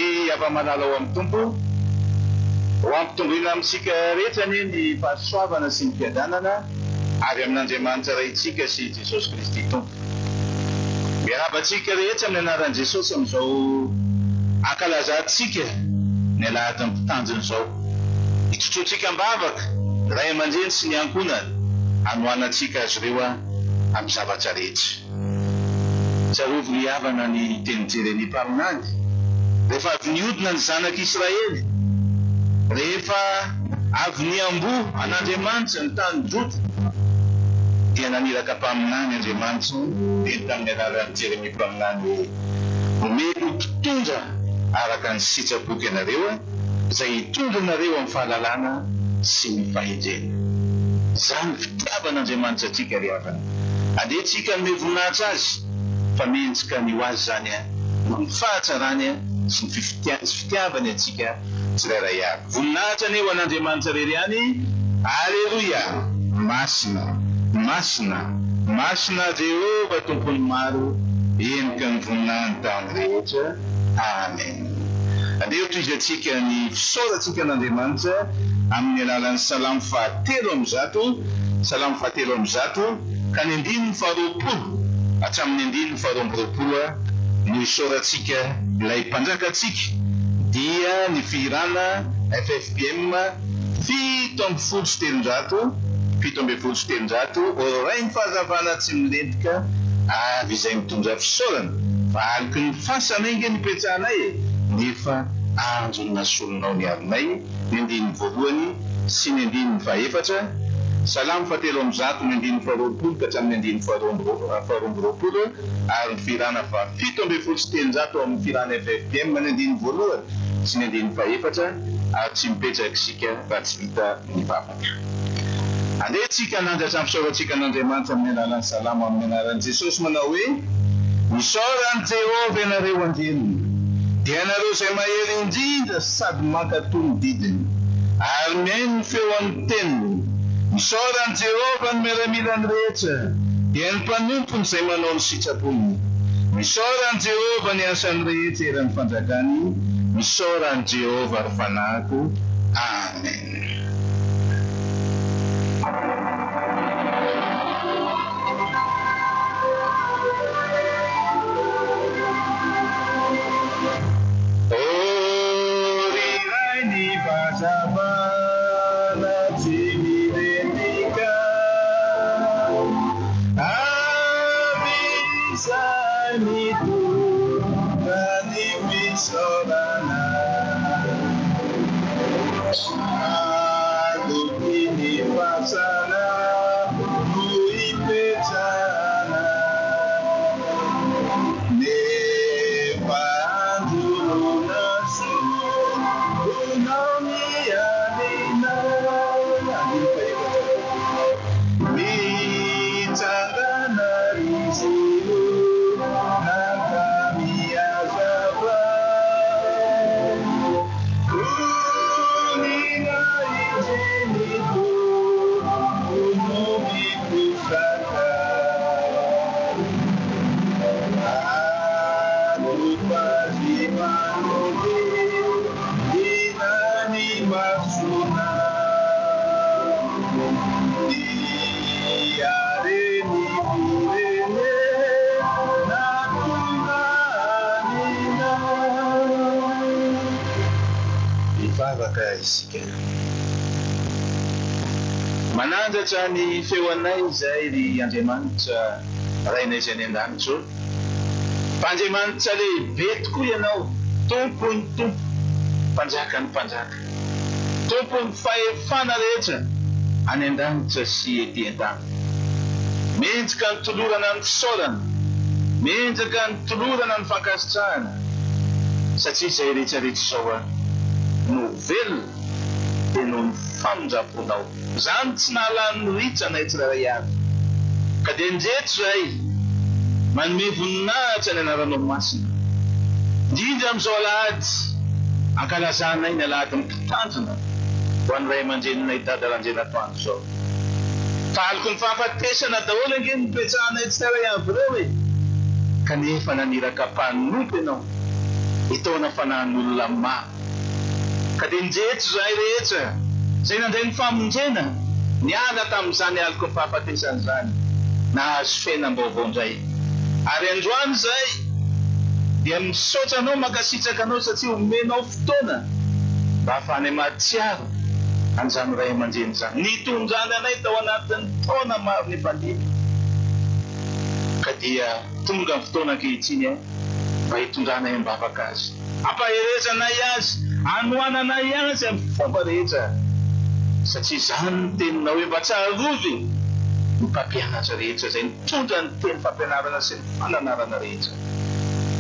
Ry hava-malala ao amin'ny Tompo, ho ampitomboina amintsika rehetra anie ny fahasoavana sy ny fiadanana avy amin'Andriamanitra Raintsika sy Jesosy Kristy Tompo. Miarahaba antsika rehetra amin'ny anaran'i Jesosy amin'izao ankalazantsika ny alahadin'ny Mpitandrina izao. Hitrotroantsika am-bavaka ny ray aman-dreny sy ny ankohonana hanohanantsika azy ireo amin'ny zavatra rehetra. Tsarovy ry havana ny tenin'i Jeremia mpaminany, rehefa avy nihodina ny zanak'i Israely, rehefa avy niamboho an'Andriamanitra ny tany Joda, dia naniraka mpaminany Andriamanitra niteny tamin'ny alalan'i Jeremia mpaminany hoe, Omeko mpitondra araka ny sitrapoko ianareo, izay hitondra anareo amin'ny fahalalana sy ny fahendrena. Izany fitiavan'Andriamanitra antsika ry havana. Andeha tsika hanome voninahitra Azy fa mendrika ny ho Azy izany noho ny fahatsarany sy ny fitiavany antsika tsirairay avy. Voninahitra anie ho an'Andriamanitra irery ihany. Aleloia! Masina, masina, masina Jehovah Tompon'ny maro, henika ny voninahiny tany rehetra. Amen. Andeha hotohizantsika ny fisaorantsika an'Andriamanitra amin'ny alalan'ny Salamo fahatelo ambizato, Salamo fahatelo ambizato, ka ny andininy faharoapolo hatramin'ny andininy faharoa ambiroapolo no isaorantsika ilay Mpanjakantsika, dia ny fihirana ffpm 317, 317, Ô Rain'ny fahazavana tsy milentika avy izay mitondra fisaorana, fa aloky ny fasana enga nipetrahanay e, nefa andro ny nasolonao ny alinay, ny andininy voalohany sy ny andininy fahefatra, Salamo fahatelo ambizato ny andininy faharoapolo ka hatramin'ny andininy faharoa ambiroapolo ary ny fihirana faha 317 ao amin'ny fihirana ffpm ny andininy voalohany sy ny andininy fahefatra ary tsy mipetraka isika raha tsy vita ny vavaka. Andeha isika hanandratra ny fisaorantsika an'Andriamanitra amin'ny alalan'ny salamo amin'ny anaran'i Jesosy manao hoe, Misaora an'i Jehovah ianareo anjeliny, dia ianareo izay mahery indrindra sady mankatò ny didiny, ary mihaino ny feon'ny teniny. Misaora an'i Jehovah ny miaramilany rehetra, dia ny mpanompony izay manao ny sitrapony. Misaora an'i Jehovah ny asany rehetra eran'ny fanjakany. Misaora an'i Jehovah ry fanahiko. Amen. Ô ry Ray ny fahazavana tsy milentika Avy izay mitondra ny fisaorana. Aloky ny fasana no ipetrahana, nefa andro nasongonao ny alina. Andininy fahefatra. Mitsangana ry Ziona ka mihazava. Onina ireny Tompo no miposaka Atopazy manodidina ny masonao Dia reny firenena tomaninao. Hivavaka isika. Manandratra ny feo anay izay ry Andriamanitra Rainay izay any an-danitra ô. Fa Andriamanitra lehibe tokoa Ianao, Tompon'ny tompo, Mpanjakan'ny mpanjaka, Tompon'ny fahefana rehetra any an-danitra sy ety an-tany. Mendrika ny tolorana ny fisaorana, mendrika ny tolorana ny fankasitrahana. Satria izay rehetra rehetra izao an no velona dia noho ny famindramponao. Izany tsy nahalany ritra anay tsirairay avy. Ka dia indreto izahay manome voninahitra ny anaranao masina. Indrindra amin'izao alahady ankalazanay ny alahadin'ny mpitandrina ho an'ny ray aman-dreninay Dada Randrianatoandro izao. Fa aloky ny fahafatesana daholo ange no nipetrahanay tsirairay avy ireo e! Kanefa naniraka mpanompo ianao. Hitaona fanahin'olona maro. Ka dia njeto izahay rehetra izay nandray ny famonjena, niala tamin'izany aloky ny fahafatesana izany, nahazo fiainam-baovao indray. Ary androany izahay dia misaotra Anao, mankasitraka Anao satria omenao fotoana mba hahafahanay mahatsiaro an'izany ray aman-dreny izany, nitondrany anay tao anatin'ny taona maro nifandimby. Ka dia tonga ny fotoana ankehitriny mba hitondranay am-bavaka azy, hampaherezanay azy, hanohananay azy amin'ny fomba rehetra, satria izany no teninao hoe mba tsarovy ny mpampianatra rehetra izay nitondra ny teny fampianarana sy ny fananarana rehetra.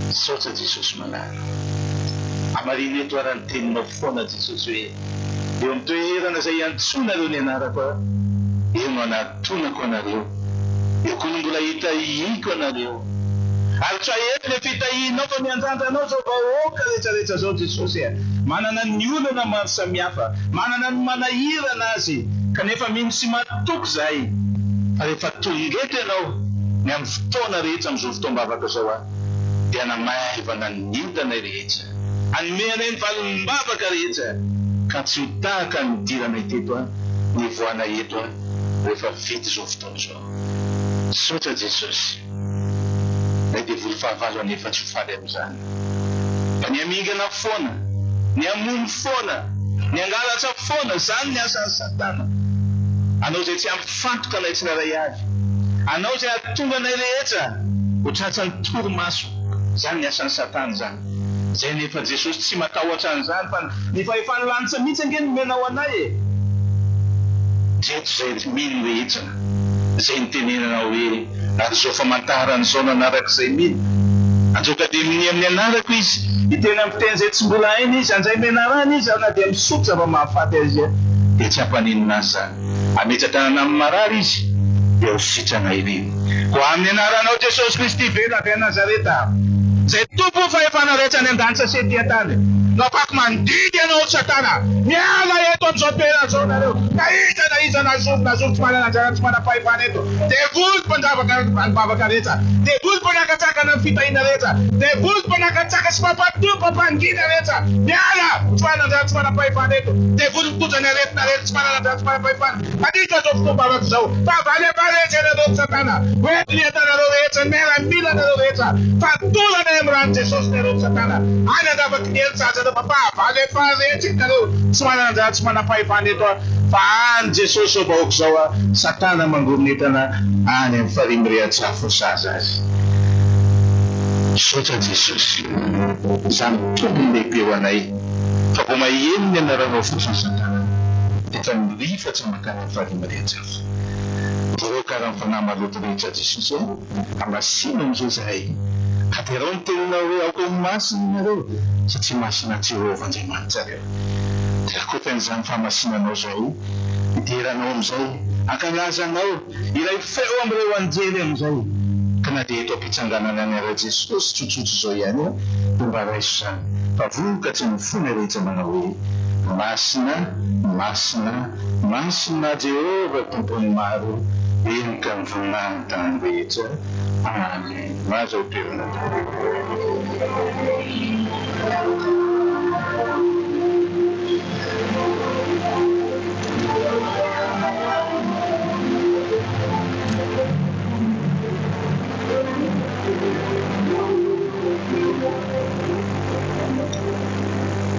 Misaotra Jesosy malala. Hamarino eto ara ny teninao foana Jesosy hoe eo amin'ny toerana izay iantsoanareo ny anarako aho, eo no anatonako anareo, eo koa no mbola hitahiako anareo. Ary tsy aheto ilay fitahianao fa miandrandra anao izao vahoaka rehetra rehetra izao Jesosy a! Manana ny olana maro samihafa, manana ny manahirana azy, kanefa mino sy matoky izahay fa rehefa tonga eto ianao ny amin'ny fotoana rehetra amin'izao fotoam-bavaka izao a, dia hanamaivana ny entanay rehetra, hanome anay ny valim-bavaka rehetra ka tsy ho tahaka ny nidiranay teto a, ny hivoahanay eto a, rehefa vita izao fotoana izao. Misaotra Jesosy. Ilay devoly fahavalo anefa tsy ho faly amin'izany. Fa ny hamingana foana, ny hamono foana, ny hangalatra foana, izany ny asan'i Satana. Anao izay tsy hampifantoka anay tsirairay avy, anao izay hahatonga anay rehetra ho tratran'ny torimaso, izany ny asan'i Satana izany. Izay anefa Jesosy tsy matahotra an'izany fa ny fahefan'ny lanitra mihitsy ange nomenao anay e! Ireto izay mino rehetra izay nitenenanao hoe ary izao famantarana izao no anarako izay mino. Androaka demonia amin'ny anarako izy, hiteny amin'ny fiteny izay tsy mbola hainy izy, handray menarana izy ary na dia misotro zava-mahafaty azy dia tsy hampaninona azy izany. Hametra-tanana amin'ny marary izy, dia ho sitrana ireny. Koa amin'ny anaranao Jesosy Kristy velona avy any Nazareta, izay Tompon'ny fahefana rehetra any an-danitra sy ety an-tany, no afako mandidy anao Satana, miala eto amin'izao toerana izao nareo, na iza na iza na zovy na zovy tsy manana anjara tsy manam-pahefana eto, devoly mpandravaka ny vavaka rehetra, devoly mpanakatsakana ny fitahiana rehetra, devoly mpanakatsaka sy mpampatory mpampangina rehetra, miala, tsy manana anjara tsy manam-pahefana eto, devoly mitondra ny aretina rehetra. Tsy manana anjara tsy manam-pahefana mandritra izao fotoam-bavaka izao. Fahavalo efa rehetra ianareo ry Satana. Ho eto ny entanareo rehetra, ny miaramilanareo rehetra. Fatorana eo amin'ny ran'i Jesosy nareo ry Satana. Any an-davaky ny helo sahaza anareo fa fahavalo efa rehetra ianareo. Tsy manana anjara tsy manam-pahefana eto aho fa any Jesosy izao vahoaka izao aho. Satana mangoron'entana any amin'ny farihy mirehatsafo ny sahaza azy. Misaotra Jesosy. Izany tombony lehibe ho anay. Fa vao maheno ny anaranao fotsiny satana dia efa mirifatsy mankany amin'ny farihy Mariajafa. Jereo kara ny fanahy maloto rehetra Jesosy a! Hamasino amin'izao izahay. Tanterao ny teninao hoe aoka ho masina ianareo satria masina Jehovah Andriamanitrareo. Dia rakotra an'izany fahamasinanao izao hidera anao amin'izay, hankalaza anao. Ilay feo amin'ireo anjely amin'izay, ka na dia eto am-pitsanganana any ara-Jesosy tsotsotra izao ihany aho, dia mba raiso izany, fa vokatry ny fonay rehetra manao hoe, Masina, masina, masina Jehovah Tompon'ny maro, eny ka ny voninahiny tany rehetra. Amen. Mahazo ao toerana tompoko.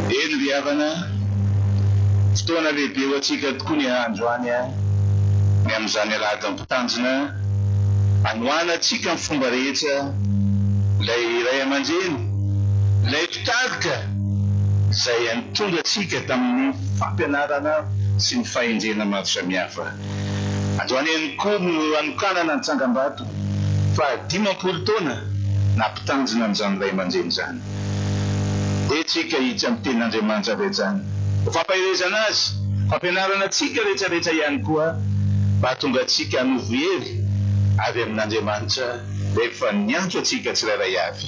Eny ry havana, fotoana lehibe ho antsika tokoa ny androany ny amin'izany alahady ampitanjona hanohanantsika amin'ny fomba rehetra ilay ray aman-dreny, ilay mpitarika izay nitondra antsika tamin'ny fampianarana sy ny fahendrena maro samihafa. Androany ihany koa no hanokanana ny tsangambato faha 50 taona nampitanjona an'izany ray aman-dreny izany. Ndeha tsika hiditra amin'ny tenin'Andriamanitra avy hatrany ho fampaherezana azy, fampianarana antsika rehetra rehetra ihany koa mba hahatonga antsika hanovo hery avy amin'Andriamanitra rehefa niantso antsika tsirairay avy.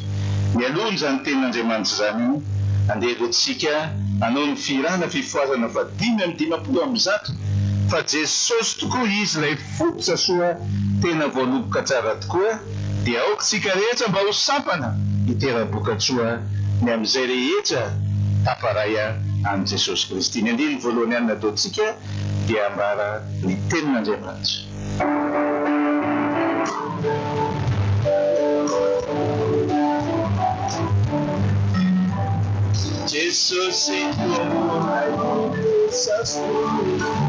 Mialoha an'izany tenin'Andriamanitra izany, andeha aloha tsika hanao ny fihirana fifohazana faha 155, fa Jesosy tokoa Izy ilay fototra soa tena voaloboka tsara tokoa, dia aoka tsika rehetra mba ho sampana hitera-bokatsoa. ny amin'izay rehetra tafaray amin'i Jesosy Kristy. Ny andininy voalohany ihany nataontsika dia ambara ny Tenin'Andriamanitra. Jesosy Tomponay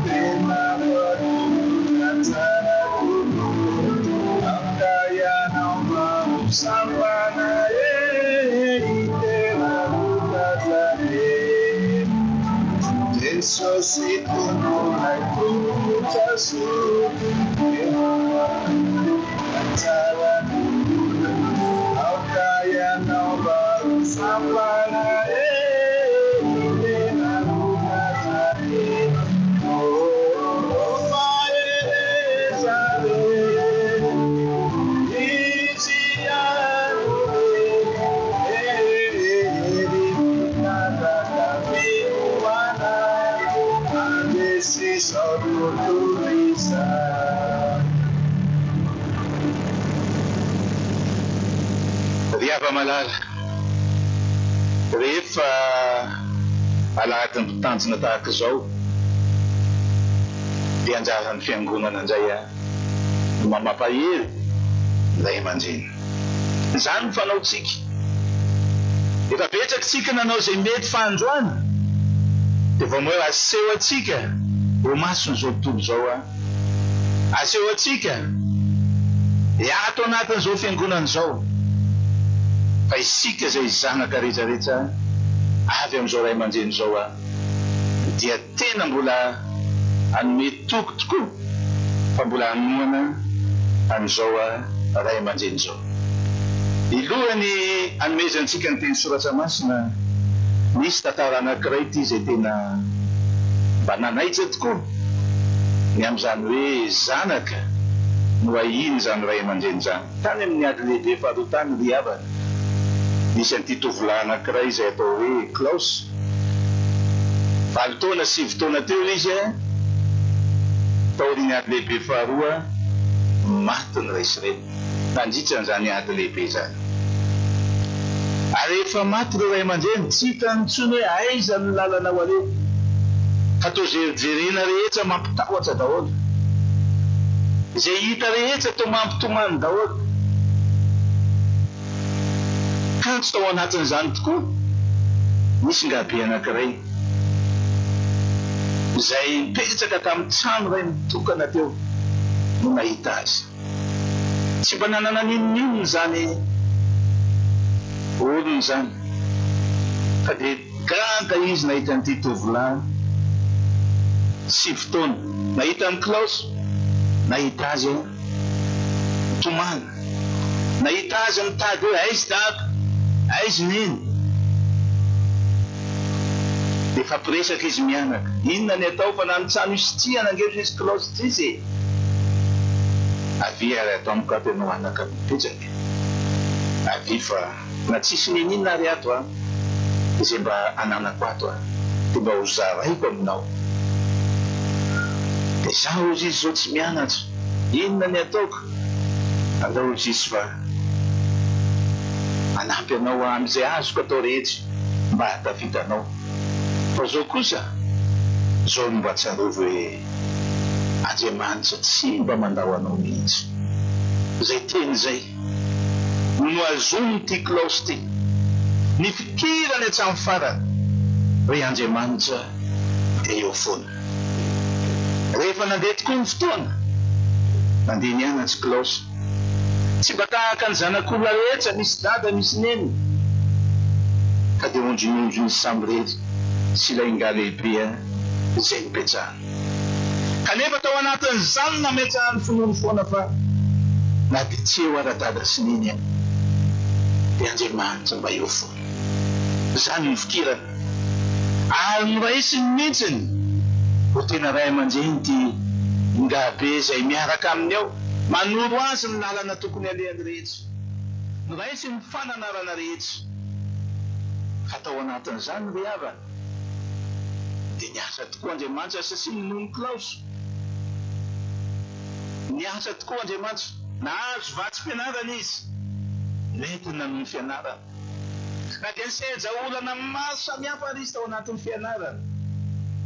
Tena mpanorina tsara tokoa Aoka ianao mba ho sampana e Tena vokatra e Jesosy Tomponay Tompo soa Tena mpanorina tsara tokoa Aoka ianao mba ho sampana e Tena vokatra e Oh mahereza re Izy ihany no hery Mitanjaka finoana Handresy izao tontolo izao. Ry hava-malala, rehefa alahadin'ny mpitandrina tahaka izao dia anjaran'ny fiangonana indray no mampahery ny ray aman-dreny. Izany no fanaontsika. Efa betsaka isika nanao izay mety fa androany dia vao may aseho antsika eo mason'izao tontolo izao. Aseho antsika ato anatin'izao fiangonana izao fa isika izay zanaka rehetrarehetra avy amin'izao ray aman-dreny izao dia tena mbola hanome toky tokoa fa mbola hanohana an'izao ray aman-dreny izao. Ilohan'ny hanomezantsika ny teny soratra masina, misy tantara anankiray ity izay tena mba nanaitra tokoa ny amin'izany hoe zanaka no ahian'izany ray aman-dreny izany. Tany amin'ny ady lehibe faharoa tany ry havana, nisy an'ity tovolahy anankiray izay atao hoe Klaus. Valo taona, sivy taona teo izy taorian'ny ady lehibe faharoa, maty ny ray sy reny nandritra an'izany ady lehibe izany. Ary rehefa maty ireo ray aman-dreny, tsy hitany intsony hoe aiza ny lalana ho aleha, fa toa izay jerena rehetra mampitahotra daholo. Izay hita rehetra toa mampitomany daholo. Kanjo tao anatin'izany tokoa, nisy ngabe anankiray izay nipetraka tamin'ny trano iray nitokana teo no nahita azy. Tsy mba nanana n'inon'inona izany olona izany, fa dia gaga izy nahita an'ity tovolahy sivy taona, nahita an'i Klaus, nahita azy nitomany, nahita azy nitady hoe aiza dada, aiza neny. Dia nifampiresaka izy mianaka, inona ny atao fa na ny trano isitrihana ange ry izy Klaus tsisy e! Avia ary ato amiko ato ianao anaka mipetraka. Avia fa na tsisy n'inon'inona ary ato an, izay mba ananako ato an, dia mba ho zaraiko aminao. Dia za hozy izy izao tsy mianatra, inona ny ataoko? Andao hozy izy fa hanampy anao aho amin'izay azoko atao rehetra mba hahatafita anao. Fa izao kosa, izao no mba tsarovy hoe. Andriamanitra tsy mba mandao anao mihitsy. Izay teny izay no nohazonin'ity Klaus ity. Nifikirany hatramin'ny farany hoe Andriamanitra dia eo foana. Rehefa nandeha tokoa ny fotoana, nandeha nianatra i Klaus. Tsy mba tahaka ny zanak'olona rehetra, misy dada, misy neny, fa dia ondrinondriny samirery sy ilay ingahy lehibe izay nipetrahany. Kanefa tao anatin'izany nametrahany finoany foana fa na dia tsy eo ara dada sy neny aho dia Andriamanitra mba eo foana. Izany no fikirany. Ary noraisiny mihitsiny ho tena ray aman-dreny ity ingahibe izay miaraka aminy ao, manoro azy ny lalana tokony alehany rehetra. Noraisiny ny fananarana rehetra. Fa tao anatin'izany ry havana, Dia niasa tokoa Andriamanitra satria ninoan'i Klaus. Niasa tokoa Andriamanitra. Nahazo vatsim-pianarana izy. Nentiny nanohy ny fianarana. Na dia nisedra olana maro samihafa ary izy tao anatin'ny fianarana,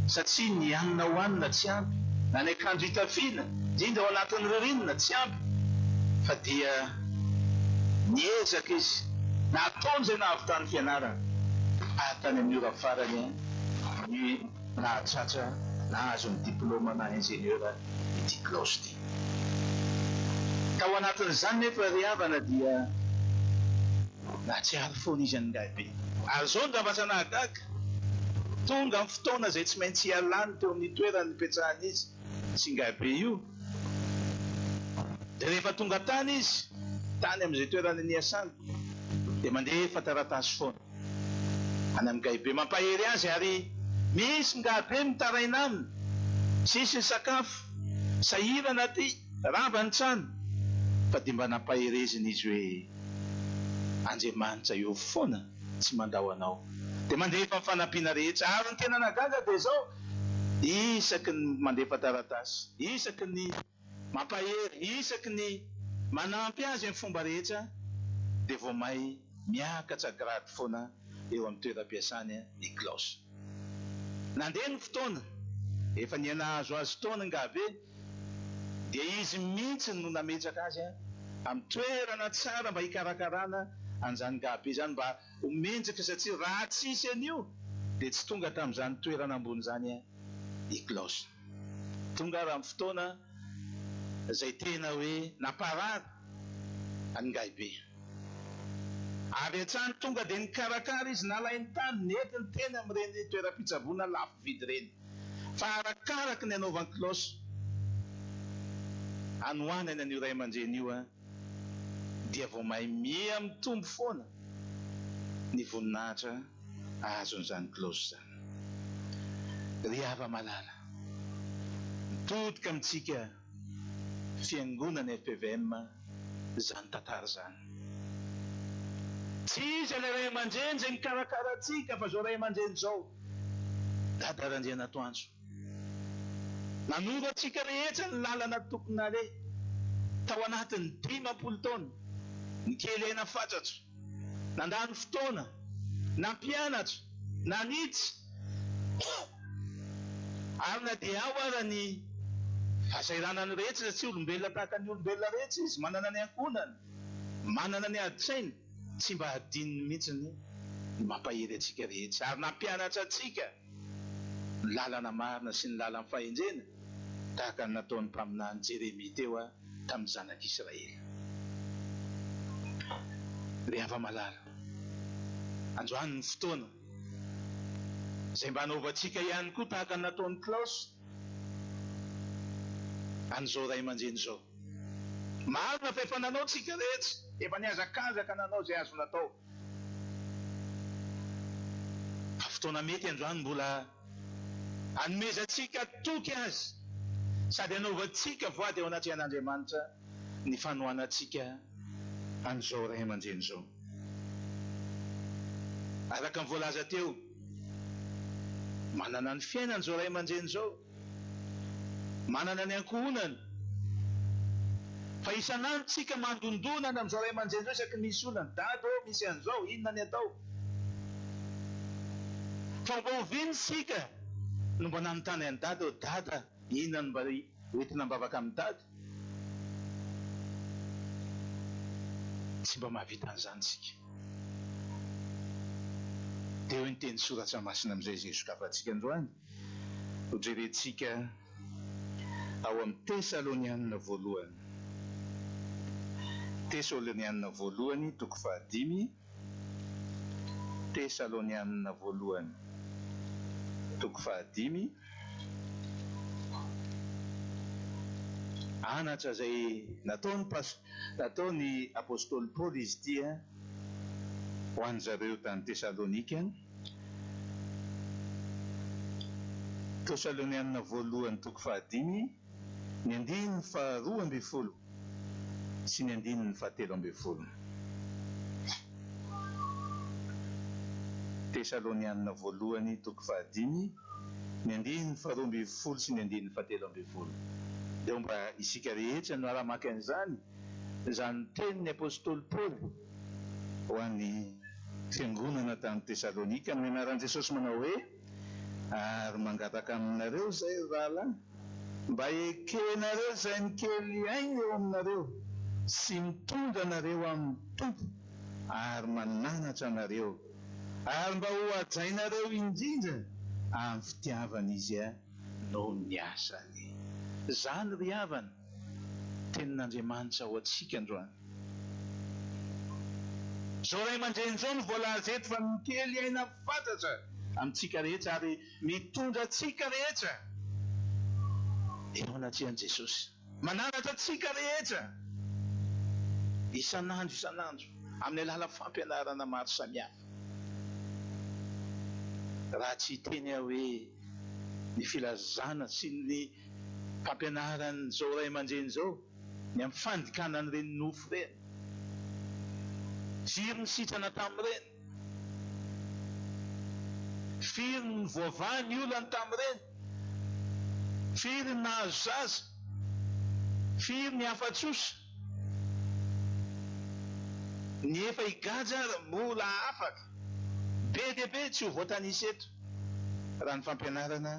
satria ny hanina hohanina tsy ampy, na ny akanjo hitafiana, indrindra ao anatin'ny ririnina, tsy ampy, fa dia niezaka izy, nataony izay nahavitany fianarana, ary tany amin'ny ora farany ny nahatratra nahazo ny diplaoma-na ingénieur ity Klaus ity. Tao anatin'izany nefa ry havana dia nahatsiaro foana izy an'ingahibe. Ary izao ny zavatra nahagaga, tonga ny fotoana izay tsy maintsy hialany teo amin'ny toerany nipetrahan'izy sy ingahibe io, dia rehefa tonga tany izy, tany amin'izay toerana niasany, dia mandefa taratasy foana. Any amin'i Gaibe mampahery azy ary misy ngabe mitaraina aminy, tsisy ny sakafo, sahirana aty, rava ny trano, fa dia mba nampahereziny izy hoe Andriamanitra eo foana tsy mandao anao, dia mandefa ny fanampiana rehetra, ary ny tena nahagaga dia izao, isaky ny mandefa taratasy, isaky ny. Mampahery isaky ny manampy azy amin'ny fomba rehetra dia vao may miakatra grade foana eo amin'ny toeram-piasany i Klaus. Nandeha ny fotoana, efa niha-nahazoazo taona Ngabe dia izy mihitsy no nametraka azy amin'ny toerana tsara mba hikarakarana an'izany Ngabe izany mba ho mendrika satria raha tsisy an'io dia tsy tonga tamin'izany toerana ambony izany i Klaus. Tonga ary amin'ny fotoana izay tena hoe namparary an'Ingahibe. Avy hatrany tonga dia nikarakara izy, nalainy tany, nentiny teny amin'ireny toeram-pitsaboana lafo vidy ireny. Fa arakaraky ny anaovan'i Klaus hanohanany an'io ray aman-dreny io dia vao may miha mitombo foana ny voninahitra azon'izany Klaus izany. Ry hava-malala, mitodika amintsika Fiangonana fpvm izany tantara izany. Tsy iza ilay ray aman-dreny izay mikarakara antsika fa izao ray aman-dreny izao, Dada Randrianatoandro. Nanoro antsika rehetra ny lalana tokony haleha tao anatin'ny 50 taona, nikely aina fatratra. Nandany fotoana, nampianatra, nanitsy, ary na dia ao ara ny fahasahiranany rehetra satria olombelona tahaka ny olombelona rehetra izy, manana ny ankohonany, manana ny adin-tsainy, tsy mba hadinony mihitsy ny mampahery antsika rehetra ary nampianatra antsika ny lalana marina sy ny lalan'ny fahendrena tahaka ny nataon'ny mpaminany Jeremia teo tamin'ny zanak'Israely. Ry hava-malala, androany ny fotoana izay mba hanaovantsika ihany koa tahaka ny nataon'i Klaus an'izao ray aman-dreny izao. Marina fa efa nanao tsika rehetra, efa nihazakazaka nanao izay azo natao. Fa fotoana mety androany mbola hanomezantsika toky Azy sady hanaovantsika voady eo anatrehan'Andriamanitra ny fanohanantsika an'izao ray aman-dreny izao. Araka ny voalaza teo, manana ny fiainany izao ray aman-dreny izao. Manana ny ankohonany. Fa isan'andro tsika mandondona any amin'izao ray aman-dreny izao isaky ny misy olana. Dada ô, misy an'izao, inona ny atao? Fa mba oviana isika no mba nanontany an'i Dada hoe, Dada, inona no mba hoentina am-bavaka amin'i Dada? Tsy mba mahavita an'izany isika. Dia hoy ny teny soratra masina amin'izay izay sokafantsika androany. Hojerentsika ao amin'ny Tesalonianina voalohany. Tesolonianina voalohany toko fahadimy, Tesalonianina voalohany toko fahadimy. Anatra izay nataon'ny pas- nataon'ny apostoly Paoly izy ity ho an-dry zareo tany Tesalonika. Tesalonianina voalohany toko fahadimy, ny andininy faharoa ambin'ny folo sy ny andininy fahatelo ambin'ny folo. Tesalonianina voalohany toko fahadimy, ny andininy faharoa ambin'ny folo sy ny andininy fahatelo ambin'ny folo. Dia mba isika rehetra no hiara-maka an'izany, izany tenin'ny apostoly Paoly ho an'ny. Fiangonana tany Tesalonika amin'ny anaran'i Jesosy manao hoe, Ary mangataka aminareo izay, ry rahalahy, mba hekenareo izay mikely aina eo aminareo sy mitondra anareo amin'ny Tompo ary mananatra anareo, ary mba hohajainareo indrindra amin'ny fitiavana izy noho ny asany. Izany, ry havana, Tenin'Andriamanitra ho antsika androany. Izao ray aman-dreny izao no voalaza eto fa mikely aina fatratra amintsika rehetra ary mitondra antsika rehetra eo anatrehan'i Jesosy. Mananatra antsika rehetra isan'andro isan'andro amin'ny alalan'ny fampianarana maro samihafa. Raha tsy hiteny aho hoe ny filazana sy ny fampianaran'izao ray aman-dreny izao ny amin'ny fandikana an'ireny nofy ireny. Firy ny sitrana tamin'ireny? Firy ny voavaha ny olany tamin'ireny? Firy ny nahazo zaza? Firy ny afa-tsosa? Ny efa higadra ary mbola afaka. Be dia be tsy ho voatanisa eto raha ny fampianarana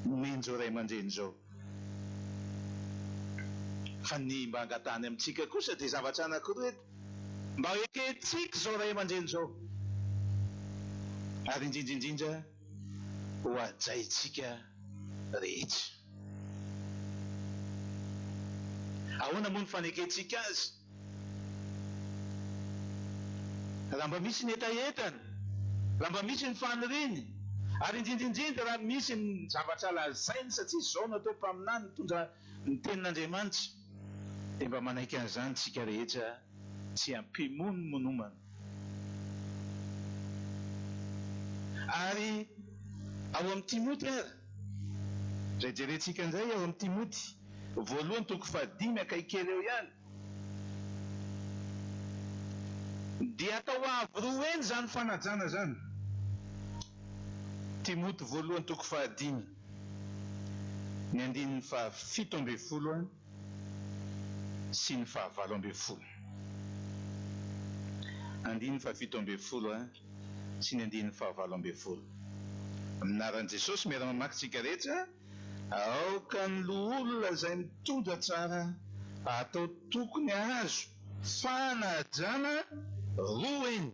nomen'izao ray aman-dreny izao. Fa ny mba angatahany amintsika kosa dia zavatra anankiroa eto, mba ho ekentsika izao ray aman-dreny izao, ary indrindra indrindra ho hajaintsika rehetra. Ahoana moa ny fanekentsika azy? Raha mba misy ny hetahetany, raha mba misy ny faniriany, ary indrindra indrindra raha misy ny zavatra lazainy satria izao no atao mpaminany mitondra ny tenin'Andriamanitra, dia mba manaiky an'izany isika rehetra tsy am-pimonomonomana. Ary ao amin'i Timoty ary, izay jerentsika indray ao amin'i Timoty voalohany toko fahadimy akaiky kely eo ihany, Dia atao avo roa heny izany fanajana izany. Timoty voalohany toko fahadimy, ny andininy fahafito ambinifolo sy ny fahavalo ambinifolo. Andininy fahafito ambinifolo sy ny andininy fahavalo ambinifolo. Amin'ny anaran'i Jesosy miara-mamaky tsika rehetra. Aoka ny loholona izay mitondra tsara atao tokony hahazo fanajana roa heny,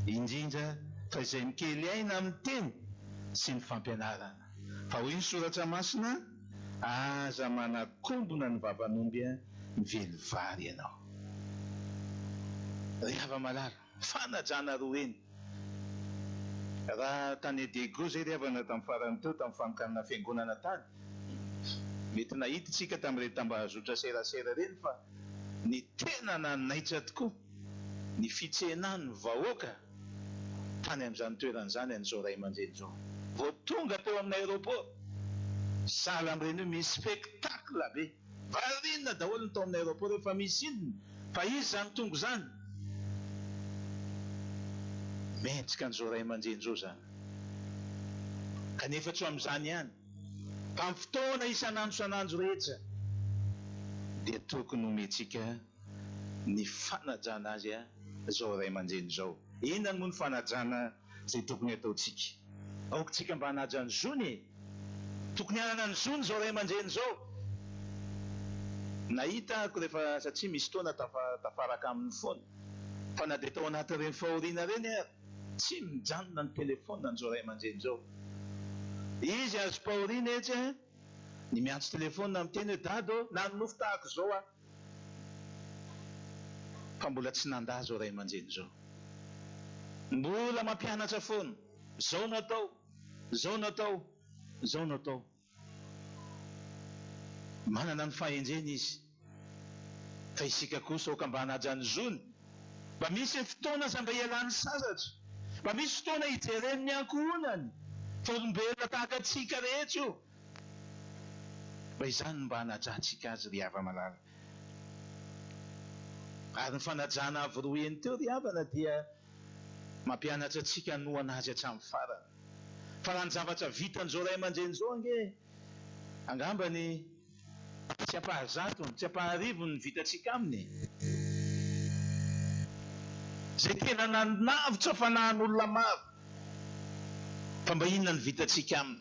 indrindra fa izay mikely aina amin'ny teny sy ny fampianarana. Fa hoy ny Soratra Masina, Aza manakombona ny vavan'omby mively vary ianao. Ry hava-malala. Fanajana roa heny. Raha tany Diego izay ry havana tamin'ny farany teo tamin'ny fanokanana fiangonana tany, mety nahita isika tamin'ireny tambajotra serasera ireny fa ny tena nanaitra tokoa ny fitsenan'ny vahoaka tany amin'izany toerana izany an'izao ray aman-dreny izao. Vao tonga teo amin'ny aéroport, sahala amin'ireny hoe misy spectacle be. Variana daholo ny tao amin'ny aéroport hoe fa misy inona? Fa iza izany tonga izany? Mendrika an'izao ray aman-dreny izao izany. Kanefa tsy ho amin'izany ihany, fa amin'ny fotoana isan'andro isan'andro rehetra dia tokony homentsika ny fanajana azy izao ray aman-dreny izao. Inona moa ny fanajana izay tokony hataontsika? Aoka isika mba hanaja ny zony e! Tokony hanana ny zony izao ray aman-dreny izao. Nahita ako rehefa satria misy fotoana tafa tafaraka aminy foana fa na dia tao anatin'ireny fahoriana ireny ary tsy mijanona ny telephone an'izao ray aman-dreny izao. Izy azom-pahoriana etsy a, ny miantso telephone miteny hoe dada ô, nanonofy tahaka izao aho. Fa mbola tsy nandà izao ray aman-dreny izao. Mbola mampianatra foana, izao no atao. Izao no atao, izao no atao. Manana ny fahendrena izy. Fa isika kosa aoka mba hanaja ny zony. Mba misy ny fotoana aza mba hialany sasatra. Mba misy fotoana hijereny ny ankohonany. Fa olombelona tahaka antsika rehetra io. Mba izany no mba hanajantsika azy ry hava-malala. Ary ny fanajana avo roa heny teo ry havana dia mampianatra antsika hanohana azy hatramin'ny farany. Fa raha ny zavatra vitan'izao ray aman-dreny izao ange, angamba ny tsy ampahazatony, tsy ampaharivony ny vitantsika aminy e! Izay tena nanavotra fanahin'olona maro. Fa mba inona no vitantsika aminy?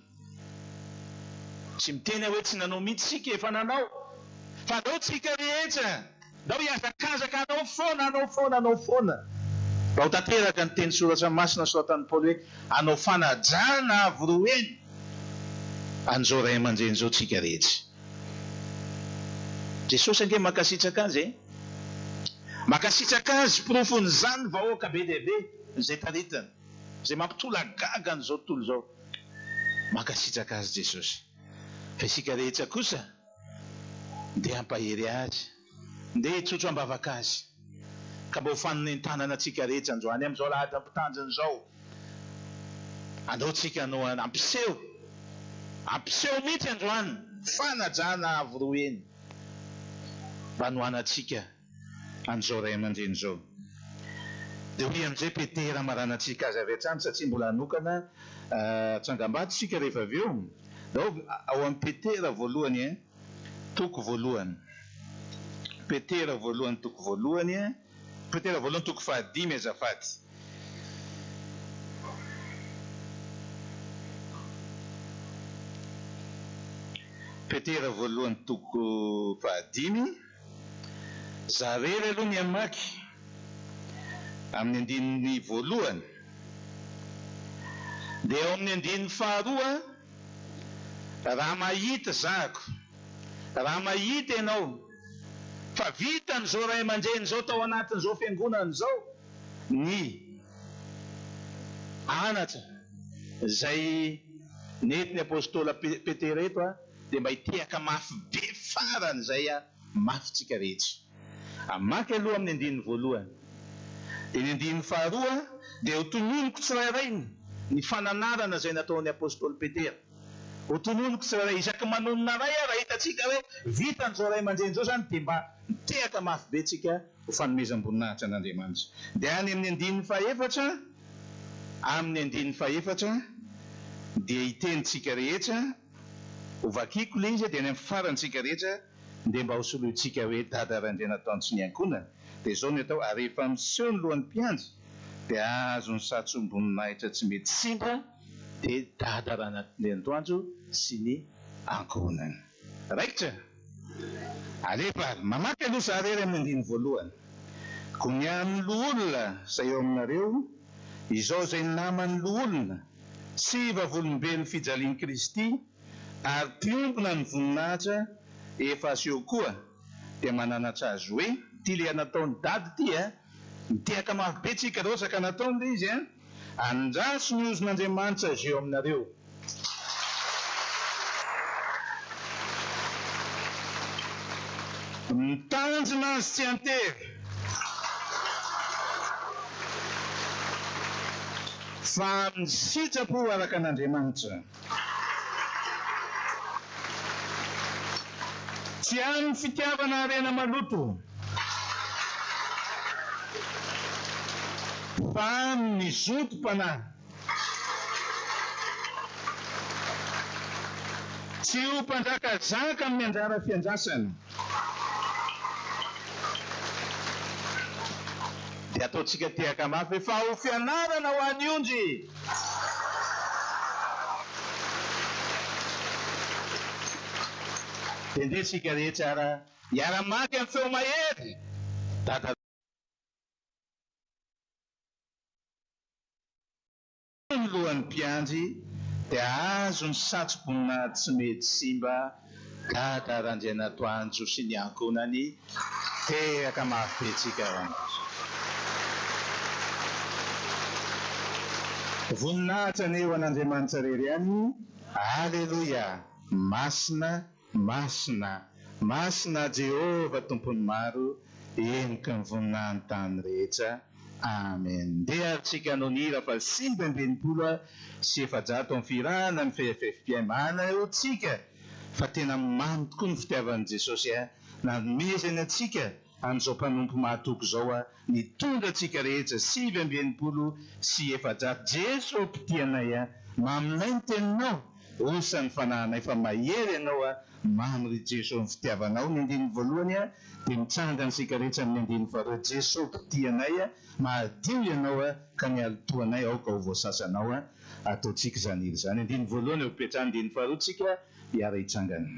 Tsy miteny aho hoe tsy nanao mihitsy isika, efa nanao. Fa andao tsika rehetra, ndao hihazakazaka hanao foana, hanao foana, hanao foana. Mba ho tanteraka ny teny soratra masina soratan'i Paoly hoe, hanao fanajana avo roa heny an'izao ray aman-dreny izao tsika rehetra. Jesosy ange mankasitraka azy e! Mankasitraka azy, porofon'izany vahoaka be dia be izay taritiny, izay mampitolagaga an'izao tontolo izao. Mankasitraka azy Jesosy. Fa isika rehetra kosa, ndeha hampahery azy, ndeha hitsotso am-bavaka azy, ka mba ho fanentanana antsika rehetra androany amin'izao alahady mpitandrina izao. Andao tsika hanao hampiseho, hampiseho mihitsy androany fanajana avo roa heny mba hanohanantsika an'izao ray aman-dreny izao. Dia hoy amin'izay Petera hamaranantsika azy avy hatrany satria mbola hanokana tsangambato isika rehefa avy eo. Ndao ao amin'i Petera voalohany toko voalohany. Petera voalohany toko voalohany. Petera voalohany toko fahadimy azafady. Petera voalohany toko fahadimy. Za rery aloha ny hamaky amin'ny andininy voalohany. Dia ao amin'ny andininy faharoa, raha mahita zahako, raha mahita ianao fa vitan'izao ray aman-dreny izao tao anatin'izao fiangonana izao ny anatra izay nentin'ny apostola Petera eto dia mba hitehaka mafy be faran'izay mafy tsika rehetra. Hamaky aloha amin'ny andininy voalohany. Dia ny andininy faharoa dia ho tononiko tsirairay ny fananarana izay nataon'ny apostoly Petera. Ho tononiko tsirairay. Isaky ny manonona iray aho raha hitantsika hoe vitan'izao ray aman-dreny izao izany dia mba mitehaka mafy be tsika ho fanomezam-boninahitra an'Andriamanitra. Dia any amin'ny andininy fahefatra, amin'ny andininy fahefatra dia hiteny tsika rehetra, ho vakiko ilay izy dia any amin'ny farany tsika rehetra dia mba ho solointsika hoe Dada Randrianatoandro ny ankohonany. Dia izao no atao, ary rehefa miseho ny lohan'ny mpiandry dia hahazo ny satsom-boninahitra tsy mety simba dia Dada Randrianatoandro sy ny ankohonany. Raikitra? Alefa ary. Mamaky aloha za rery amin'ny andininy voalohany. Koa ny amin'ny loholona izay eo aminareo, izao izay naman'ny loholona sy vavolombelon'ny fijalian'i Kristy ary mpiombona ny voninahitra efa aseho koa dia mananatra azy hoe, ity le nataon'i dada ity a, mitehaka mafy be tsika rosaka nataony le izy a, andraso ny ozon'Andriamanitra izay eo aminareo. Mitandrina azy tsy an-tery. Fa amin'ny sitrapo araka an'Andriamanitra. Tsy amin'ny fitiavana harena maloto. Fa amin'ny zotom-panahy. Tsy ho mpanjakazaka amin'ny anjara fiandrasana. Dia ataontsika tehaka mafy hoe fa ho fianarana ho an'ny ondry. Dia ndeha isika rehetra ara hiara-maka amin'ny feo mahery. Dada. Ny lohan'ny mpiandry dia azo ny satroboninahitra tsy mety simba Dada Randrianatoandro sy ny ankohonany tehaka mafy be tsika Randroso. Voninahitra anie ho an'Andriamanitra rery ihany Aleloia Masina Masina Masina Jehovah Tompon'ny maro heniky ny voninahiny tany rehetra Amen Ndeha ary tsika hanao ny hira faha 469 amin'ny fihirana ny FFPM Anahotsika fa tena mamy tokoa ny fitiavan'i Jesosy a nanomezany antsika an'izao mpanompo mahatoky izao a nitondra antsika rehetra 469 Jeso ô mpitia anay a maminay ny teninao. Osa ny fanahinay fa mahery ianao a, mamy ry Jeso ny fitiavanao, ny andininy voalohany a, dia mitsangana isika rehetra amin'ny andininy faharoa, Jeso mpitia anay a, mahadio ianao a, ka ny halotoanay aoka ho voasasanao a, ataontsika izany hira izany, andininy voalohany eo am-pipetrahana, andininy faharoa tsika hiara-hitsangana.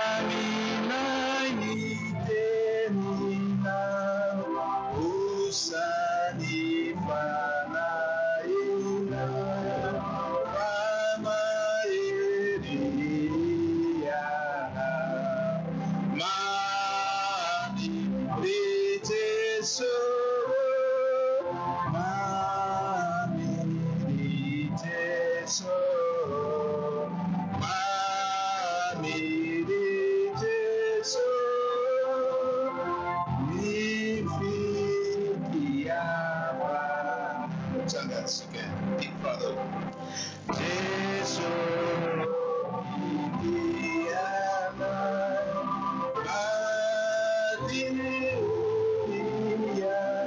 Aminay ny teninao, osa ny fanahinao, fa mahery ianao. Mamy ry Jeso ô, mamy ry Jeso ô. Mamy ry Jeso ny fitiavana. Tsangantsika tiako faharoa. Jeso fitiavana, madio ianao ka ny Ny fitiavana.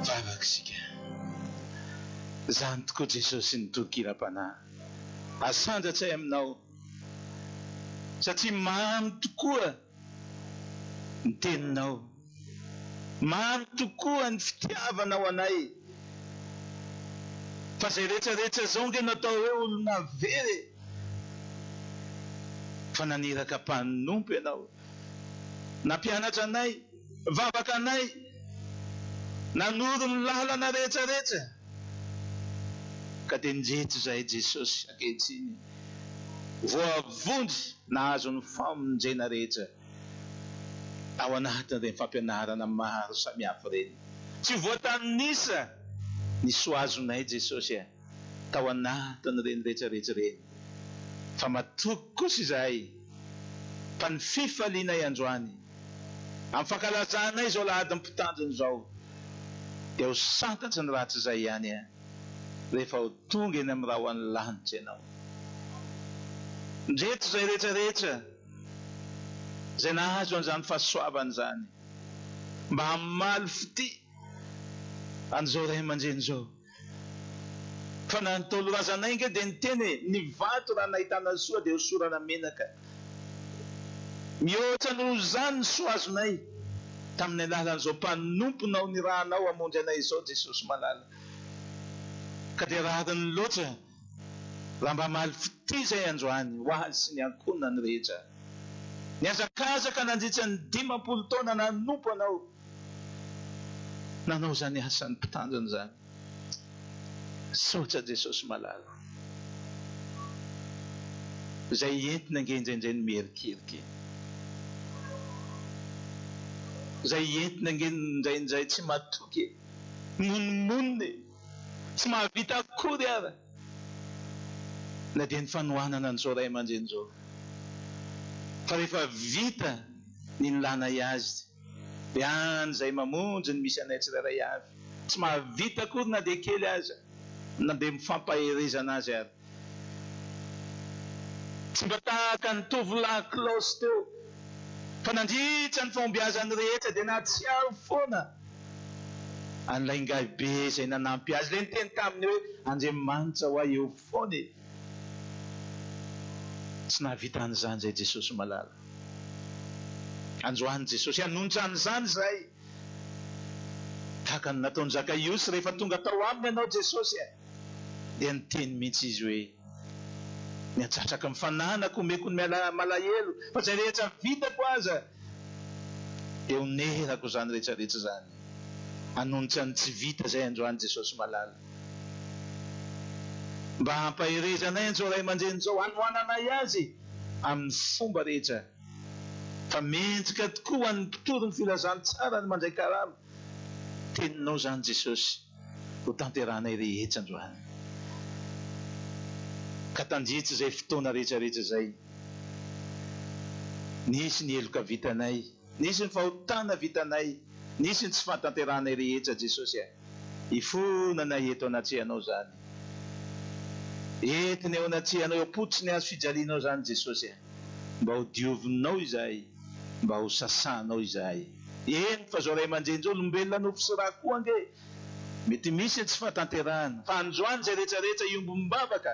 Vavaka isika. Izany tokoa Jesosy ny tonon-kiram-panahy. Asandratray aminao satria mamy tokoa ny teninao. Mamy tokoa ny fitiavanao anay. Fa izay rehetra rehetra izao nge no atao hoe olona very e! Fa naniraka mpanompo ianao, nampianatra anay, vavaka anay, nanoro ny lalana rehetra rehetra. Ka dia ndreto izahay Jesosy ankehitriny, voavonjy nahazo ny famonjena rehetra. ao anatin'ireny fampianarana maro samihafa ireny. Tsy voatanisa ny soa azonay Jesosy a, tao anatin'ireny rehetra rehetra ireny. Fa matoky kosa izahay fa ny fifalianay androany, amin'ny fankalazanay izao Alahadin'ny Mpitandrina izao, dia ho santatry ny ratsy izay ihany a, rehefa ho tonga eny amin'ny rahon'ny lanitra ianao. Ndreto izay rehetra rehetra. izay nahazo an'izany fahasoavana izany mba hamaly fitia an'izao ray aman-dreny izao. Fa na ny Ntaolo razanay ange dia niteny e, ny vato raha nahitana soa dia hosorana menaka. Mihoatra noho izany ny soa azonay tamin'ny alalan'izao mpanomponao nirahanao hamonjy anay izao Jesosy malala. Ka dia rariny loatra Raha mba hamaly fitia izay androany ho azy sy ny ankohonany rehetra. Nihazakazaka nandritra ny 50 taona nanompo anao. Nanao izany asan'ny mpitandrina izany. Misaotra Jesosy malala. Izay entina ange indraindray no miherikerika e. Izay entina ange indraindray tsy matoky e. Mimonomonona e. Tsy mahavita akory ara na dia ny fanohanana an'izao ray aman-dreny izao. Fa rehefa vita ny nilanay azy dia any izay mamonjy ny misy anay tsirairay avy. Tsy mahavita akory na dia kely aza na dia mifampaherezana azy ara. Tsy mba tahaka ny tovolahy Klaus teo, fa nandritra ny fahombiazany rehetra dia nahatsiaro foana an'ilay ingahy be izay nanampy azy, ilay niteny taminy hoe, Andriamanitra hoa eo foana e! Tsy nahavita an'izany izay Jesosy malala. Androany Jesosy hanonitra an'izany izahay, tahaka ny nataon'i Zakaiosy rehefa tonga tao aminy ianao Jesosy e! Dia niteny mihitsy izy hoe, Ny antsatraky ny fananako omeko ny malahelo, fa izay rehetra vitako aza Dia honerako izany rehetra rehetra izany. Hanonitra ny tsy vita izay androany Jesosy malala. Mba hampaherezanay an'izao ray aman-dreny izao, hanohananay azy amin'ny fomba rehetra. Fa mendrika tokoa ho an'ny mpitory ny filazantsara ny mandray karama. Teninao izany Jesosy ho tanterahanay rehetra androany. Ka tandritra izay fotoana rehetra rehetra izay, nisy ny heloka vitanay, nisy ny fahotana vitanay, nisy ny tsy fahatanterahanay rehetra Jesosy a! Ifonanay eto anatrehanao izany. Entina eo anatrehanao eo am-pototry ny hazo fijalianao izany Jesosy a! Mba ho diovinao izahay, mba ho sasanao izahay. Eny fa zao ray aman-dreny zao olombelona nofo sy ra koa ange mety misy ny tsy fahatanterahana fa androany izay rehetra rehetra iombom-bavaka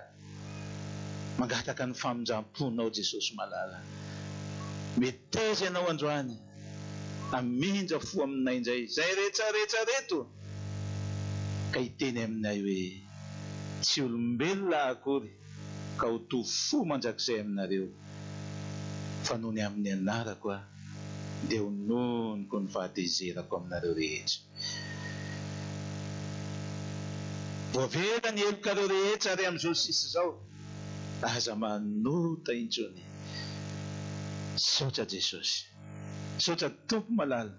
mangataka ny famindram-ponao Jesosy malala. Meteza ianao androany hamindra fo aminay indray izay rehetra rehetra reto ka hiteny aminay hoe tsy olombelona aho akory ka ho to fo mandrakizay aminareo fa noho ny amin'ny anarako aho dia ho noniko ny fahatezerako aminareo rehetra. Voavela ny helokareo rehetra ary amin'izao sisa izao aza manota intsony. Misaotra Jesosy. Misaotra Tompo malala.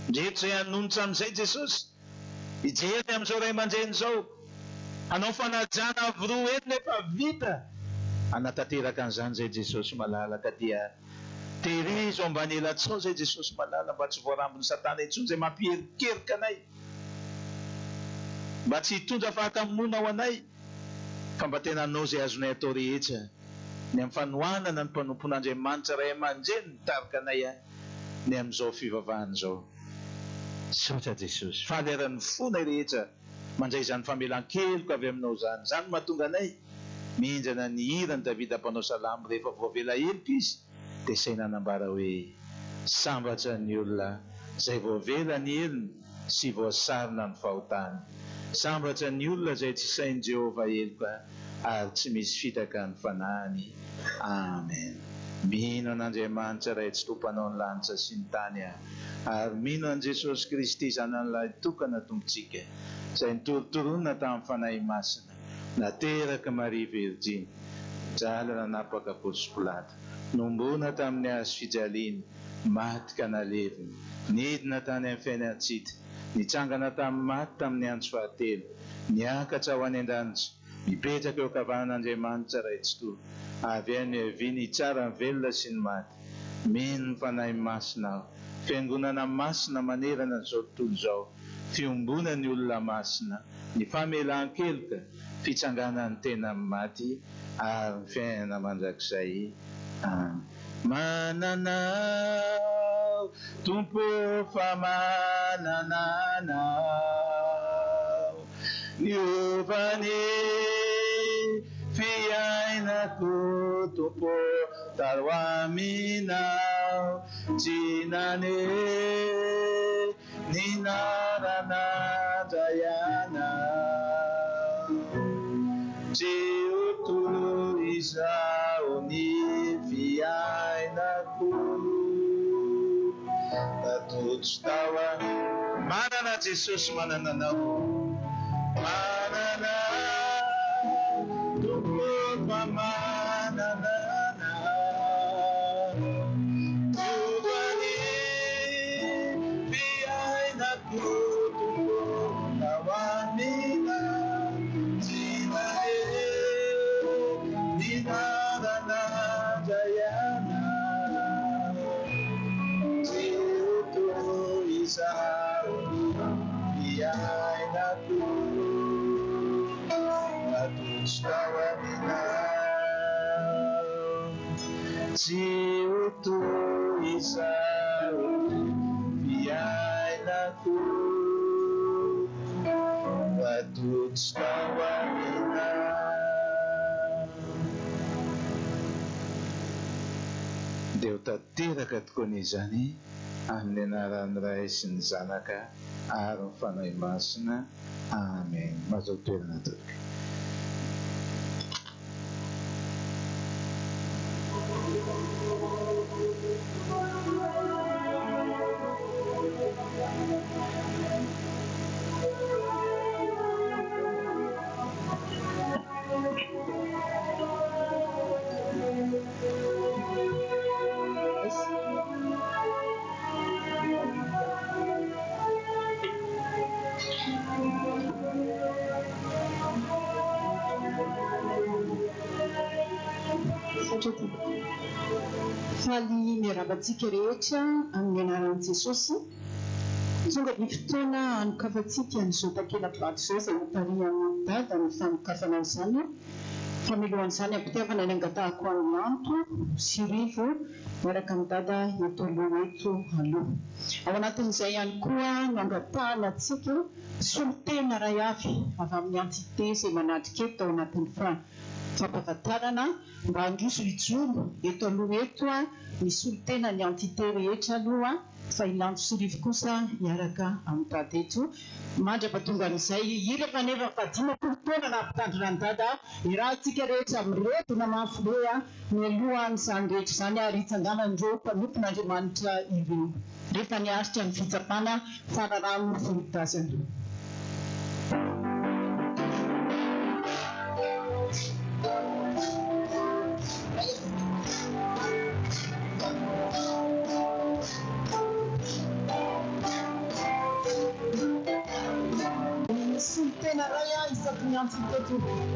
Ndreto izay hanonitra amin'izay Jesosy. Hijery ny amin'izao ray aman-dreny izao. Hanao fanajana avo roa heny nefa vita hanatanteraka an'izany izay Jesosy malala ka dia Tehirizo ambany elatsao izay Jesosy malala mba tsy voarambin'i satana intsony izay mampierikerika anay mba tsy hitondra fahakamoana ho anay fa mba tena hanao izay azonay atao rehetra ny amin'ny fanohanana ny mpanompon'Andriamanitra ray aman-dreny nitarika anay ny amin'izao fivavahana izao. Misaotra Jesosy. Faly eran'ny fonay rehetra mandray izany famelan-keloka avy aminao izany. Izany no mahatonga anay mihindrana ny hiran'i Davida mpanao salamo rehefa voavela heloka izy dia sahy nanambara hoe, Sambatra ny olona izay voavela ny helony sy voasarona ny fahotany. Sambatra ny olona izay tsy sain'i Jehovah heloka ary tsy misy fitaka ny fanahiny. Amen. Mino an'Andriamanitra Ray Tsitoha Mpanao ny lanitra sy ny tany aho, ary mino an'i Jesosy Kristy Zanany Lahitokana Tompontsika, izay nitorontoronina tamin'ny Fanahy Masina, naterak'i Maria Virjiny, nijaly nanapaka Pontsy Pilato, nohomboana tamin'ny hazo fijaliana, maty ka nalevina, nidina tany amin'ny fiainan-tsita, nitsangana tamin'ny maty tamin'ny andro fahatelo, niakatra ho any an-danitra, Mipetraka eo ankavanan'Andriamanitra Ray Tsitoha, avy any havia nitsara ny velona sy ny maty. Mino ny Fanahy Masina aho. Fiangonana masina manerana an'izao tontolo izao, fiombonan'ny olona masina, ny famelan-keloka, fitsanganan'ny tena amin'ny maty ary ny fiainana mandrakizay. Amen. Manana aho Tompo ô fa manana Anao Niova ny fiainako Tompo ô taro aminao Tsy nane Ny anarana ndray anao Tsy ho toy izao ny fiainako Raha toa tsy tao aho Manana Jesosy manana anao Manana Tompo fa manana anao Tonga ny fiainako Tompo ao aminao Tsy naheno ny lalana handray anao Tsy ho toy izao ny fiainako Natolotro tao aminao Tsy ho toy izao ny fiainako Natolotro tao aminao Dia ho tanteraka tokoa anie izany amin'ny anaran'ny Ray sy ny Zanaka ary ny Fanahy Masina. Amen. Mazoto toerana tompoko. Misaotra tompoko. Faly miarahaba antsika rehetra amin'ny anaran'i Jesosy. Tonga ny fotoana hanokafantsika an'izao takela-bato izao izay hotarihan'i Dada ny fanokafana an'izany. Fa milohan'izany am-pitiavana ny angatahako an'i Lanto sy Rivo miaraka amin'i Dada eto aloha eto aloha. Ao anatin'izay ihany koa no angatahana antsika solontena iray avy avy amin'ny entité izay manatrika eto ao anatin'ny fampahafantarana mba handroso hijoro eto aloha eto ny solontena ny entité rehetra aloha fa i Lanto sy Rivo kosa hiaraka amin'i Dada eto mandra-pahatongan'izay hira faneva faha-50 taona naha-mpitandrina an'i Dada iarahantsika rehetra miredona mafy be mialohan'izany rehetra izany ary hitsanganan'ireo mpanompon'Andriamanitra ireo rehefa niaritra ny fitsapana fararano volotazana. Ny solontena iray isaky ny entité tompoko.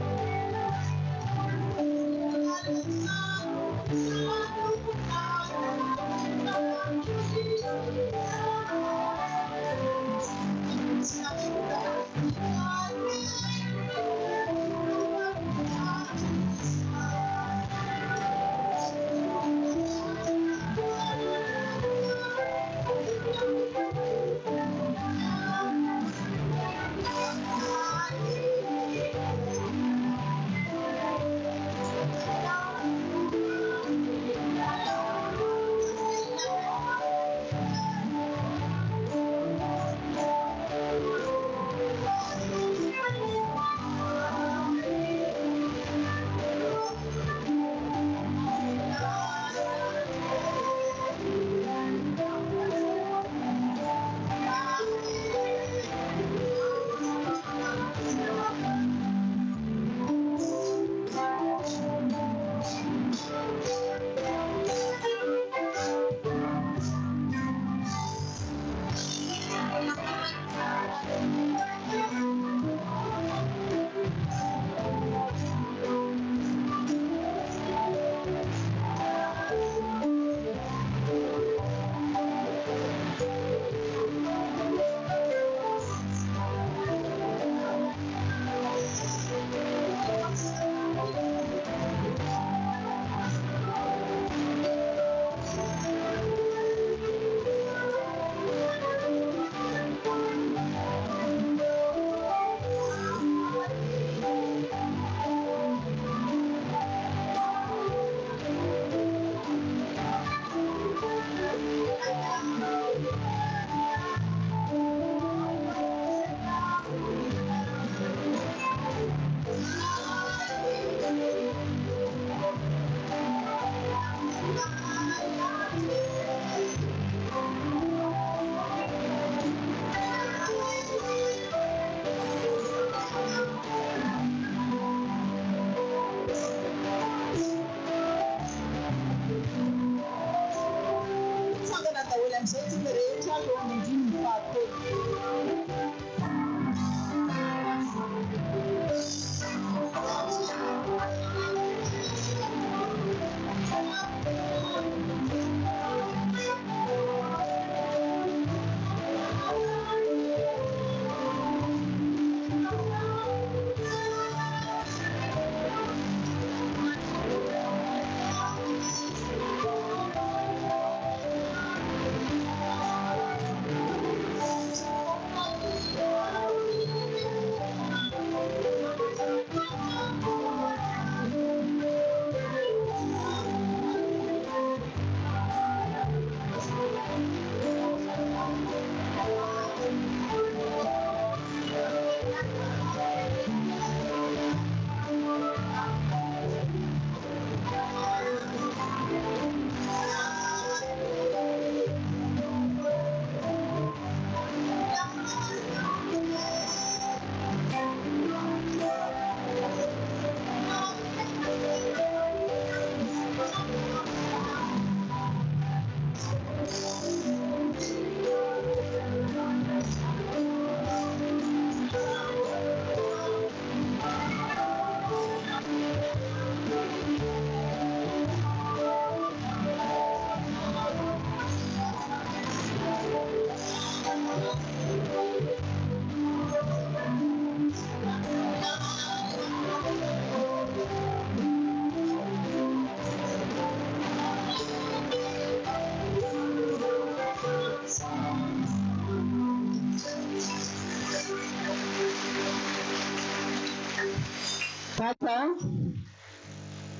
Mitsangana daholo amin'izay tsika rehetra eo amin'ny andininy fahatelo.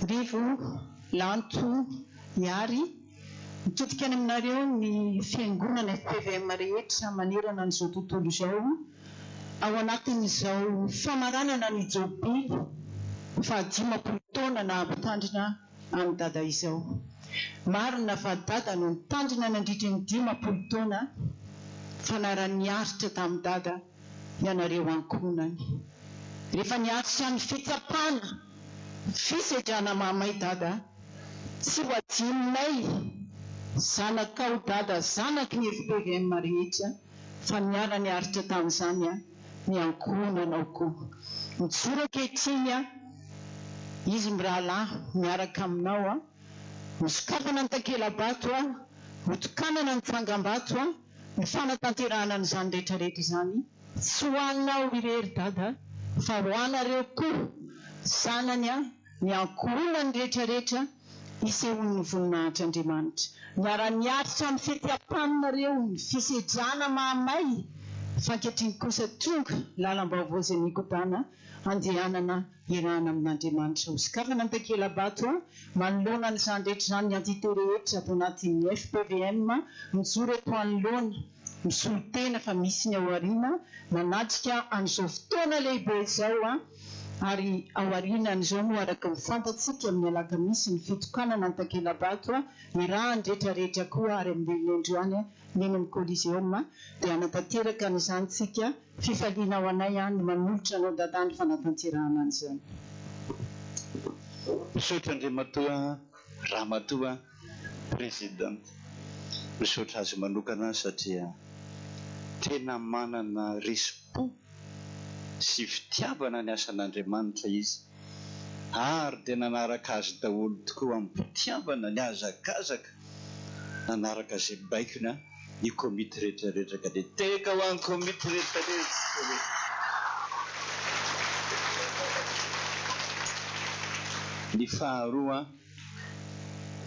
Rivo, Lanto, Ihary, mitodika any aminareo ny Fiangonana fpvm rehetra manerana an'izao tontolo izao ao anatin'izao famaranana ny Jobily faha-50 taona naha mpitandrina an'i Dada izao. Marina fa Dada no nitandrina nandritry ny 50 taona fa nara-niaritra tamin'i Dada ianareo ankohonany. Rehefa niatrika ny fitsapana, fisedrana mahamay Dada, tsy ho adinonay zanakao Dada zanaky ny fpvm rehetra fa niara-niaritra tamin'izany ny ankohonanao koa. Mijoro ankehitriny izy mirahalahy miaraka aminao, hosokafana ny takela-bato, hotokanana ny tsangambato, Ny fanatanterahana an'izany rehetra rehetra izany tsy ho anao irery Dada fa ho anareo koa zanany a, ny ankohonany rehetra rehetra hisehoan'ny voninahitr'Andriamanitra. Niara-niaritra ny fitiapaninareo, ny fisedrana mahamay fa ankehitriny kosa tonga lalam-baovao izay mikodana handehanana Iarahana amin'Andriamanitra ho sokafana ny takela-bato manoloana an'izany rehetra izany ny entité rehetra ato anatin'ny fpvm mijoro eto anoloana misolo tena fa misy ny ao aoriana manatrika an'izao fotoana lehibe izao ary ao aorianan'izao moa araka ny fantatsika amin'ny alakamisy ny fitokanana ny takela-bato iarahan'ny rehetra rehetra koa ary amin'ny herinandro ihany ny eny amin'ny Coliseum dia hanatanteraka an'izany tsika Fifaliana ho anay ny manolotra anao Dada ny fanatanterahana an'izany. Misaotra Andriamatoa Ramatoa President. Misaotra azy manokana satria tena manana risi-po sy fitiavana ny asan'Andriamanitra izy ary dia nanaraka azy daholo tokoa amim-pitiavana nihazakazaka nanaraka izay baikony ny komity rehetra rehetra ka dia tehaka ho an'ny komity rehetra rehetra. Ny faharoa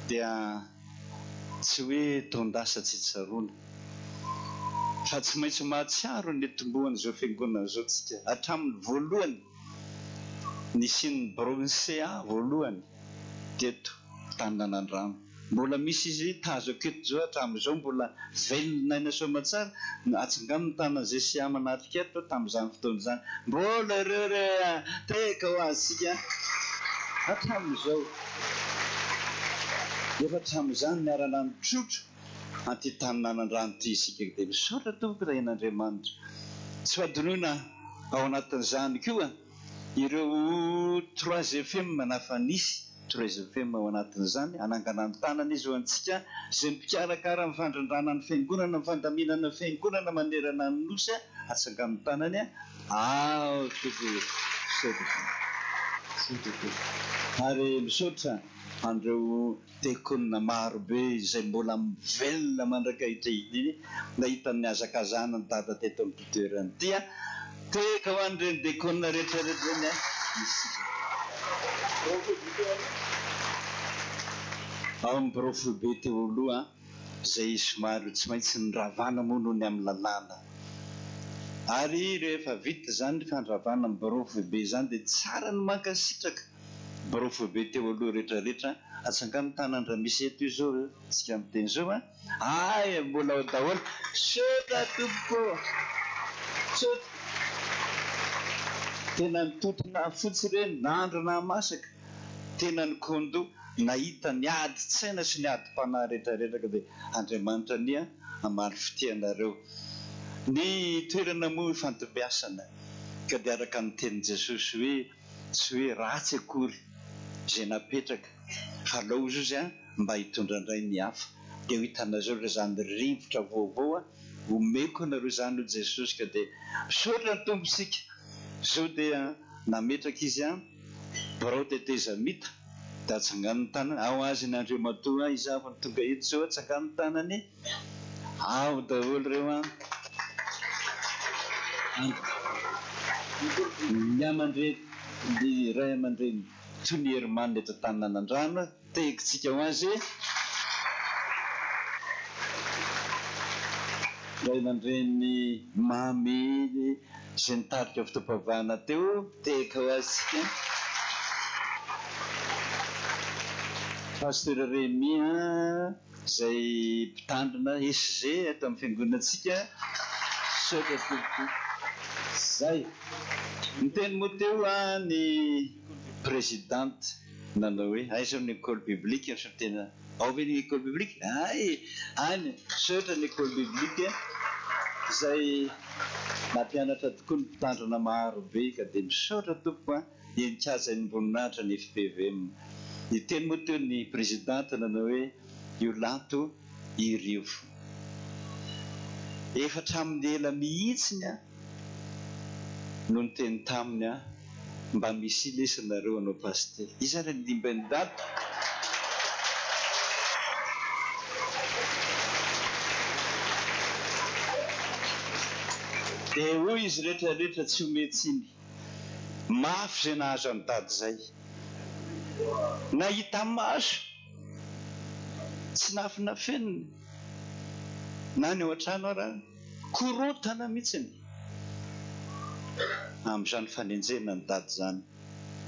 dia tsy hoe taon-dasa tsy tsaroana fa tsy maintsy mahatsiaro ny nitomboan'izao fiangonana izao tsika hatramin'ny voalohany nisian'ny biraon'ny CA voalohany teto Tananandrano. Mbola misy izy tazako eto zao hatramin'izao mbola velona aina soamatsara atsangano ny tanana zay CA manatrika eto tamin'izany fotoana izany mbola ireo re tehaka ho azy tsika hatramin'izao efa hatramin'izany niarana nitrotro an'ity tanin'Anandrano ity isika dia misaotra tompoko Rain'Andriamanitra tsy ho adinoina ao anatin'izany koa Ireo trois FM na fa nisy trois FM ao anatin'izany, hanangana ny tanana izy ho antsika izay mpikarakara ny fandrindrana ny fiangonana, ny fandaminana ny fiangonana manerana ny Nosy, atsangano ny tanany ao Tompo misaotra Tompo misaotra Tompo ary misaotra an'ireo Diakonina maro be izay mbola mivelona mandrak'ankehitriny nahita ny nihazakazahana ny dada teto amin'ity toerana ity a! Tehaka ho an'ireny diakonina rehetra rehetra ireny a! Isika. Ao amin'ny birao foibe teo aloha izay somary tsy maintsy niravana moa noho ny amin'ny lalàna. Ary rehefa vita izany fandravana ny birao foibe izany dia tsara ny mankasitraka Birao foibe teo aloha rehetra rehetra atsangano tanan raha misy eto io zao tsika miteny zao a! Hay mbola ao daholo misaotra tompoko misaotra tena nitontona fotsy ireny nandro nahamasaka tena ny kondo nahita ny adin-tsaina sy ny adim-panahy rehetra rehetra ka dia Andriamanitra anie hamaly fitia anareo ny toerana moa ifandimbiasana ka dia araka ny tenin'i Jesosy hoe Tsy hoe ratsy akory izay napetraka fa alao ozy an mba hitondra indray ny hafa dia ho hitanareo re izany rivotra vaovao an omeko anareo izany hoy Jesosy ka dia misaotra ny Tompo isika izao dia nametraka izy an birao tetezamita dia atsangano ny tanana ao azy ny Andriamatoa an iza avy no tonga eto izao atsangano ny tanany Ao daholo ireo an! Ny aman-dreny, ny ray aman-dreny toy ny Herman eto Antaninanandrano, tehiko-tsika ho azy. Ray aman-dreny Mamy izay nitarika fotoam-pivavahana teo, tehaka ho azy tsika. Pasteur Rémi izay mpitandrina SG eto amin'ny fiangonantsika. Misaotra tompoko. Zay. Niteny moa teo ny présidente nanao hoe aiza ny école biblique fa tena ao ve ny école biblique? Hay! Any. Misaotra ny école biblique izay nampianatra tokoa ny mpitandrina maro be ka dia misaotra tompoko a. Henin-kajain'ny voninahitra ny fpvm. Niteny moa teo ny Prezidanta nanao hoe io Lanto Irivo. Efa hatramin'ny ela mihitsiny aho no niteny taminy aho mba misia lesy nareo hanao pasitera. Iza ary ny limben'i Dada? Dia hoy izy rehetra rehetra tsy omen-tsiny. Mafy izay nahazo an'i Dada izay. Nahita maso tsy nafinafenina na ny ao an-trano ara, korontana mihitsiny amin'izany fanenjehana an'i Dada izany.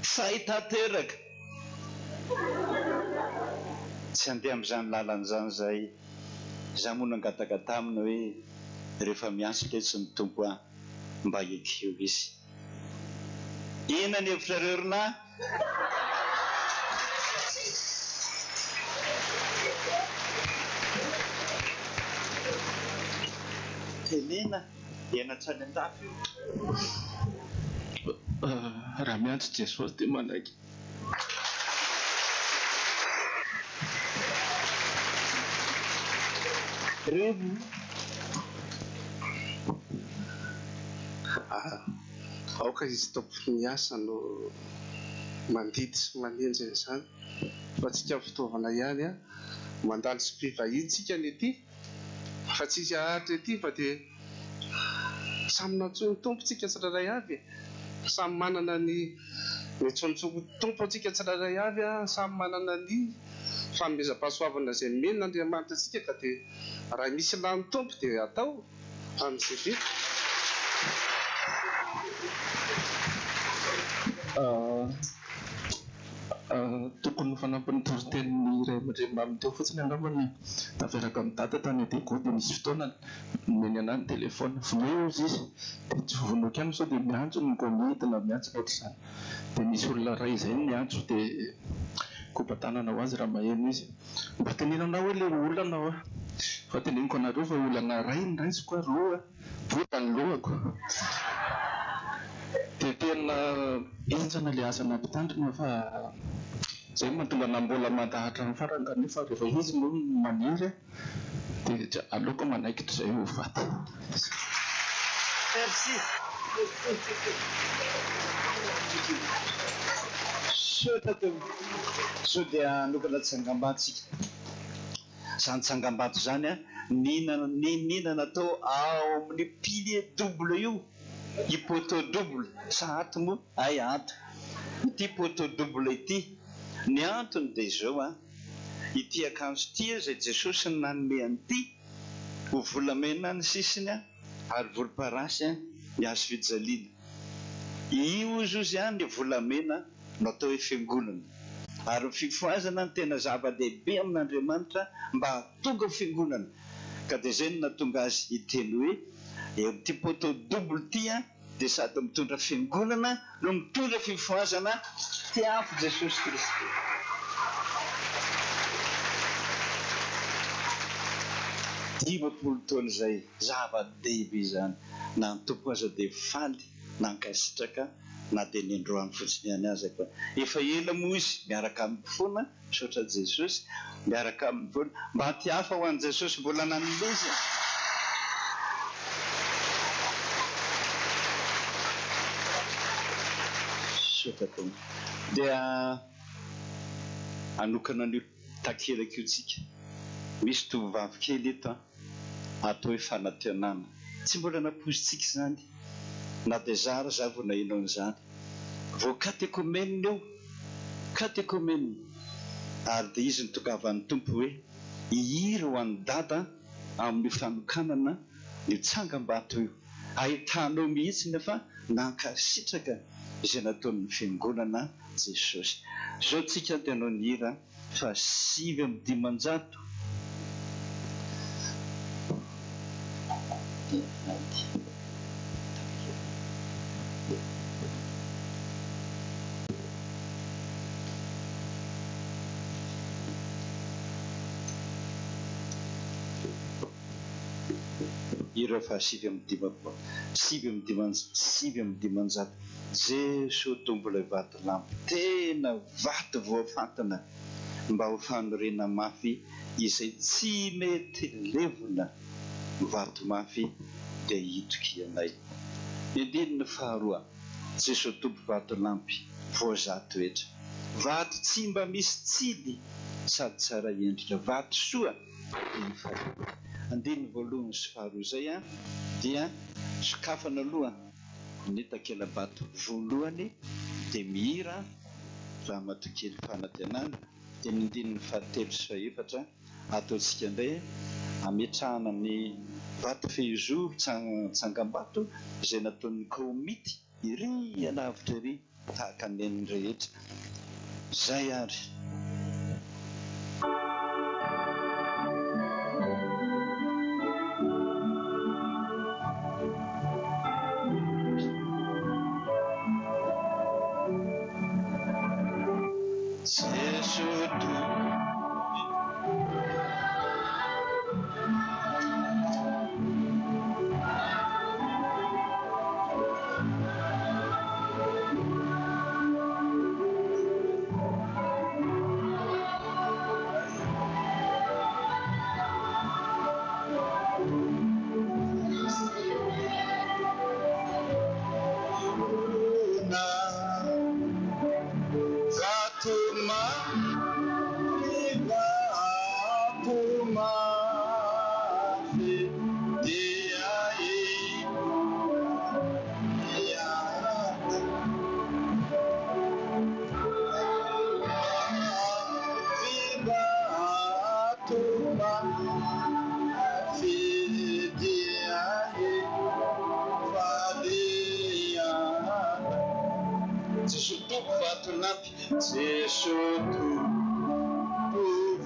Sahy tanteraka! Tsy handeha amin'izany lalana izany izahay. Izaho moa nangataka taminy hoe rehefa miantso letsy ny Tompo aho. mba ekeo izy. Inona ny hevitrareo ry lahy? Tenena, henatra any an-dafy io. Raha miantso Jesosy dia manaiky. Revy. Aoka izy tompon'ny asa no mandidy sy manenjy an'izany fa tsika fitaovana ihany an! Mandalo sy mpivahiny tsika ny ety fa tsisy haharitra ety fa dia samy nantsoin'ny Tompo tsika tsirairay avy e! Samy manana ny nantsoin'ny Tompo antsika tsirairay avy an! Samy manana ny fanomezam-pahasoavana izay nomen'Andriamanitra antsika ka dia raha misy ilàn'ny Tompo dia atao amin'izay vita. Tokony ho fanampin'ny toritenin'ny ray aman-dreny mamy teo fotsiny angamba ny tafiaraka amin'i Dada tany Diego dia nisy fotoana nomeny anah ny téléphone, vonoy hozy izy dia tsy vonoiko ihany sao dia miantso ny komity na miantso ny ohatr'izany dia nisy olona iray izay niantso dia kopa-tanana ho azy raha maheno izy. Mba teneno anah hoe ilay olana hoa fa teneniko anareo fa olana iray ny raisiko a, roa. Bota ny lohako. Dia tena henjana ilay asa nampitandrina fa izay no mahatonga anah mbola manda hatramin'ny farany kanefa rehefa izy no maniry dia aleoko manaiky toy izay ho faty. Merci. Misaotra tompoko. Sao dia hanokana tsangambato tsika. Izany tsangambato izany niniana natao ao amin'io pilier double io, io poteau double, sa ato moa? Hay ato. Ity poteau double ity. Ny antony dia izao an, ity akanjo ity izay Jesosy no nanome an'ity, ho volamena ny sisiny ary volomparasy ny hazo fijaliana. Io hozy hozy an ny volamena no atao hoe fiangonana. Ary ny fifohazana no tena zava-dehibe amin'Andriamanitra mba hahatonga ho fiangonana. Ka dia izay no nahatonga azy hiteny hoe, eo amin'ity poteau double ity an, dia sady mitondra fiangonana no mitondra fifohazana, tiavo Jesosy Kristy. 50 taona izay, zava-dehibe izany. Na ny Tompo aza dia faly nankasitraka na dia ny androany fotsiny ihany aza ka. Efa ela moa izy miaraka amiko foana, misaotra Jesosy, miaraka aminy foana. Mba aty hafa ho an'i Jesosy mbola nanome izy e. Misaotra Tompo. Dia hanokana an'io takelaka io tsika. Misy tovovavy kely eto an. Atao hoe fanantenana. Tsy mbola nampoizintsika izany, na dia zara aza aho vao naheno an'izany. Vao katekomenina io, katekomenina. Ary dia izy nitongavan'ny Tompo hoe hihira ho an'i Dada amin'io fanokanana io tsangambato io. Ahitanao mihitsy nefa nankasitraka izay nataon'ny Fiangonana Jesosy. Izao tsika dia hanao ny hira. 509. Hira fahasivy amby dimampolo, sivy amby diman-, 509. Jesoa Tompo ilay vatolampy, tena vato voafantina mba ho fanorena mafy izay tsy mety levona, vato mafy dia itokianay. Ny andininy faharoa, Jesoa Tompo vatolampy voazaha toetra, vato tsy mba misy tsiny sady tsara endrika, vato soa dia ifaliana. Andininy voalohany sy faharoa izay dia sokafana aloha ny takela-bato voalohany dia mihira Ramatoa kely fanantenana dia ny andininy fahatelo sy fahefatra ataontsika indray ametrahana ny vato fehizoro tsangambato izay nataon'ny kaomity ery alavitra ery tahaka ny an'ny rehetra. Izay ary. Jeso Tompo. Jesoa Tompo vatolampy, Jesoa Tompo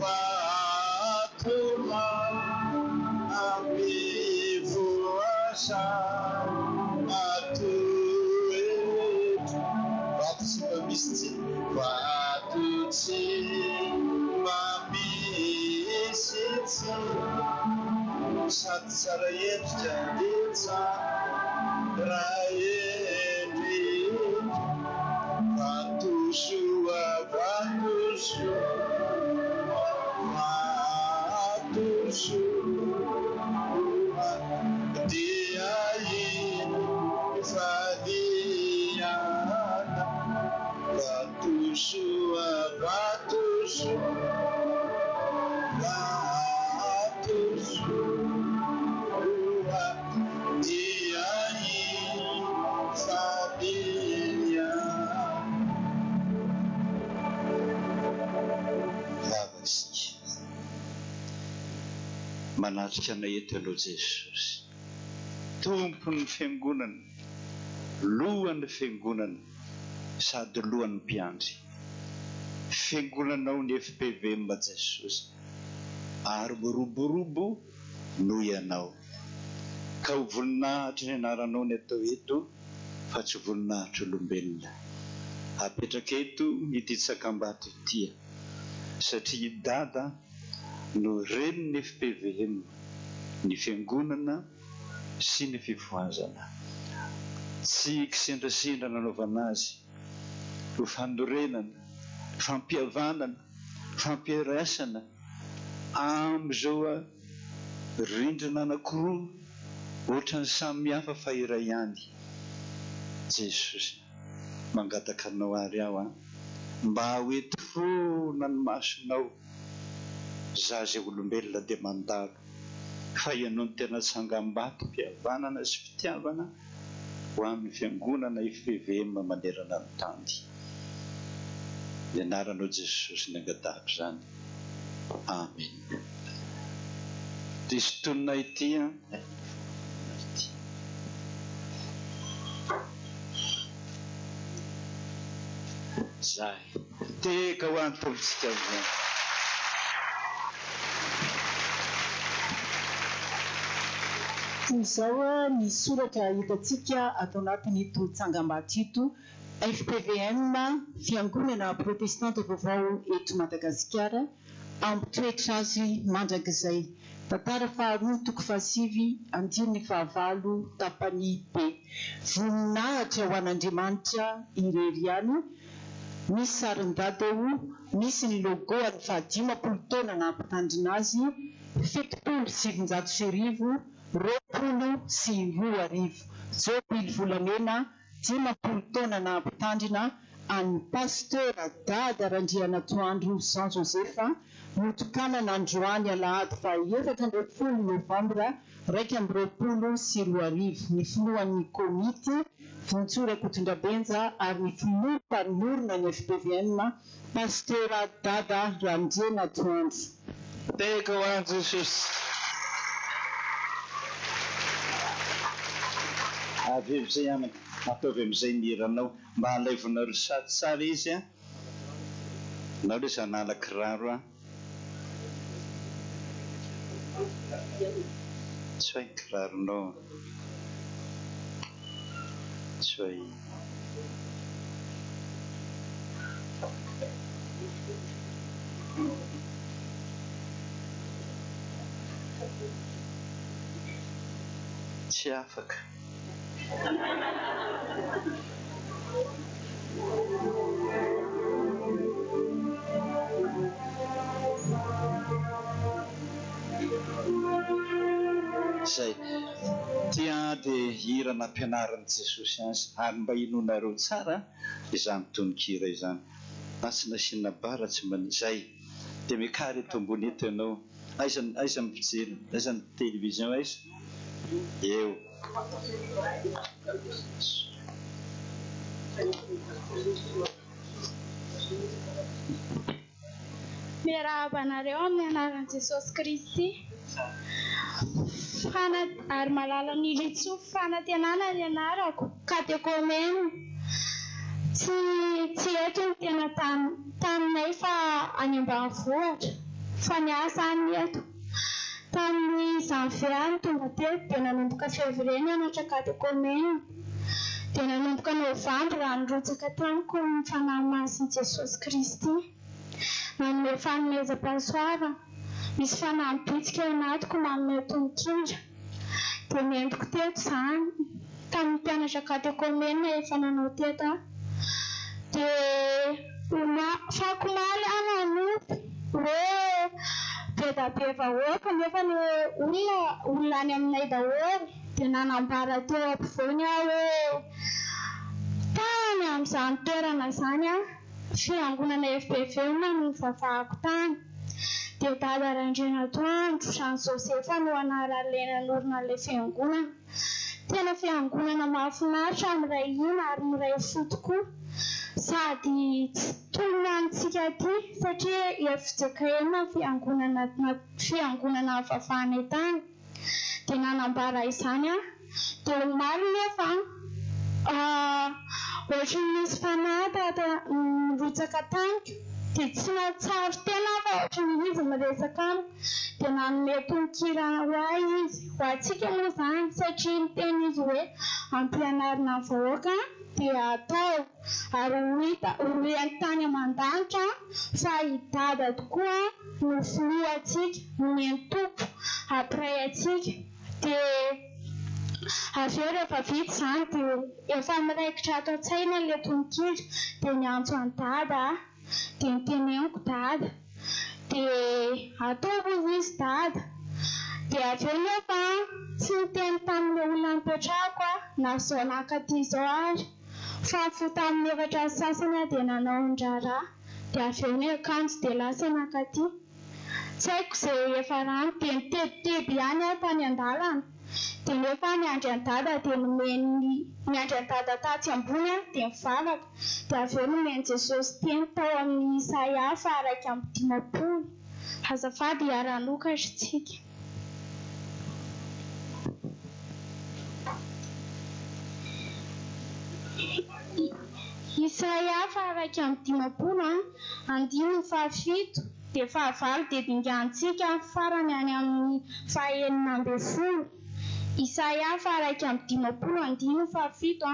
vatolampy, voasana toetra, vato tsy mba misy tsy, vato tsy mba misy tsy, sady tsara endrika dia tsara endrika, vatosoa, vatosoa, vatosoa, dia ifaliana, vatosoa, vatosoa, vatosoa, dia ifaliana. Vava isika. Manatrika anay eto Ianao Jesosy. Tompon'ny Fiangonana, Lohan'ny Fiangonana sady Lohan'ny Mpiandry. Fiangonanao ny fpvm Jesosy ary miroborobo noho Ianao. Ka ho voninahitry ny anaranao ny atao eto fa tsy voninahitr'olombelona. Apetraka eto ity tsakambato ity satria i Dada no renin'ny fpvm, ny Fiangonana sy ny Fifohazana. Tsy kisendrasendra nanaovana azy ho fanorenana, fampihavanana, fampiaraisana amin'izao rindrina anankiroa ohatran'ny samy hafa fa iray ihany. Jesosy, mangataka Anao àry aho an, mba ho eto foana ny masonao, za izay olombelona dia mandalo, fa Ianao no tena tsangambatom-pihavanana sy fitiavana ho an'ny Fiangonana FPVM manerana ny tany. Ny anaranao Jesosy ny angatahako izany. Amen. Diso tonona ity an. Zay. Tehaka ho an'ny Tompontsika izany. Toy izao ny soratra hitantsika ato anatin'ito tsangambato ito, fpvm, Fiangonana Protestanta Vaovao eto Madagasikara, Hampitoetra azy mandrakizay. Tantara faharoa toko fahasivy andininy fahavalo tapany B. Voninahitra ho an'Andriamanitra irery ihany. Misy sarin'i Dada eo, misy ny logo an'ny fahadimampolo taona naha-mpitandrina azy, 1970, 2020. Jobily volamena, 50 taona naha-mpitandrina an'i Pasteur Dada Randrianatoandro Jean Joseph, notokanana androany alahady faha 14 novambra 2021, ny filohan'ny komity, Vontsoa Rakotondrabenja ary ny filoha mpanorina ny fpvm, Pasitera Dada Randrianatoandro. Tehaka ho an'i Jesosy. Avy eo izay anaka, ataovy amin'izay ny hiranao mba alaivonareo sary tsara izy an! Nareo izy hanala kiraro an! Tsy hay ny kiraronao an! Tsy hay. Tsy afaka. Izay. Ity dia hira nampianarin'i Jesosy azy ary mba hinoanareo tsara izany tononkira izany. Na tsy nasiana bara tsy mba izay. Dia miakara eto ambony eto ianao. Aiza aiza ny mpijery? Aiza ny télévision aiza? Eo. Miarahaba anareo amin'ny anaran'i Jesosy Kristy. Fana ary malalan'Ilitsoa Fanantenana ny anarako, katekomena. Tsy tsy eto ny tena tany taninay fa any ambanivohitra, fa ny asa any eto. Tamin'ny janvier aho no tonga teto dia nanomboka février nianatra katekomena. Dia nanomboka novambra raha nirotsaka tamiko ny Fanahy Masin'i Jesosy Kristy. Nanome fanomezam-pahasoavana. Misy fanahy mibitsika ao anatiko manome tononkira. Dia nentiko teto izany, tamin'ny mpianatra katekomena efa nanao teto aho. Dia omaly aho nanompo hoe be dia be vahoaka nefa ny olona, olona any aminay daholo. Dia nanambara teo ampovoany aho hoe tany amin'izany toerana izany aho, fiangonana FPV no nivavahako tany. Dia Dada Randrianatoandro Jean Joseph no anaran'ilay nanorina an'ilay fiangonana. Tena fiangonana mahafinaritra, miray hina ary miray fo tokoa. Sady tsy toy ny antsika aty satria fjkm ny fiangonana fiangonana nivavahanay tany. Dia nanambara izany aho. Dia omaly nefa ohatry ny nisy fanahy tahaka nirotsaka tamiko. Dia tsy nahatsiaro tena aho fa ohatry ny izy miresaka amiko. Dia nanome tononkira ho ahy izy, ho antsika moa izany, satria niteny izy hoe ampianarina ny vahoaka dia atao. Ary ho hita ho reny tany aman-danitra fa i Dada tokoa no filohantsika, nomen'ny Tompo hampiray antsika. Dia avy eo rehefa vita izany dia efa miraikitra ato an-tsaina ilay tononkira dia niantso an'i Dada aho. Dia noteneniko Dada. Dia ataovy hozy izy Dada. Dia avy eo nefa tsy niteny tamin'ilay olona nipetrahako aho na izao nankaty izao ary. Fa nifoha tamin'ny efatra sy sasany aho dia nanao ny raharaha. Dia avy eo niakanjo dia lasa nankaty. Tsy haiko izay hiafarany dia nitebiteby ihany aho tany an-dalana. Dia nefa niandry an'i Dada dia nomen'ny niandry an'i Dada tatsy ambony aho dia nivavaka. Dia avy eo nomen'i Jesosy teny tao amin'ny Isaia faha 51. Azafady hiara-hanokatra isika. Isaia faha 51 andininy faha fito dia fahavalo dia dinganintsika farany any amin'ny faha 16. Isaia faha-51 andininy fahafito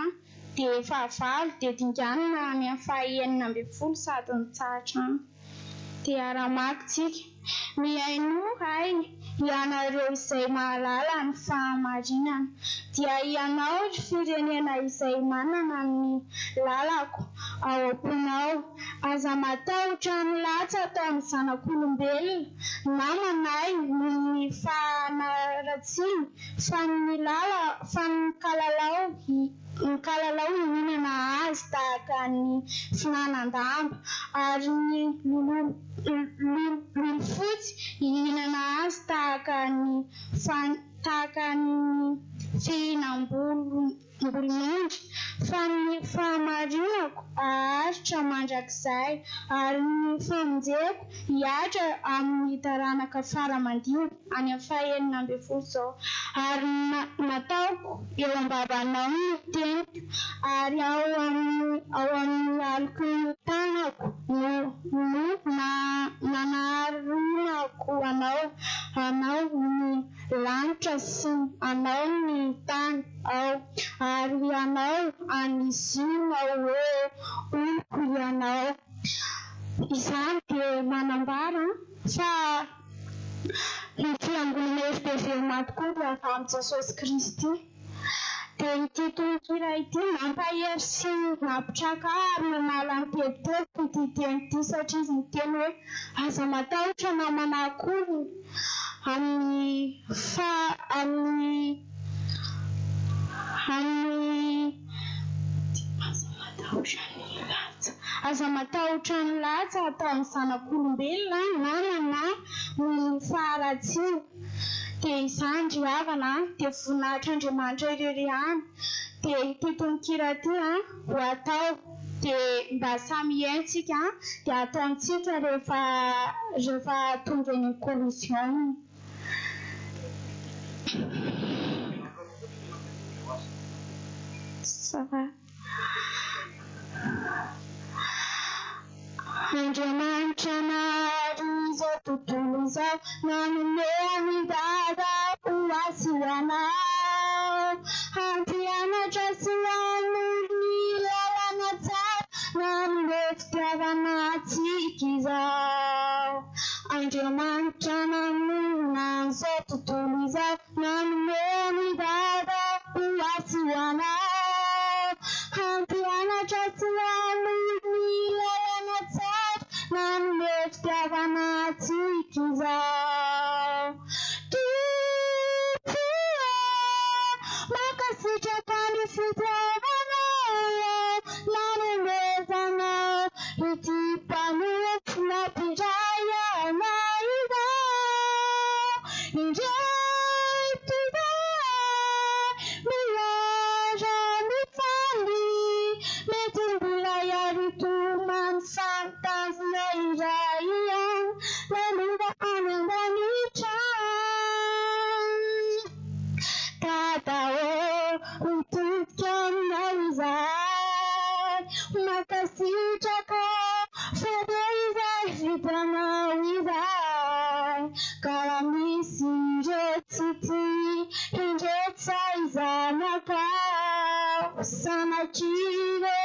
dia fahavalo dia dinganina any amin'ny faha-16 sady mitsahatra any. Dia ara-maka tsika. Mihainoa ahy ianareo izay mahalala ny fahamarinana. Dia ianao ry firenena izay manana ny lalako ao am-ponao. Aza matahotra ny latsa ataon'ny zanak'olombelona na manahy noho ny fahanaratsiany fa ny lala fa ny kalalao ny kalalao hihinana azy tahaka ny fihinanan-damba ary ny lolofotsy hihinana azy tahaka ny tahaka ny fihinam-bolon'ondry, fa ny fahamarinako haharitra mandrakizay, ary ny famonjeko hihatra amin'ny taranaka fara aman-dimby, any amin'ny fahenina ambin'ny folo izao. Ary nataoko eo am-bavanao ny teniko, ary ao amin'ny ao amin'ny aloky ny tanako no no nanaronako anao, anao ny lanitra sy anao ny tany ao, ary ianao any Ziona hoe, Oloko ianao. Izany dia manambara fa ny Fiangonana FPVMA tokoa dia avy amin'i Jesosy Kristy. Dia ity tononkira ity nampahery sy nampitraka ahy ary nanala ny tebitebiko ity teny ity satria izy niteny hoe aza matahotra namana akory amin'ny fa amin'ny amin'ny aza matahotra ny latsa aza matahotra ny latsa ataon'ny zanak'olombelona namana noho ny faharatsiana. Dia izany ry havana an, dia voninahitr'Andriamanitra irery ihany. Dia ity tononkira ity an, ho atao, dia mba samy hihaino tsika an, dia ataontsika rehefa rehefa tonga eny Coliseum. Ça va. Andriamanitra nahary izao tontolo izao, nanome an'i Dada ho ahy sy ho anao. Hampianatra sy hanoro ny lalana tsara, nanome fitiavana antsika izao. Andriamanitra nanorina an'izao tontolo izao, Nanome an'i Dada ho ahy sy ho anao, hampianatra sy hanoro ny lalana tsara, nanome fitiavana antsika izao. Tompo ô, mankasitraka ny fitiavanao, nanomezanao ity mpanompo nampiray anay izao. Indreto izahay miara-mifaly, mety mbola hiara-hitomany fa ny tanjona iray ihany, lalova any an-danitra. Dada ô, mitodika aminao izahay, mankasitraka fa be izay vitanao izay. Ka raha misy indretsy ity, indretsy ahy zanakao, sanatria ve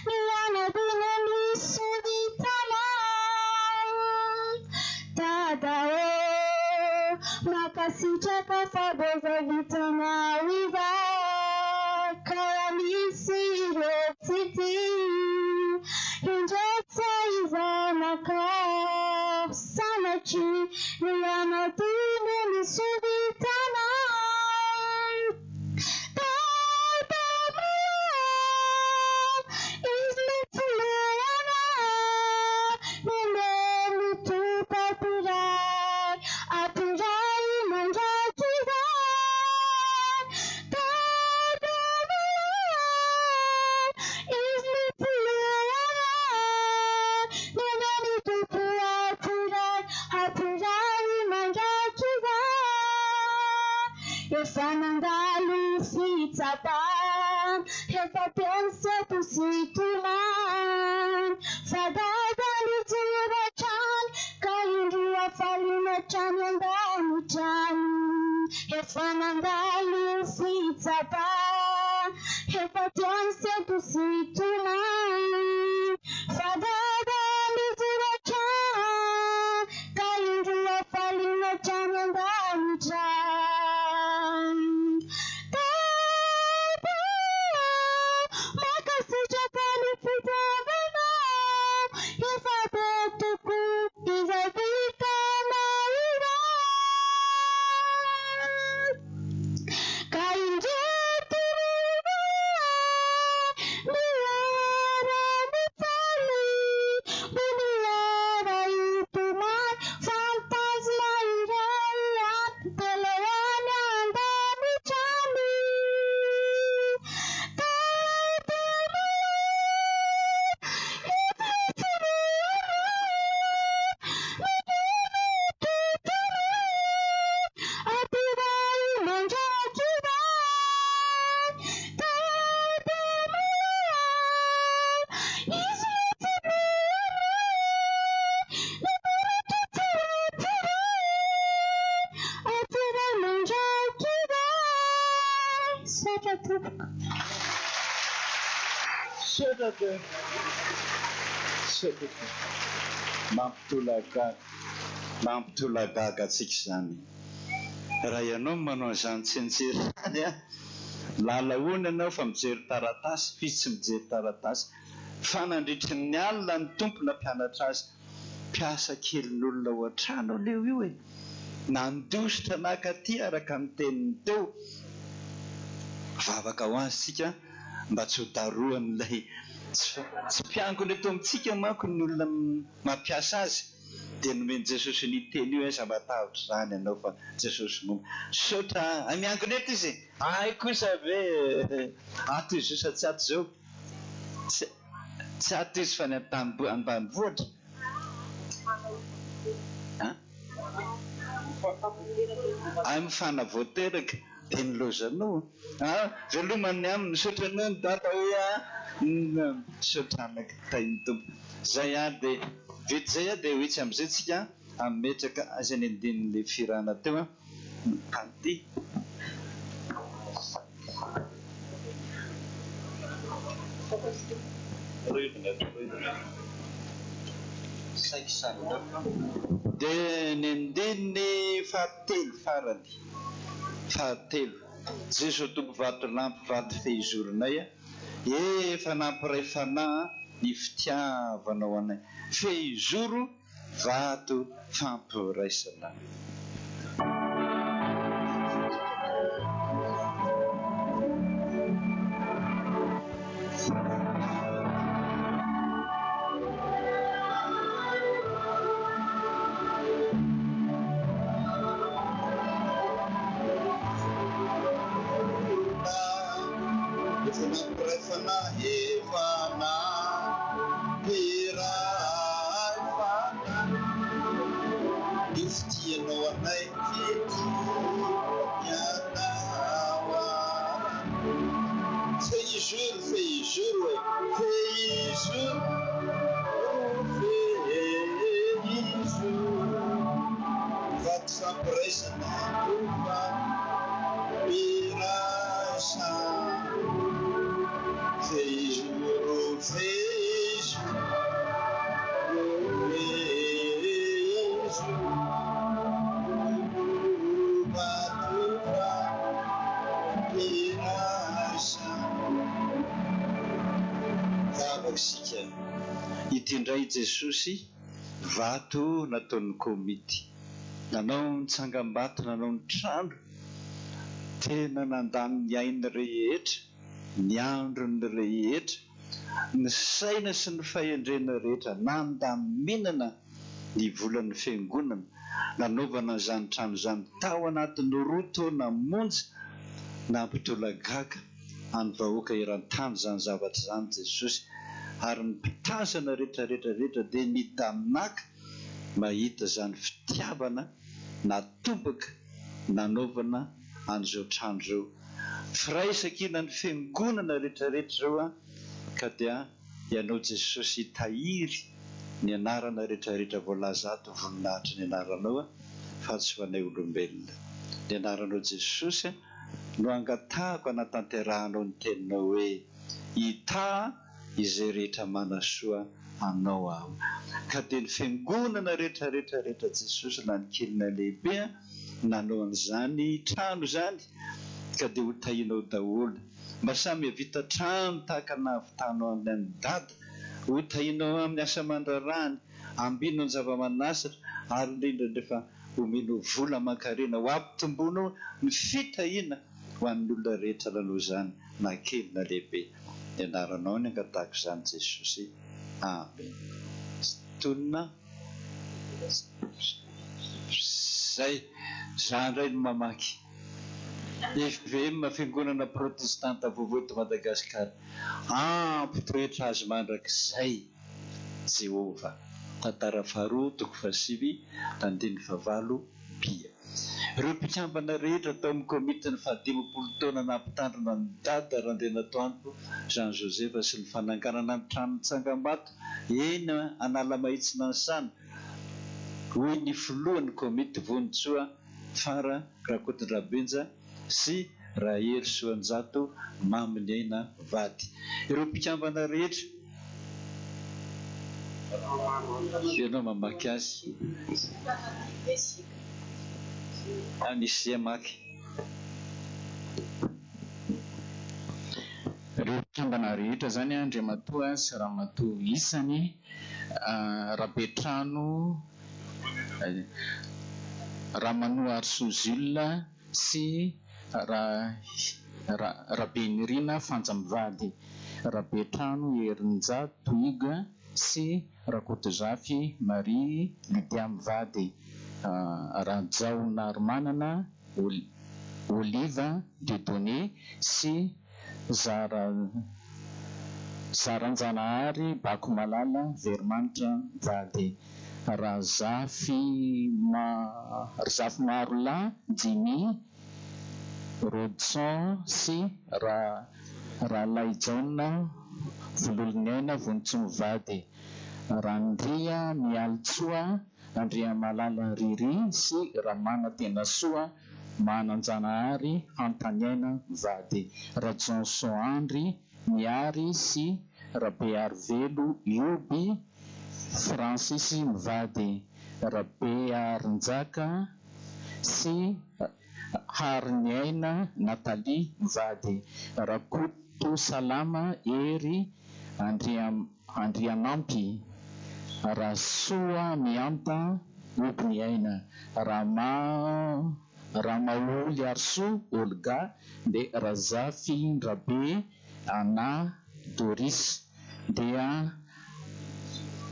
ny anadino misy vitanao? Dada ô, mankasitraka fa be izay vitanao izay, ka raha misy iretsy ity, indretsy ahy zanakao. Sanatria ny anadino misy vitanao. Dada malala, izy no filohana, nomeny tompo ampiray, ampiray mandrakizay. Dada malala, izy no filohana, nomeny tompo ampiray, ampiray mandrakizay. Efa nandalo fitsapana, efa teo ny sento sy tomany, fa dada nijoro hatrany, ka indro hafaliana hatrany an-danitra any. Efa nandalo fitsapana, efa teo ny sento sy tomany, fa dada mitoraka, ka indro hafaliana hatrany an-danitra. Dada, mankasitraka ny fitiavanao, efa be tokoa izay vitanao ireo. Ka indreto miara-mifaly, mba miara-hitomany, fa ny tanjona iray ihany, dia ilay any an-danitra any. Misaotra tompoko. Misaotra tompoko. Misaotra tompoko. Mampitolagaga, mampitolagaga antsika izany. Raha ianao no manao an'izany tsianjery izany an, lalahoana ianao fa mijery taratasy, f'izy tsy mijery taratasy. Fa nandritry ny alina ny Tompo nampianatra azy. Mpiasa kelin'olona ao an-trano aleo io e! Nandositra naka aty araka ny teniny teo. Vavaka ho azy isika mba tsy ho darohan'ilay tsy mpiangona eto amintsika manko ny olona mampiasa azy. Dia nomen'i Jesosy an'io teny io, aiza matahotra izany ianao fa Jesosy momba. Misaotra an! Hay miangona eto izy e! Hay kosa ve e! Ato izy io sa tsy ato izao? Tsy tsy ato izy fa any ambanivohitra an! Ay mifana vao teraka dia nilaozanao an! Veloma ny aminy, misaotra anao ny dada hoe an! Misaotra anaka, tahin'ny Tompo. Zay ary dia vita izay an dia ho etsy amin'izay tsika hametraka aiza ny andinin'ilay fihirana teo an! Anty. Dia ny andininy fahatelo farany, fahatelo, Jeso Tompo vatolampy vato fehizoronay, efa nampiray fanahy ny fitiavanao anay, fehizoro. Vato fampiraisana. Efa nampiray fanahy, efa nampiray. Ny fitianao anay Fitianao anay Fehizoro fehizoro e Fehizoro fehizoro Vato fampiraisana Fampiraisana Fehizoro fehizoro Vavaka isika. Ity indray i Jesosy, vato nataon'ny komity. Nanao ny tsangambato, nanao ny trano, tena nandany ny ainy rehetra, ny androny rehetra. Ny saina sy ny fahendrena rehetra nandaminana ny volan'ny Fiangonana nanaovana an'izany trano izany tao anatin'ny roa taona monja, nampitolagaga an'ny vahoaka eran-tany izany zavatra izany Jesosy, ary ny mpitazana rehetra rehetra rehetra dia midanàka mahita izany fitiavana natobaka nanaovana an'izao trano izao. Firaisankinan'ny Fiangonana rehetra rehetra izao an, ka dia Ianao Jesosy hitahiry ny anarana rehetra rehetra voalaza ato voninahitry ny anaranao an, fa tsy ho anay olombelona. Ny anaranao Jesosy no angatahako anatanterahanao ny teninao hoe, Hitaha izay rehetra manasoa anao aho. Ka dia ny fiangonana rehetra rehetra rehetra Jesosy na ny kely na lehibe nanao an'izany trano izany ka dia ho tahinao daholo. Mba samy havita trano tahaka ny nahavitanao an'ny an'i Dada. Ho tahinao amin'ny asa aman-draharahany, ambinao ny zava-manasatra ary indrindra indrindra fa omenao vola aman-karena ho ampitomboinao ny fitahiana ho an'ny olona rehetra nanao izany na kely na lehibe. Ny anaranao ny angatahako izany Jesosy. Amen. Tonona Zay, za ndray no mamaky. Fvm Fiangonana Protestanta Vaovao eto Madagasikara. Ampitoetra azy mandrakizay Jehovah. Tantara faharoa toko fahasivy andininy fahavalo bia. Ireo mpikambana rehetra tao amin'ny komitin'ny fahadimampolo taona nampitandrina an'i Dada Randrianatoandro Jean Joseph sy ny fananganana ny tranon'ny tsangambato eny Analamahitsy Nanisana, hoy ny filohan'ny komity Vonintsoa Fara Rakotondrabenja sy Raherisoanjato Maminiaina vady. Ireo mpikambana rehetra. Ianao mamaky azy. Misy hamaky. Ireo mpikambana rehetra izany, Andriamatoa sy Ramatoa isany, Rabetrano, Ramanoarisoa Jules sy Rabenirina Fanja mivady, Rabetrano Herinjato Hugues sy Rakotozafy Marie Lydia mivady, Rajaonarimanana Oliva Dieudonné sy Zaranjanahary Bakomalala Veromanitra mivady, Razafimarolahy Jimmy Rodson sy Ralaijaona Vololoniaina Vonintsoa mivady, Randria Mialitsoa Andriamalala Riri sy Ramanantenasoa Mananjanahary Hantaniaina mivady, Rajohnson Andry Miary sy Rabearivelo Ioby Francis mivady, Rabearinjaka sy Hariniaina Nathalie mivady, Rakotosalama Hery Andrianampy, Rasoamihanta Hobiniaina, Ramaholiarisoa Olga dia Razafindrabe Anna Doris dia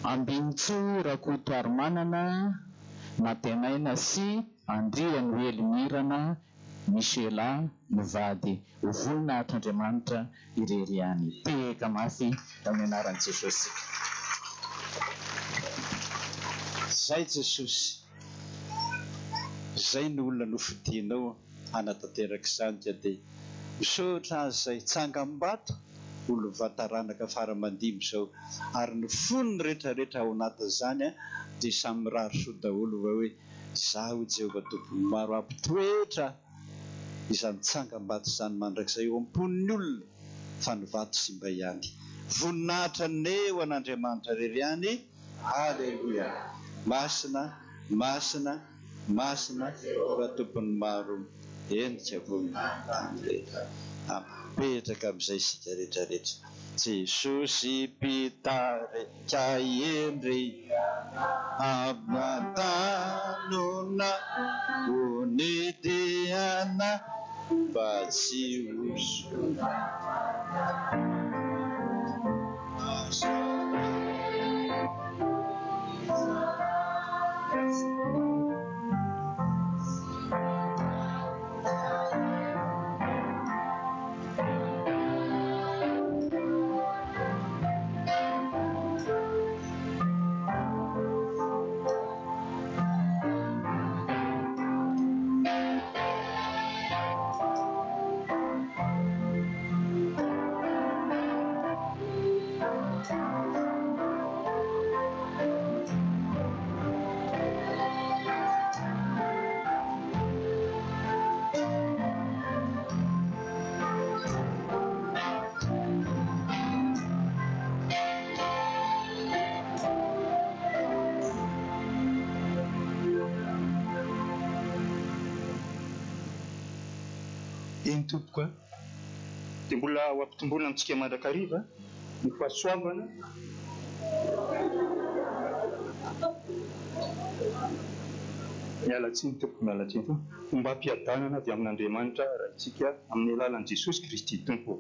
Ambinintsoa Rakotoarimanana Nantenaina sy Andrianoelimirana Michela mivady. Ho voninahitr'Andriamanitra irery ihany. Tehaka mafy amin'ny anaran'i Jesosy. Zay Jesosy. Zay no olona nofidinao hanatanteraka izany ka dia misaotra azy izay tsangambato ho lova taranaka fara aman-dimby izao ary ny fon'ny rehetra rehetra ao anatin'izany dia samy mirary soa daholo va hoe Izaho i Jehovah Tompon'ny maro hampitoetra izany tsangambato izany mandrakizay eo am-pon'ny olona fa ny vato simba ihany. Voninahitra anie ho an'Andriamanitra irery ihany. Aleloia! Masina, masina, masina Jehovah Tompon'ny maro, henika voninahitra rehetra. Apetraka amin'izay isika rehetra rehetra. Jesosy mpitarika hendry Avantanona ho nidiana fa tsy ho Eny tompoko a! Dia mbola ho ampitomboina amintsika mandrakariva ny fahasoavana. Miala tsiny tompoko, miala tsiny tompoko. Ombam-piadanana avy amin'Andriamanitra Raintsika amin'ny alalan'i Jesosy Kristy Tompo.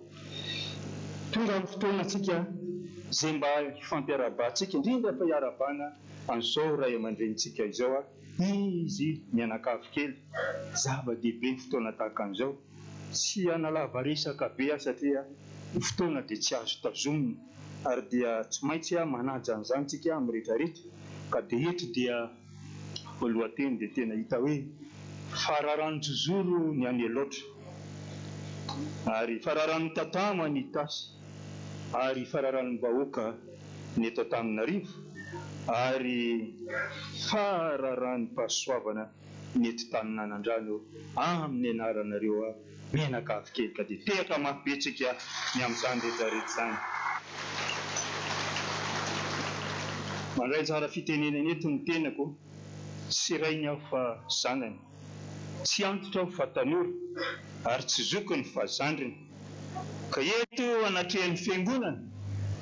Tonga ny fotoanantsika izay mba hifampiarahabantsika, indrindra fa hiarahabana an'izao ray aman-drenintsika izao. Izy mianakavy kely. Zava-dehibe ny fotoana tahaka an'izao. Tsy hanalava resaka be aho satria ny fotoana dia tsy azo tazomina ary dia tsy maintsy manaja an'izany tsika amin'ny rehetra rehetra ka dia eto dia voalohan-teny dia tena hita hoe fararanon-jozoro ny any Alaotra ary fararanon Tatamo any Itasy ary fararanom-bahoaka ny eto Antananarivo ary fararanom-pahasoavana ny eto tanin'Anandrano amin'ny anaranareo mianakavy kely ka dia tehaka mafy be tsika ny amin'izany rehetra rehetra izany. Mandray anjara fitenenana eto ny tenako, tsy rainy aho fa zanany, tsy antitra aho fa tanora ary tsy zokiny fa zandriny. Ka eto anatrehan'ny fiangonana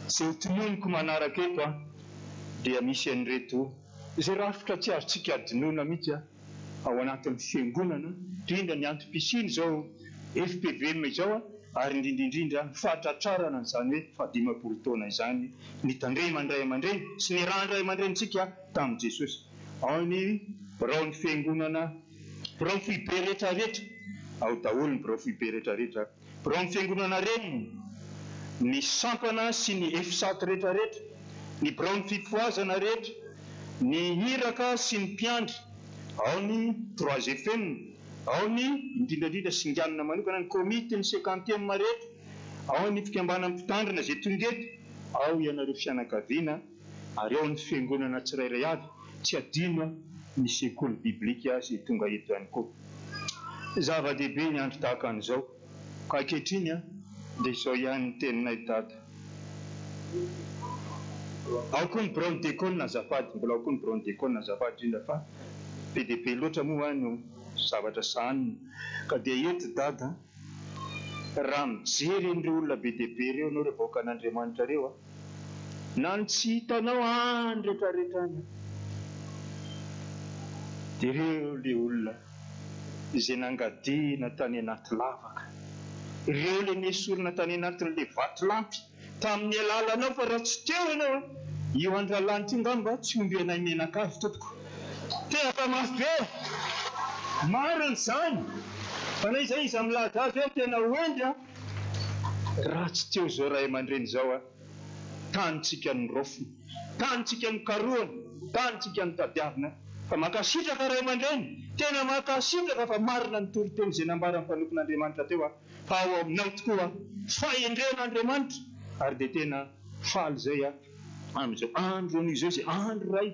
izay ho tononiko manaraka eto aho dia misy an'ireto Izay rafitra tsy azontsika adinoina mihitsy ao anatin'ny Fiangonana, indrindra ny antom-pisian'izao fpvm izao ary indrindra indrindra ny fahatratrarana an'izany hoe fahadimampolo taona izany nitandreman'ny ray aman-dreny sy niarahan'ny ray aman-drenintsika tamin'i Jesosy. Ao ny biraon'ny Fiangonana, birao foibe rehetra rehetra, ao daholo ny birao foibe rehetra rehetra. Biraon'ny Fiangonana Reniny, ny sampana sy ny EFSAT rehetrarehetra, ny biraon'ny fifohazana rehetra, ny iraka sy ny mpiandry, ao ny Trois FM, ao ny, indrindra indrindra singanina manokana, ny komitin'ny Cinquantième rehetra, ao ny fikambanan'ny mpitandrina izay tonga eto, ao ianareo fianakaviana ary ao ny fiangonana tsirairay avy, tsy adino ny sekoly biblika izay tonga eto ihany koa. Zava-dehibe ny andro tahaka an'izao, ka ankehitriny dia izao ihany ny teninay Dada. Ao koa ny biraon'ny diakona azafady, mbola ao koa ny biraon'ny diakona azafady indrindra fa be dia be loatra moa no zavatra sahanina. Ka dia eto Dada, raha mijery an'ireo olona be dia be ireo ianao, ireo vahoakan'Andriamanitra ireo, Na ny tsy hitanao any retraretra any dia ireo le olona izay nangadihina tany anaty lavaka, ireo le nesorina tany anatin'le vatolampy tamin'ny alalanao fa raha tsy teo ianao an, io andralanitra io ngamba tsy omby anay mianakavy tompoko. Tehaka mafy be! Marina izany! Fa na iza iza milaza azy hoe tena ho hendry an! Raha tsy teo izao ray aman-dreny izao a, tanintsika noraofina, tanintsika nokarohana, tanintsika notadiavina. Fa mankasitraka ray aman-dreny, tena mankasitraka fa marina ny toriteny izay nambaran'ny mpanompon'Andriamanitra teo a, fa ao aminao tokoa fahendren'Andriamanitra ary dia tena faly izay aho amin'izao andro anio izao izay andro iray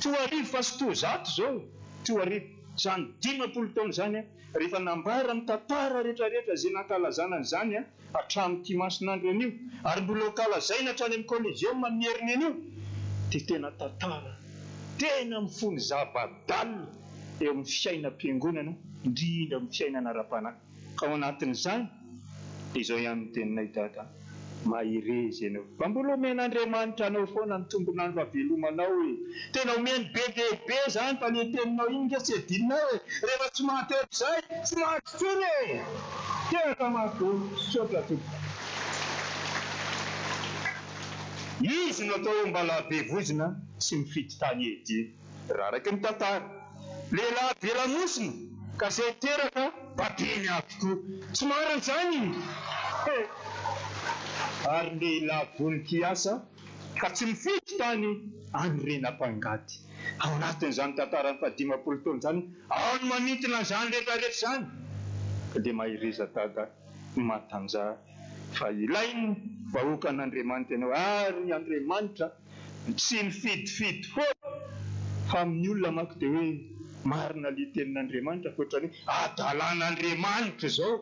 toa arivo fa tsy toa zato izao, toa arivo, izany 50 taona izany a. Rehefa nambara ny tantara rehetrarehetra izay nankalazana an'izany hatramin'ity mason'andro anio, ary mbola ho kalazaina hatrany amin'ny Coliseum amin'ny heriny anio, dia tena tantara tena mifono zava-dalina eo amin'ny fiainam-piangonana, indrindra amin'ny fiainana ara-panahy. Ka ao anatin'izany dia izao ihany ny teninay Dada. Mahereza ianao. Fa mbola omen'Andriamanitra anao foana ny tombon'andro havelomanao e! Tena omeny be dia be zany fa le teninao iny nge tsy adinonao e! Rehefa tsy maty ohatr'izay tsy maty tsony e! Tehaka mafy be, misaotra tompoko. Izy no atao hoe ombalahy be vozona tsy mifidy tany edy. Raha araka ny tantara, lehilahy be lamosina ka izay teraka babeny avokoa. Tsy marina izany? He! Ary lehilahy vonon-kiasa ka tsy mifidy tany anorenam-pangady. Ao anatin'izany tantaran'ny fahadimampolo taona izany, ao ny manintona an'izany rehetra rehetra izany. Ka dia mahereza Dada, matanjaha fa ilain'ny vahoakan'Andriamanitra ianao ary Andriamanitra Tsy mifidifidy foana fa amin'ny olona manko dia hoe marina le tenin'Andriamanitra fa ohatran'ny hoe adalan'Andriamanitra izao.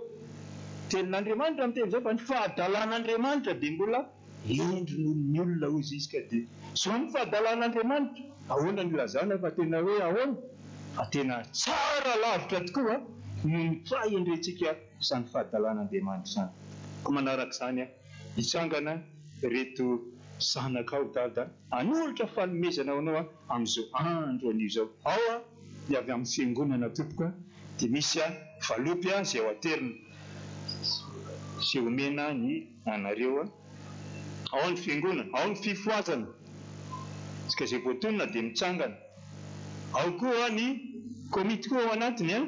Tenin'Andriamanitra miteny izao fa ny fahadalan'Andriamanitra dia mbola hendry noho ny olona hozy izy ka dia izao ny fahadalan'Andriamanitra. Ahoana no ilazana fa tena hoe ahoana? Fa tena tsara lavitra tokoa. Noho ny fahendrentsika izany fahadalan'Andriamanitra izany. Koa manaraka izany, hitsangana ireto zanakao Dada hanolotra fanomezana ho anao amin'izao andro anio izao. Ao ny avy amin'ny fiangonana tompoko dia misy valopy izay ho aterina sy omena ny anareo. Ao ny fiangonana, ao ny fifohazana. Isika izay voatonona dia mitsangana. Ao koa ny komity koa ao anatiny an!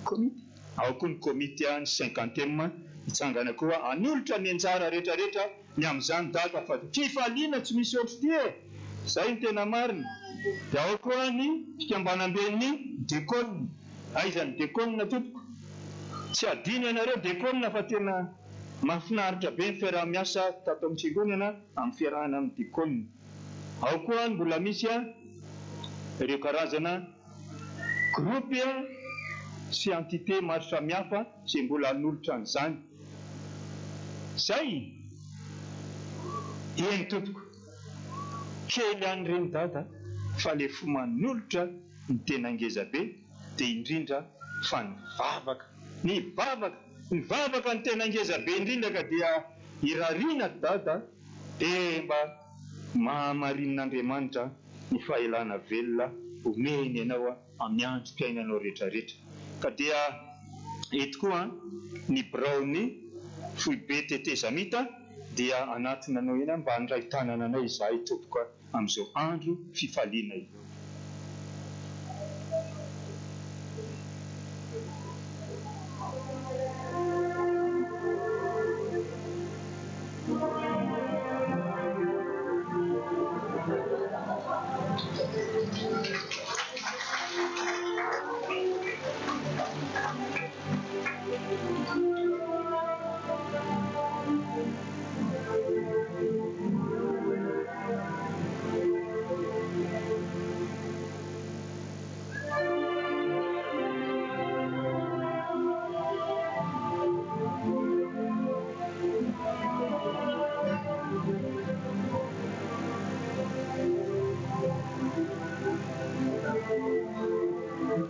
Komity. Ao koa ny komity ny cinquantième hitsangana koa hanolotra ny anjara rehetra rehetra ny amin'izany dada fa fifaliana tsy misy ohatr'ity e! Zay no tena marina. Dia ao koa ny fikambanamben'ny dekona. Aiza ny dekona tompoko? Tsy adino ianareo dekona fa tena mahafinaritra be ny fiaraha-miasa tato amin'ny fiangonana amin'ny fiarahana amin'ny dekona. Ao koa ny mbola misy ireo karazana groupe sy entité maro samihafa izay mbola hanolotra an'izany. Zay! Eny tompoko, kely ihany ireny dada fa le fo manolotra ny tena ngeza be dia indrindra fa ny vavaka, ny vavaka, ny vavaka no tena ngeza be indrindra ka dia irariana ry dada dia mba mahamarinin'Andriamanitra ny fahelana velona omeny anao amin'ny androm-piainanao rehetra rehetra. Ka dia eto koa ny biraon'ny foibe tetezamita dia hanatona anao eny mba handray tanana anay izahay tompoko amin'izao andro fifaliana izao.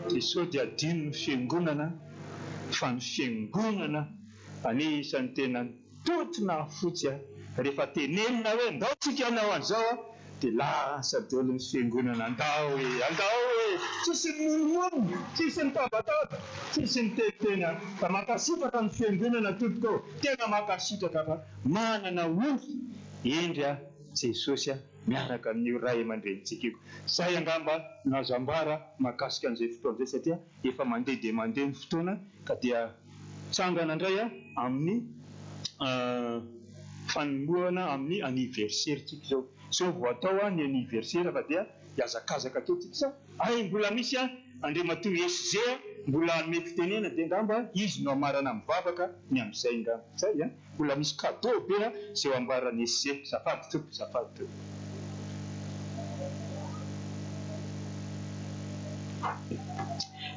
Dia sao dia adino ny fiangonana fa ny fiangonana anie isan'ny tena Toto nahafotsy a! Rehefa tenenina hoe ndao tsika hanao an'izao a! Dia lasa daholo ny fiangonana andao e! Andao e! Tsisy ny monomonona, tsisy ny tabataba, tsisy ny teniteny a! Fa mankasitraka ny fiangonana tompoko ô! Tena mankasitraka fa manana ondry hendry a! Jesosy a! Miaraka amin'io ray aman-drenintsika io. Izay angamba no azo ambara mahakasika an'izay fotoana izay satria efa mandeha dia mandeha ny fotoana ka dia Tsangana indray amin'ny fanombohana amin'ny anniversaire tsika izao. Sao vao atao ny anniversaire fa dia hihazakazaka kely tsika sa hay mbola misy Andriamatoa SG mbola hanome fitenena dia angamba izy no hamarana mivavaka ny amin'izay angamba. Zay an! Mbola misy cadeau be izay ho ambaran'i SG. Zafady tompoko, zafady tompoko.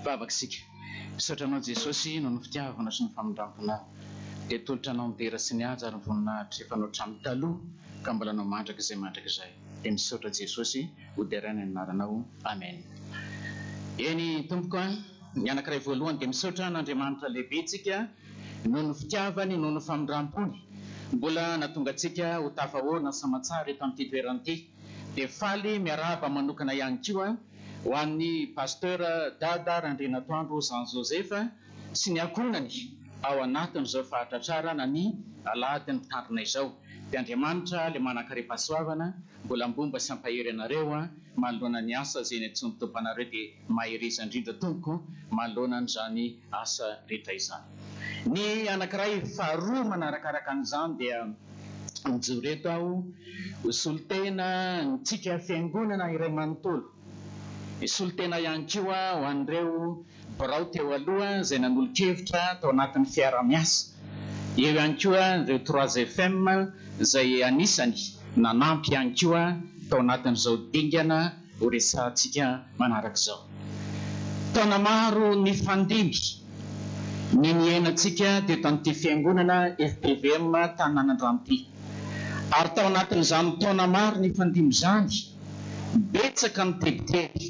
Vavaka isika. Misaotra Anao Jesosy noho ny fitiavana sy ny famindramponao. Dia atolotra Anao ny dera sy ny haja ary ny voninahitra efa anao hatramin'ny taloha ka mbola anao mandrakizay mandrakizay. Dia misaotra Jesosy ho deraina ny anaranao. Amen. Eny tompoko a, ny anankiray voalohany dia misaotra an'Andriamanitra lehibe tsika noho ny fitiavany noho ny famindrampony mbola nahatonga antsika ho tafahoana samatsara eto amin'ity toerana ity. Dia faly miarahaba manokana ihany koa ho an'ny Pasteur Dada Randrianatoandro Jean Joseph sy ny ankohonany ao anatin'izao fahatratrarana ny Alahadin'ny Mpitandrina izao. Dia Andriamanitra ilay manan-karem-pahasoavana mbola ambomba sy hampahery anareo manoloana ny asa izay niantsoan'ny Tompo anareo dia mahereza indrindra tompoko manoloana an'izany asa rehetra izany. Ny anankiray faharoa manarakaraka an'izany dia mijoro eto aho ho solontena antsika fiangonana iray manontolo. Hisolo tena ihany koa ho an'ireo birao teo aloha izay nanolo-kevitra tao anatin'ny fiaraha-miasa. Eo ihany koa ireo Trois FM izay anisany nanampy ihany koa tao anatin'izao dingana ho resahantsika manaraka izao. Taona maro nifandimby ny niainantsika teto amin'ity fiangonana fpvm Tananandrano ity. Ary tao anatin'izany taona maro nifandimby izany, Betsaka ny tebiteby,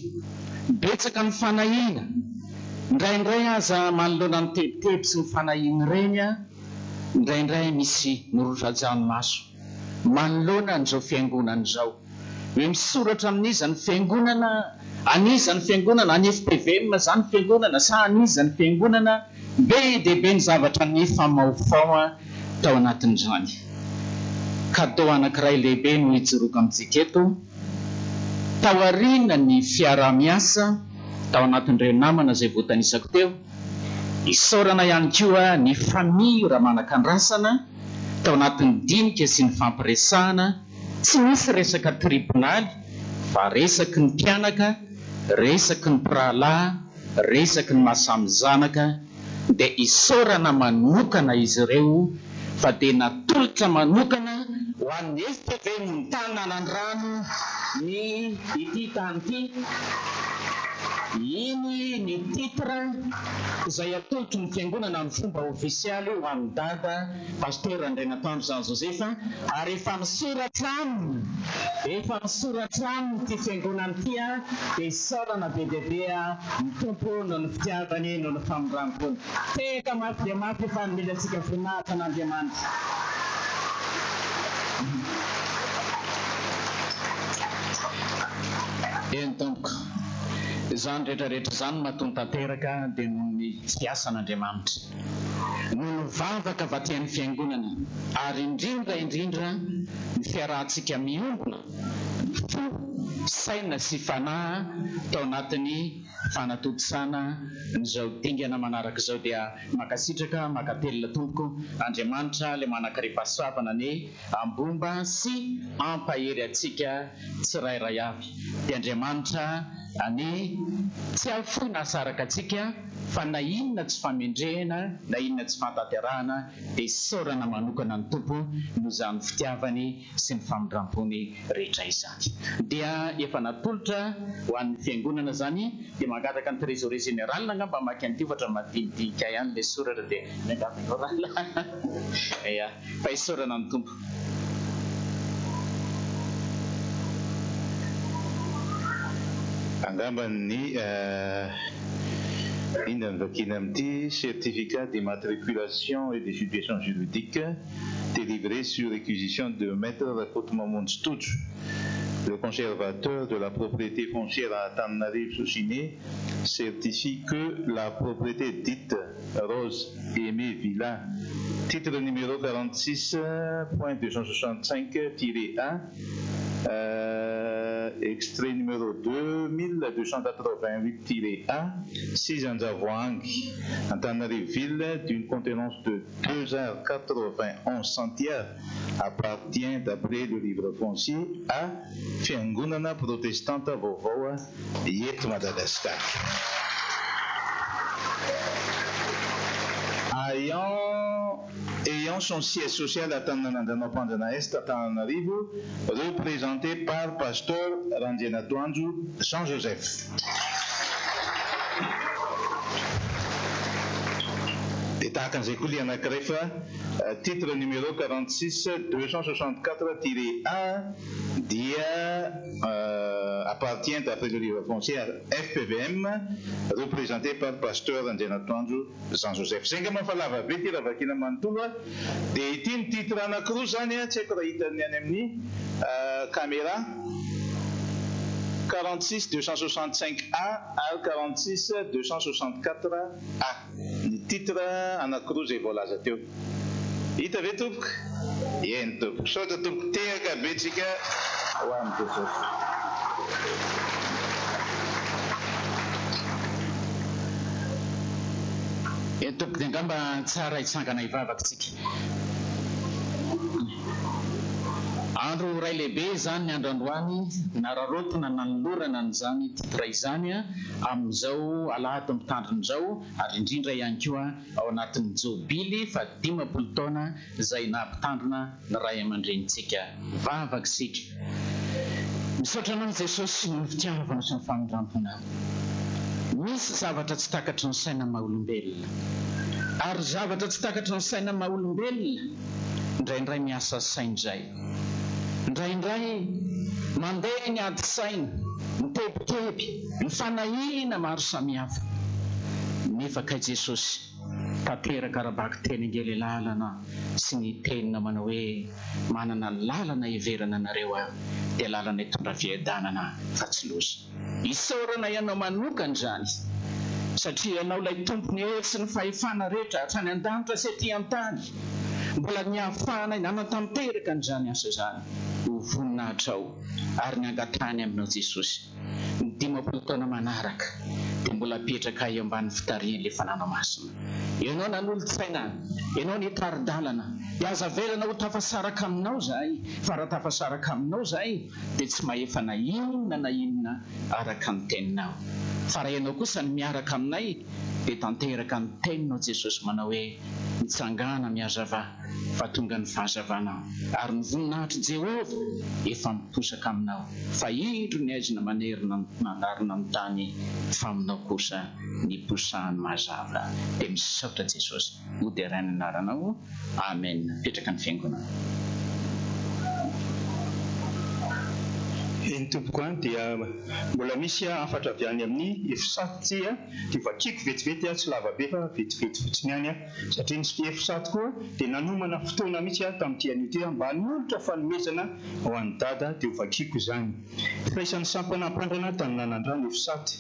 betsaka ny fanahiana. Indraindray aza manoloana ny tebiteby sy ny fanahiana ireny, indraindray misy mirotsa-dranomaso manoloana an'izao fiangonana izao. Hoe misoratra amin'iza ny fiangonana, an'iza ny fiangonana, any fpvm izany ny fiangonana sa an'iza ny fiangonana, be dia be ny zavatra nifamahofaho tao anatin'izany. Cadeau anankiray lehibe no ijoroako amintsika eto, taorian'ny fiaraha-miasa tao anatin'ireo namana izay voatanisako teo, isaorana ihany koa ny famille Ramanakandrasana tao anatin'ny dinika sy ny fampiresahana, Tsy misy resaka tribonaly fa resaky ny mpianaka, resaky ny mpirahalahy, resaky ny maha samy zanaka dia isaorana manokana izy ireo fa dia natolotra manokana ho an'ny FPV Tananandrano ny ity tany ity. Iny ny titre izay atolotry ny fiangonana amin'ny fomba ofisialy ho an'i Dada. Pasitera Andrianatoandro Jean Joseph ary efa misoratra aminy, efa misoratra aminy ity fiangonana ity dia isaorana be dia be ny Tompo noho ny fitiavany, noho ny famindram-pony. Tehaka mafy dia mafy fa nomena antsika voninahitra an'Andriamanitra. Eny tompoko, izany rehetra rehetra izany matoa tanteraka dia noho ny fiasan'Andriamanitra. Noho ny vavaka vatian'ny Fiangonana ary indrindra indrindra ny fiarahantsika miombona fo, saina sy fanahy tao anatin'ny fanatontosana an'izao dingana manaraka izao dia mankasitraka, mankatelina tompoko, Andriamanitra ilay manan-karem-pahasoavana anie hambomba sy hampahery antsika tsirairay avy dia Andriamanitra anie tsy hahafoy na hahasaraka antsika Fa na inona tsy famendrehana na inona tsy fahatanterahana dia isaorana manokana ny Tompo noho izany fitiavany sy ny famindrampony rehetra izany. Dia efa natolotra ho an'ny Fiangonana izany dia mangataka ny Trésorier Général angamba hamaky an'ity ohatra madinidinika ihany ilay soratra dia miangavy anao rahalahy. Ya, fa isaorana ny Tompo. Angamba ny Inona no vakiana amin'ity? Certificat d'immatriculation et de situation juridique délivré sur réquisition de Maître Rakotomamonjy Tojo, le conservateur de la propriété foncière à Antananarivo Sosigné certifie que la propriété dite Rose Aimée Villa, titre numéro 46.265-1, Extrait numéro 2288-1, 6 Anjavoahangy, Antananarivo Ville, d'une contenance de 2 h 91 centiares, appartient d'après le livre foncier à Fiangonana Protestanta Vaovao eto Madagasikara. Ayant ayant son siège social à Tananandranoampandrana Est, Antananarivo, représenté par Pasteur Randrianatoandro Jean Joseph. Dia tahaka an'izay koa ilay anankiray fa titre numéro 46 264 tiret 1 dia appartient d'après le livre foncier à FPVM représenté par Pasteur Randrianatoandro Jean Joseph. Zay angamba fa lava be ity raha vakiana manontolo a. Dia ity ny titre anankiroa izany a, tsy haiko raha hitan'ny any amin'ny caméra, 46 265 A ary 46 264 A ny titre anankiroa izay voalaza teo. Hita ve tompoko? Eny tompoko. Misaotra tompoko. Tehaka be tsika ho an'i Jesosy. Eny tompoko dia angamba tsara hitsangana hivavaka isika. Andro iray lehibe izany ny andro androany nararaotina nanolorana an'izany titre izany amin'izao alahady mitandrina izao ary indrindra ihany koa ao anatin'ny jobily faha-50 taona izay naha-mpitandrina ny ray aman-drenintsika. Vavaka isika. Misaotra Anao Jesosy noho ny fitiavana sy ny famindram-ponao. Misy zavatra tsy takatry ny saina maha-olombelona. Ary zavatra tsy takatry ny saina maha-olombelona indraindray miasa saina izay. Indraindray mandeha ny ady saina, ny tebiteby, ny fanahiana maro samihafa. Nefa kay Jesosy, tanteraka ara-bakiteny ange ilay lalana sy ny teninao manao hoe manana lalana hiverana anareo aho dia lalana hitondra fiadanana fa tsy loza. Isaorana ianao manokana izany satria ianao ilay Tompon'ny hery sy ny fahefana rehetra hatrany an-danitra sy aty an-tany. Mbola ny hahafahanay nanatanteraka an'izany asa izany ho voninahitrao ary ny angatahany aminao Jesosy. Ny 50 taona manaraka dia mbola apetraka eo ambany fitarihan'ilay Fanana Masina. Ianao nanolo-tsaina, Ianao nitari-dalana, dia aza avelana ho tafasaraka aminao izahay, fa raha tafasaraka aminao izahay dia tsy mahefa na inona na inona araka ny teninao. Fa raha Ianao kosa no miaraka aminay dia tanteraka ny teninao Jesosy manao hoe, Mitsangàna mihazavà. fa tonga ny fahazavanao, ary ny voninahitr'i Jehovah efa miposaka aminao, fa indro ny haizina manerina manarona ny tany, fa aminao kosa niposahany mazava. Dia misaotra Jesosy, hoderaina ny anaranao. Amen. Mipetraka ny fiangonana. Eny tompoko an, dia mbola misy hafatra avy any amin'ny EFSAT dia vakiako vetivety tsy lava be fa vetivety fotsiny ihany. Satria ny EFSAT koa dia nanomana fotoana mihitsy aho tamin'ity anio ity mba hanolotra fanomezana ho an'i Dada dia ho vakiako izany. Firaisan'ny sampana Ampandrana Taninanandrano EFSAT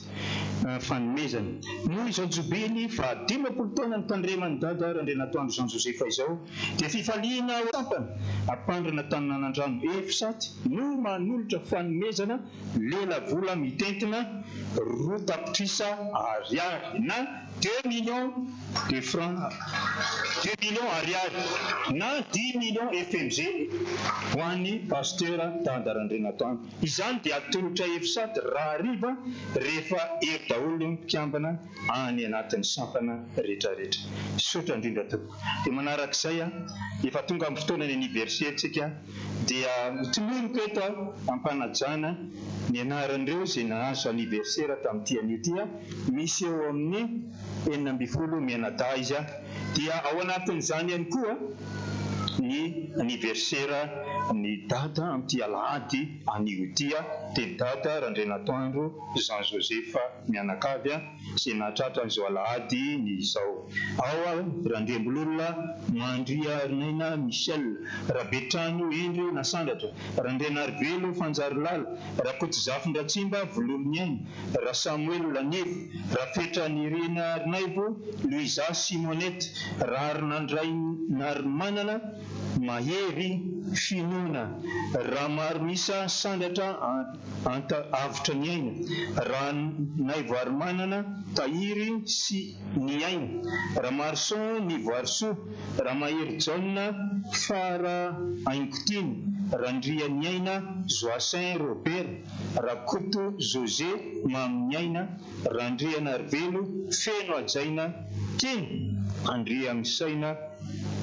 fanomezana. Noho izao jobily faha 50 taona nitandreman'i Dada Randrianatoandro Jean Joseph izao dia fifaliana ho sampana Ampandrana Taninanandrano EFSAT no manolotra fanomezana lelavola mitentina roa tapitrisa ariary na deux millions de francs, deux millions ariary na dix millions FMG ho an'ny Pasteur Dada Randrianatoandro. Izany dia atolotra EFSAT rahariva rehefa ery daholo ny mpikambana any anatin'ny sampana rehetrarehetra. Misaotra indrindra tompoko. Dia manarak'izay, efa tonga amin'ny fotoanan'ny anniversaire tsika dia tononiko eto am-panajana ny anaran'ireo izay nahazo anniversaire tamin'ity anio ity, misy eo amin'ny 16 mianadahy izy dia ao anatin'izany ihany koa ny anniversaire ny dada amin'ity alahady anio ity dia ny dada Randrianatoandro Jean Joseph mianakavy. izay nahatratra an'izao alahady ny izao. Ao aho, Randriambololona Mandriarinaina Michel, Rabetrano Hendry Nasandratra, Randrianarivelo Fanjarilala, Rakotozafindratsimba Vololoniaina, Rasamoelina Nivo, Rafetranirinarinaivo Louisa Simonette, Raharinandrainarimanana Mahery Finoana, Ramaromisa Sandratra Anta avotra ny aina. Ranaivoarimanana Tahiry sy ny aina. Ramarson Nivoarisoa, Ramaherijaona Fara Aingotiana, Randrianiaina Joassin Robert, Rakoto José Maminiaina, Randrianarivelo Feno Hajaina Tiana, Andriamisaina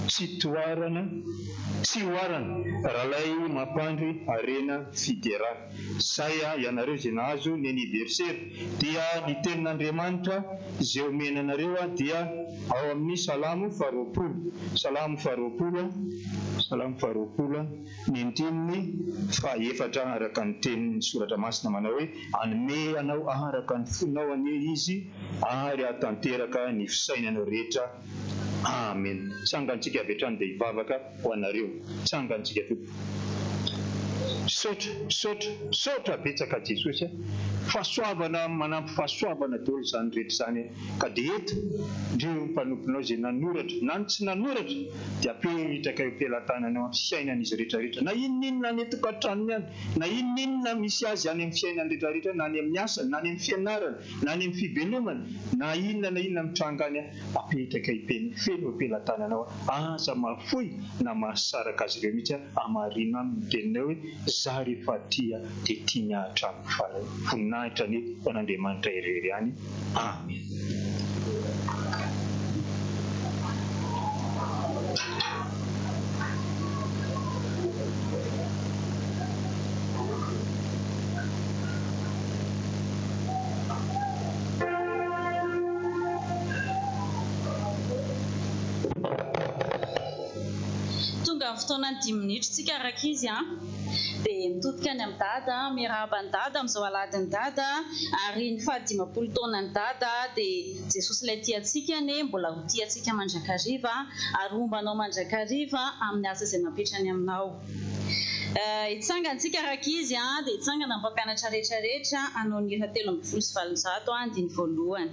Tsitoharana Tsihoarana, Ralay Mampandry Harena Fidera. Zay a, ianareo izay nahazo ny anniversaire dia ny tenin'Andriamanitra izay omena anareo a dia ao amin'ny Salamo faharoapolo, Salamo faharoapolo a, Salamo faharoapolo a, ny andininy fahaefatra araka ny tenin'ny Soratra Masina manao hoe, Hanome anao araka ny fonao anie Izy ary hahatanteraka ny fisainanao rehetra. Amen. Tsangantsika avy hatrany dia hivavaka ho anareo. Tsangantsika tompoko. Misaotra, misaotra, misaotra betsaka Jesosy a. Fahasoavana manampy fahasoavana daholo izany rehetra izany a. Ka dia eto ndreo mpanomponao izay nanoratra na ny tsy nanoratra dia apetraka eo am-pelatananao amin'ny fiainan'izy rehetra rehetra na inona inona any an-tokantranony any na inona inona misy azy any amin'ny fiainany rehetra rehetra na any amin'ny asany na any amin'ny fianarany na any amin'ny fivelomany na inona na inona mitranga any apetraka ipeny feno eo am-pelatananao aza mahafoy na mahasaraka azy ireo mihitsy hamarino aminy ny teninao hoe za rehefa tia dia tiany ahy hatramin'ny farany voninahitra anie ho an'Andriamanitra irery ihany amen. Tonga ny fotoana. fotoanan'ny dimy minitra tsika rankizy an! Dia mitodika any amin'i Dada, miarahaba an'i Dada amin'izao alahadin'i Dada ary ny fahadimampolo taonan'i Dada dia Jesosy ilay tia antsika anie mbola ho tia antsika mandrakariva ary homba anao mandrakariva amin'ny asa izay napetrany aminao. Hitsangana tsika rankizy an, dia hitsangana ny mpampianatra rehetra rehetra hanao ny hira 813 andiny voalohany.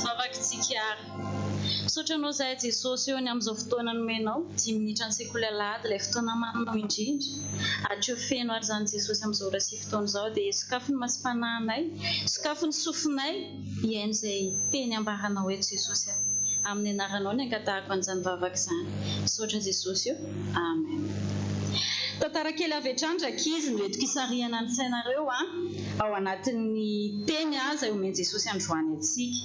Vavakitsika ary. Misaotra Anao izahay Jesosy eo ny amin'izao fotoana nomenao, dimy minitra ny sekoly alahady ilay fotoana maminao indrindra. Hatreo feno ary izany Jesosy amin'izao ora sy fotoana izao dia sokafy ny masom-panahinay, sokafy ny sofinay hihaino izay teny ambaranao eto Jesosy a. Amin'ny anaranao ny angatahako an'izany vavaka izany. Misaotra Jesosy o. Amen. Tantara kely avy hatrany rankizy no entiko hisarihana ny sainareo a, ao anatin'ny teny izay omen'i Jesosy androany antsika.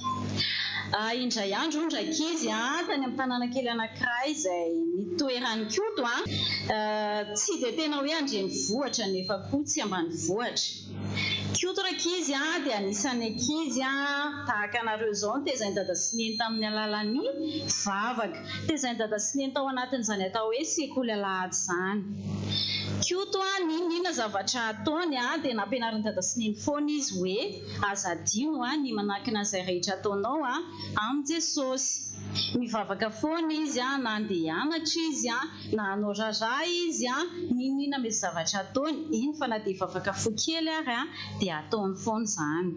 Indray andro hono rankizy a, tany amin'ny tanàna kely anankiray izay nitoeran'i Koto a, tsy dia tena hoe andrenivohitra nefa koa tsy ambanivohitra. Koto rankizy a, dia anisan'ny ankizy a, tahaka anareo izao notezain'i Dada sy Neny tamin'ny alalan'ny vavaka. Tezain'i Dada sy Neny tao anatin'izany atao hoe sekoly alahady izany. Koto a, n'inon'inona zavatra ataony a, dia nampianarin'i Dada sy Neny foana izy hoe aza adino a, ny manankina an'izay rehetra ataonao a, amin'i Jesosy. Mivavaka foana izy a, na handeha hianatra izy a, na hanao raharaha izy a, n'inon'inona mety zavatra ataony, iny fa na dia hivavaka fo kely ary a, dia ataony foana izany.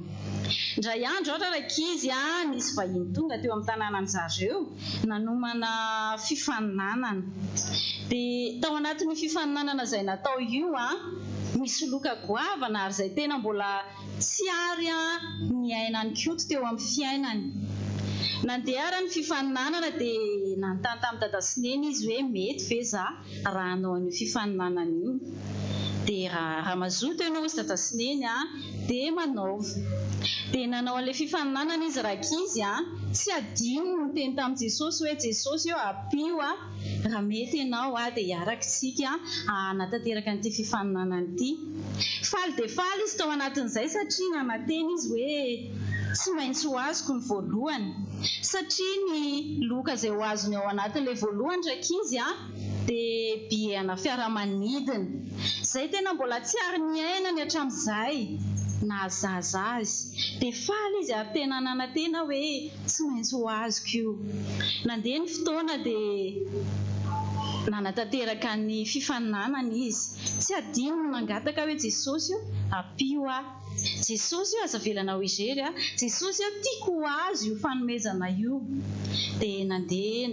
Indray andro ary rankizy a, nisy vahiny tonga teo amin'ny tanànan-dry zareo, nanomana fifaninanana. Dia tao anatin'io fifaninanana izay natao io a, nisy loka goavana ary izay tena mbola tsy ary niainan'i Koto teo amin'ny fiainany. Nandeha ary ny fifaninanana dia nanontany tamin'i Dada sy Neny izy hoe mety ve za raha hanao an'io fifaninanana io. Dia raha raha mazoto ianao hozy Dada sy Neny a, dia manaova. Dia nanao an'ilay fifaninanana izy rankizy a, tsy adinony ny niteny tamin'i Jesosy hoe Jesosy ô ampio aho. Raha mety ianao dia hiaraka isika hanatanteraka an'ity fifaninanana ity. Faly dia faly izy tao anatin'izay satria nanantena izy hoe tsy maintsy ho azoko ny voalohany. Satria ny loka izay ho azony ao anatin'ilay voalohany rankizy dia billet ana fiaramanidina. Izay tena mbola tsy ary niainany hatramin'izay naha zaza azy. Dia faly izy ary tena nanantena hoe Tsy maintsy ho azoko io. Nandeha ny fotoana dia nanatanteraka ny fifaninanana izy. Tsy adinony ny nangataka hoe Jesosy o, ampio aho. Jesosy o, aza avelanao irery aho. Jesosy o, tiako ho azo io fanomezana io. Dia nandeha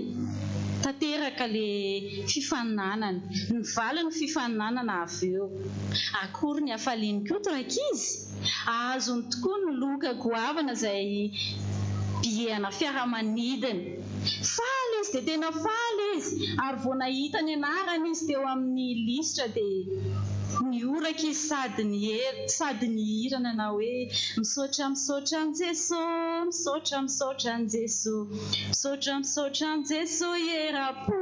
tanteraka ilay fifaninanana. Nivaly ny fifaninanana avy eo. Akory ny hafalian'i Koto rankizy! Azony tokoa ny loka goavana izay billet ana fiaramanidina. Faly izy dia tena faly izy ary vao nahita ny anarany izy teo amin'ny lisitra dia nihoraka izy sady sady nihira nanao hoe misaotra misaotra an'i Jeso misaotra misaotra an'i Jeso misaotra misaotra an'i Jeso hiera-po.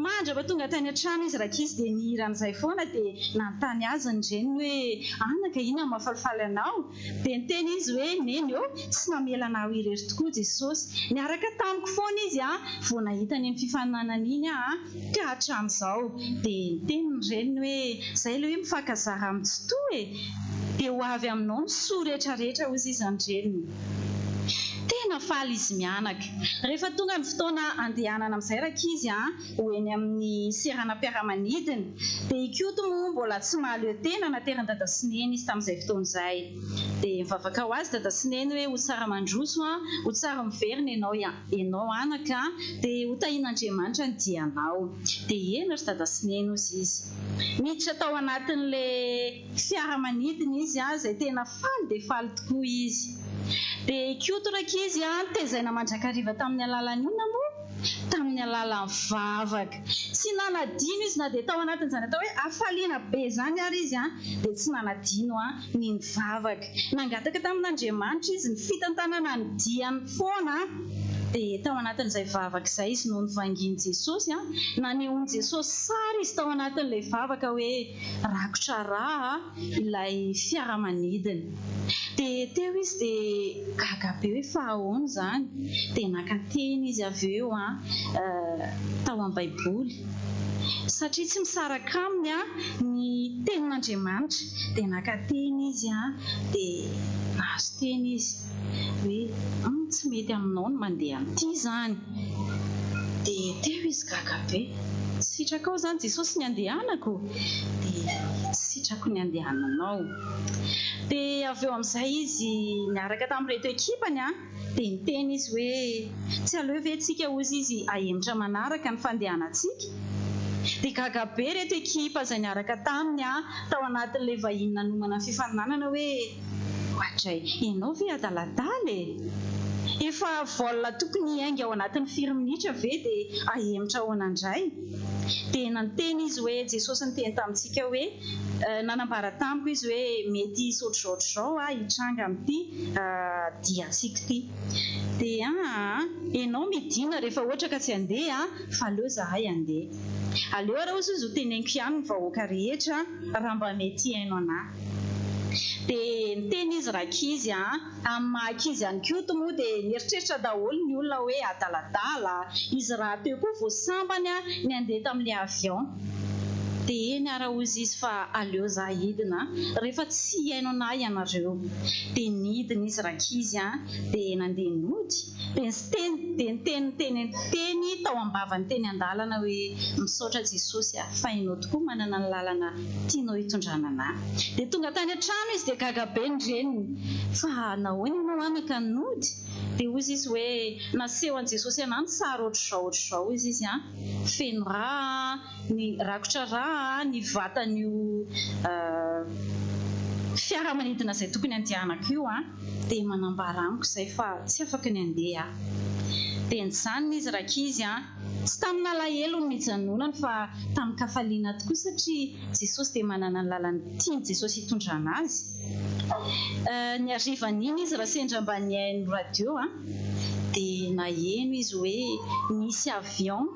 Mandrapa tonga tany an-trano izy rankizy dia nihira an'izay foana dia nanontany azy ny reniny hoe, Anaka, inona no mahafalifaly anao? Dia niteny izy hoe, Neny ô, tsy namela anà ho irery tokoa Jesosy. Niaraka tamiko foana Izy vao nahita an'iny fifaninanana iny aho ka hatramin'izao. Dia niteny ny reniny hoe, Izay ilay hoe mifankazara amin'ny tsitoha e! Dia ho avy aminao ny soa rehetra rehetra, hozy izy ny reniny. Tena faly izy mianaka. Rehefa tonga ny fotoana andehanana amin'izay rankizy a, ho eny amin'ny seranam-piaramanidina, dia i Koto moa mbola tsy mahaleo tena nateran'i Dada sy Neny izy tamin'izay fotoana izay. Dia mivavaka ho azy Dada sy Neny hoe ho tsara mandroso a, ho tsara miverina ianao ianao anaka a, dia ho tahian'Andriamanitra ny dianao. Dia eny ry Dada sy Neny hozy izy. Niditra tao anatin'ilay fiaramanidina izy izay tena faly dia faly tokoa izy. Dia i Koto rankizy tezaina mandrakariva tamin'ny alalan'ny inona moa? Tamin'ny alalan'ny vavaka. Tsy nanadino izy na dia tao anatin'izany atao hoe hafaliana be izany ary izy dia tsy nanadino ny nivavaka. Nangataka tamin'Andriamanitra izy ny fitantanana ny diany foana dia tao anatin'izay vavaka izay izy no novangian'i Jesosy. Nanehoan'i Jesosy sary izy tao anatin'ilay vavaka hoe rakotra rà ilay fiaramanidina. Dia teo izy dia gaga be hoe fa ahoana izany? Dia naka teny izy avy eo tao amin'ny Baiboly. Satria tsy misaraka aminy ny tenin'Andriamanitra. Dia naka teny izy dia nahazo teny izy hoe tsy mety aminao ny mandeha amin'ity izany. Dia teo izy gaga be. Tsy sitrakao izany Jesosy ny andehanako? Dia tsy sitrako ny andehananao. Dia avy eo amin'izay izy niaraka tamin'ireto ekipany dia niteny izy hoe tsy aleo ve tsika hozy izy ahemotra manaraka ny fandehanantsika? Dia gaga be ireto ekipa izay niaraka taminy tao anatin'ilay vahiny nanomana ny fifaninanana hoe Oadray, ianao ve adaladala e? Efa vol tokony hiainga ao anatin'ny firy minitra ve dia ahemotra ahoana indray? Dia nanteny izy hoe, Jesosy niteny tamintsika hoe, nanambara tamiko izy hoe mety hisy ohatr'izao ohatr'izao hitranga amin'ity diantsika ity. Dia aa, ianao midina rehefa ohatra ka tsy handeha fa aleo izahay handeha. Aleo ary hozy izy ho teneniko ihany ny vahoaka rehetra raha mba mety hihaino anà. Dia niteny izy rankizy a! Amin'ny maha ankizy an'i Koto moa dia nieritreritra daholo ny olona hoe adaladala, izy rahateo koa vao sambany ny handeha tamin'ilay avion. Dia eny ara hozy izy fa aleo za hidina rehefa tsy hihaino anà ianareo. Dia nidina izy rankizy a! Dia nandeha nody. Dia niteny dia niteny niteny niteny tao am-bavany teny an-dalana hoe misaotra Jesosy a, fa ianao tokoa manana ny lalana tianao hitondrana anà. Dia tonga tany an-trano izy dia gaga be ny reniny, fa nahoana ianao anaka no nody? Dia hozy izy hoe nasehon'i Jesosy anà ny sary ohatr'izao ohatr'izao hozy izy an, feno rà ny rakotra rà ny vatan'io fiaramanidina izay tokony handehanako io an. dia manambara amiko izay fa tsy afaka ny handeha aho. Dia nijanona izy rankizy an! Tsy tamin'alahelo no nijanonany fa tamin-kafaliana tokoa satria Jesosy dia manana ny lalana tian'i Jesosy hitondrana azy. Ny harivan'iny izy raha sendra mba nihaino radio an! dia naheno izy hoe nisy avion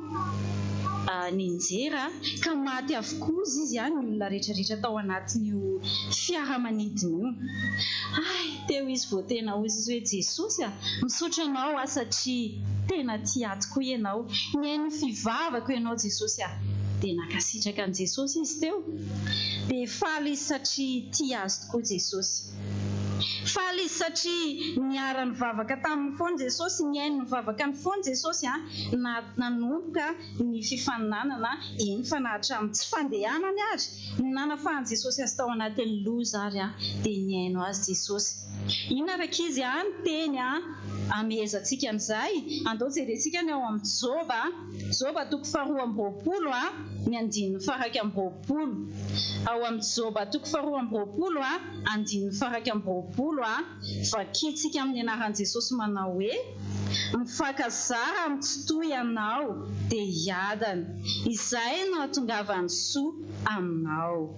nianjera ka maty avokoa ozy izy ny olona rehetra rehetra tao anatin'io fiaramanidina io. Hay, teo izy vao tena ozy izy hoe Jesosy a, misaotra anao aho satria tena tia ahy tokoa ianao, nihaino ny fivavako ianao Jesosy a. Dia nankasitraka an'i Jesosy izy teo. Dia faly izy satria tia azy tokoa Jesosy. Faly izy satria niara-nivavaka taminy foana Jesosy, nihaino ny vavakany foana Jesosy na nanomboka ny fifaninanana, eny fa na hatramin'ny tsy fandehanany ary, ny nanafahan'i Jesosy azy tao anatin'ny loza ary dia nihaino azy Jesosy. Inona rankizy ny teny amehezantsika an'izay? Andao jerentsika ny ao amin'ny Joba, Joba toko faharoa ambiroapolo ny andininy faha-iraika ambiroapolo. Ao amin'ny Joba toko faharoa ambiroapolo andininy faha-iraika ambiroapolo, vakintsika amin'ny anaran'i Jesosy manao hoe, Mifankazara amin'ny tsitoha ianao dia hiadana. Izay no hahatongavan'ny soa aminao.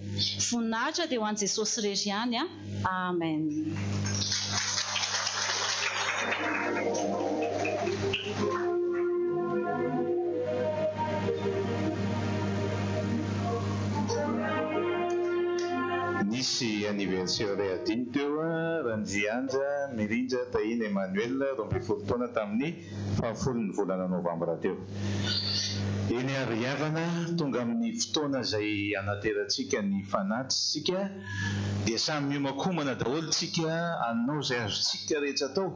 Voninahitra dia ho an'i Jesosy irery ihany. Amen. Nisy anniversaire iray adino teo, Randrianja Mirindra Tahiana Emmanuel, 12 taona tamin'ny fahafolon'ny volana novambra teo. Eny ary ry havana, tonga amin'ny fotoana izay hanaterantsika ny fanatitra isika, dia samy miomakomana daholo tsika hanao izay azontsika rehetra atao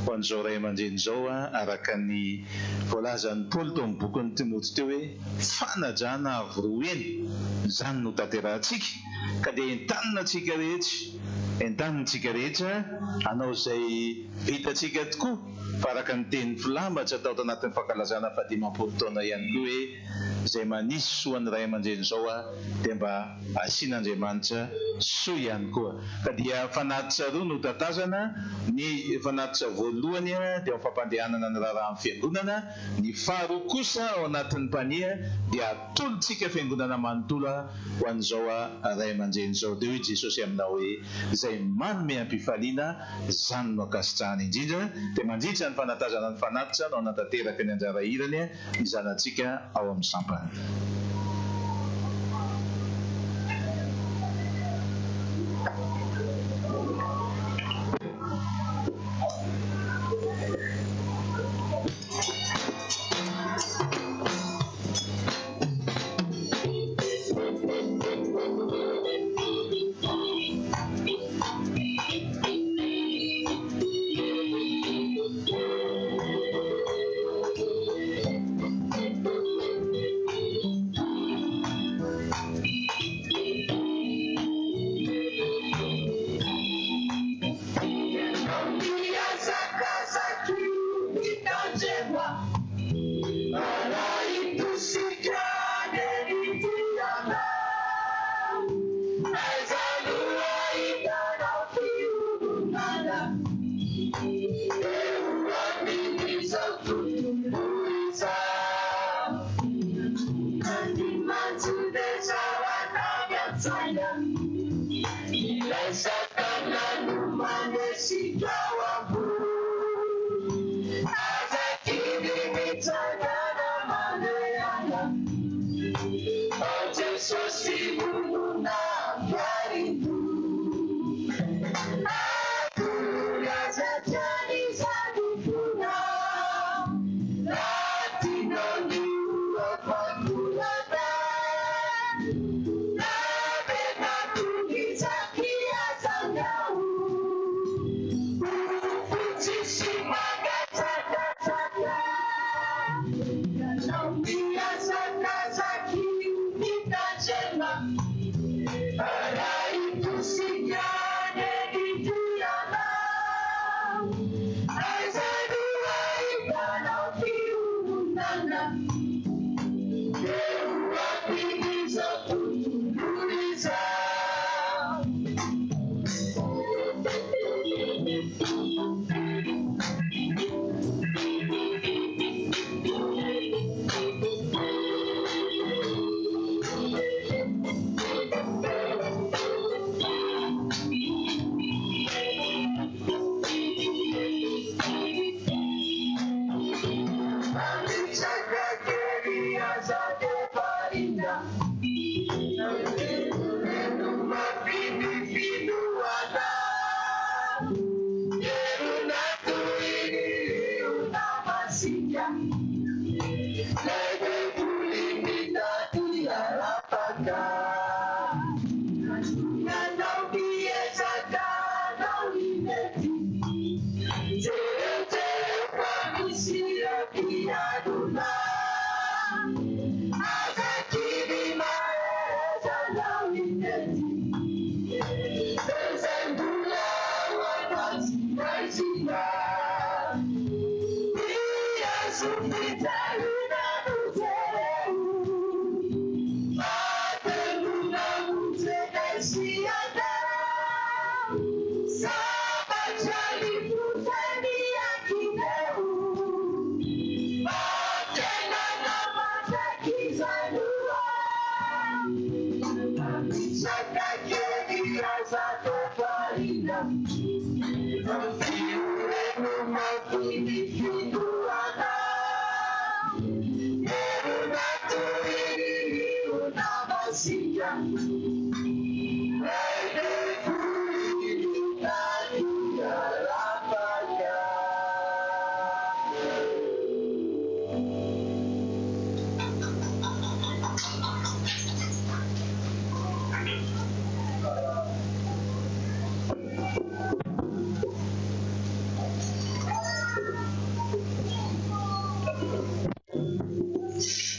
ho an'izao ray aman-dreny izao araka ny voalazan'i Paoly tao amin'ny bokin'i Timoty teo hoe fanajana avo roa heny, izany no tanterahantsika ka dia entanina tsika rehetra, entanina tsika rehetra hanao izay vitantsika tokoa. Fa araka ny tenin'i Filamatra tao tanatin'ny fankalazana fahadimampolo taona ihany koa hoe izay manisy soa ny ray aman-dreny izao dia mba asian'Andriamanitra soa ihany koa. Ka dia fanatitra roa no tatazana, ny fanatitra voalohany dia ao fampandehanana ny raharahan'ny fiangonana, ny faharoa kosa ao anatin'ny panier dia atolotsika fiangonana manontolo ho an'izao ray aman-dreny izao. Dia hoy Jesosy aminao hoe izay manome am-pifaliana Izany no ankasitrahana indrindra, dia mandritra ny fanatazana ny fanatitra no hanatanteraka ny anjara hirany ny zanatsika ao amin'ny sampana.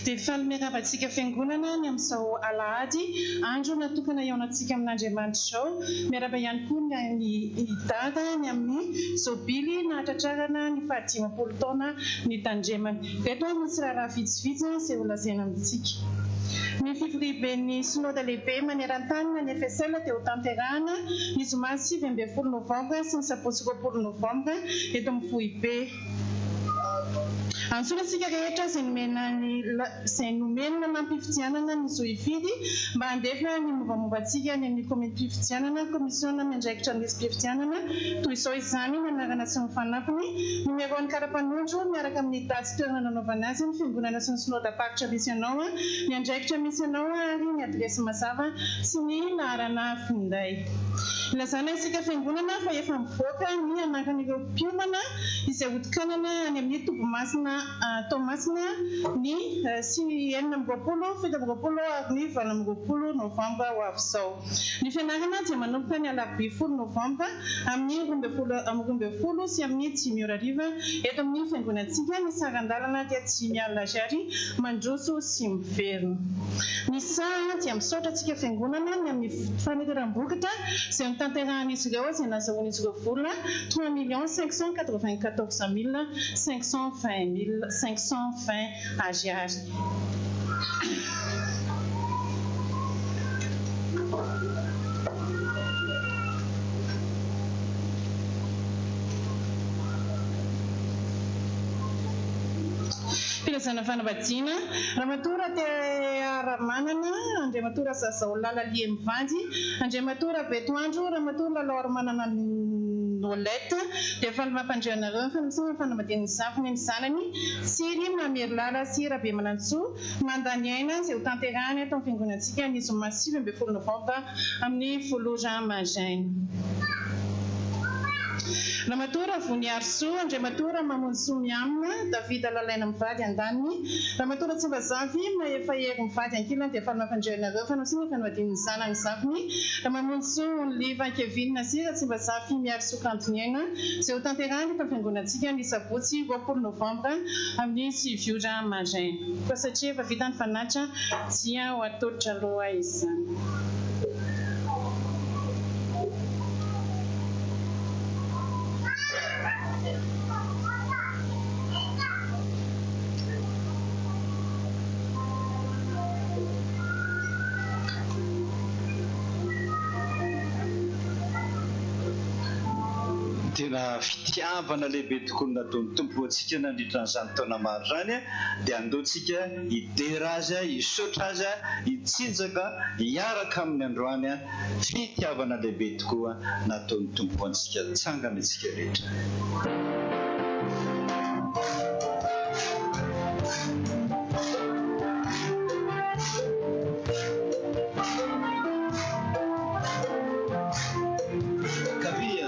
Dia faly miarahaba antsika Fiangonana ny amin'izao alahady, andro natokana hihaonantsika amin'Andriamanitra izao. Miarahaba ihany koa ny an'i Dada ny amin'ny Jobily nahatratrarana ny fahadimampolo taona nitandremany. Ireto ary misy raharaha vitsivitsy izay holazaina amintsika. Ny fivoriamben'ny Synoda lehibe maneran-tany na ny FSL dia hotanterahana ny zoma 19 novambra sy ny sabotsy 20 novambra eto amin'ny foibe. Antsoina isika rehetra izay nomena ny izay nomena lalàm-pifidianana ny zo hifidy mba handefa ny mombamomba antsika any amin'ny komitim-pifidianana, komisiona miandraikitra ny lisi-pifidianana, toy izao izany, ny anarana sy ny fanampiny, nimeraon'ny kara-panondro miaraka amin'ny daty sy toerana nanaovana azy, ny fiangonana sy ny synodam-paritra misy anao, ny andraikitra misy anao ary ny adiresy mazava sy ny laharana finday. Ilazana isika fiangonana fa efa mivoaka ny anaran'ireo mpiomana izay hotokanana any amin'ny Tobimasina Toamasina ny 26, 27 ary ny 28 novambra ho avy izao. Ny fianarana dia manomboka ny alarobia folo novambra amin'ny 12 amin'ny 12 sy amin'ny dimy ora hariva eto amin'ny fiangonantsika. Ny saran-dalana dia dimy alina ariary mandroso sy miverina. Ny saha dia misaotra antsika fiangonana ny amin'ny faneteram-bokatra izay notanterahan'izy ireo izay nazahoan'izy ireo vola 3 594 520 mille 520 ariary. Filazana fanambadiana, Ramatoa Ratearamanana, Andriamatoa Razazaolala Lie mivady, Andriamatoa Rabetoandro, Ramatoa Lalaoarimanana Nolette, dia faly mampandre anareo ny fanolosana ny fanambadian'ny zafiny ny zanany, Tsiry Mamerilala sy Rabemanantsoa Mandaniaina, izay hotanterahina eto amin'ny fiangonantsika ny zoma 19 novambra amin'ny folo ora maraina. Ramatoa Ravoniarisoa, Andriamatoa Ramamonjisoa Miamina, Davida Lalaina mivady andaniny, Ramatoa Ratsimbazafy Mahefa Hery mivady ankilany dia faly mampandre anareo fanasina ny fanambadian'ny zanany zafiny, Ramamonjisoa Onliva Kevin sy Ratsimbazafy Miarisoa Kantoniaina izay hotanterahina eto amin'ny fiangonantsika ny sabotsy 20 novambra amin'ny sivy ora maraina. Koa satria efa vita ny fanatitra dia ho atolotra aloha izany. Tena fitiavana lehibe tokoa no nataon'ny Tompo ho antsika nandritra an'izany taona maro izany, dia andao tsika hidera Azy, hisaotra Azy, hitsinjaka hiaraka Aminy androany. Fitiavana lehibe tokoa nataon'ny Tompo ho antsika. Tsangana isika rehetra. Ankavia.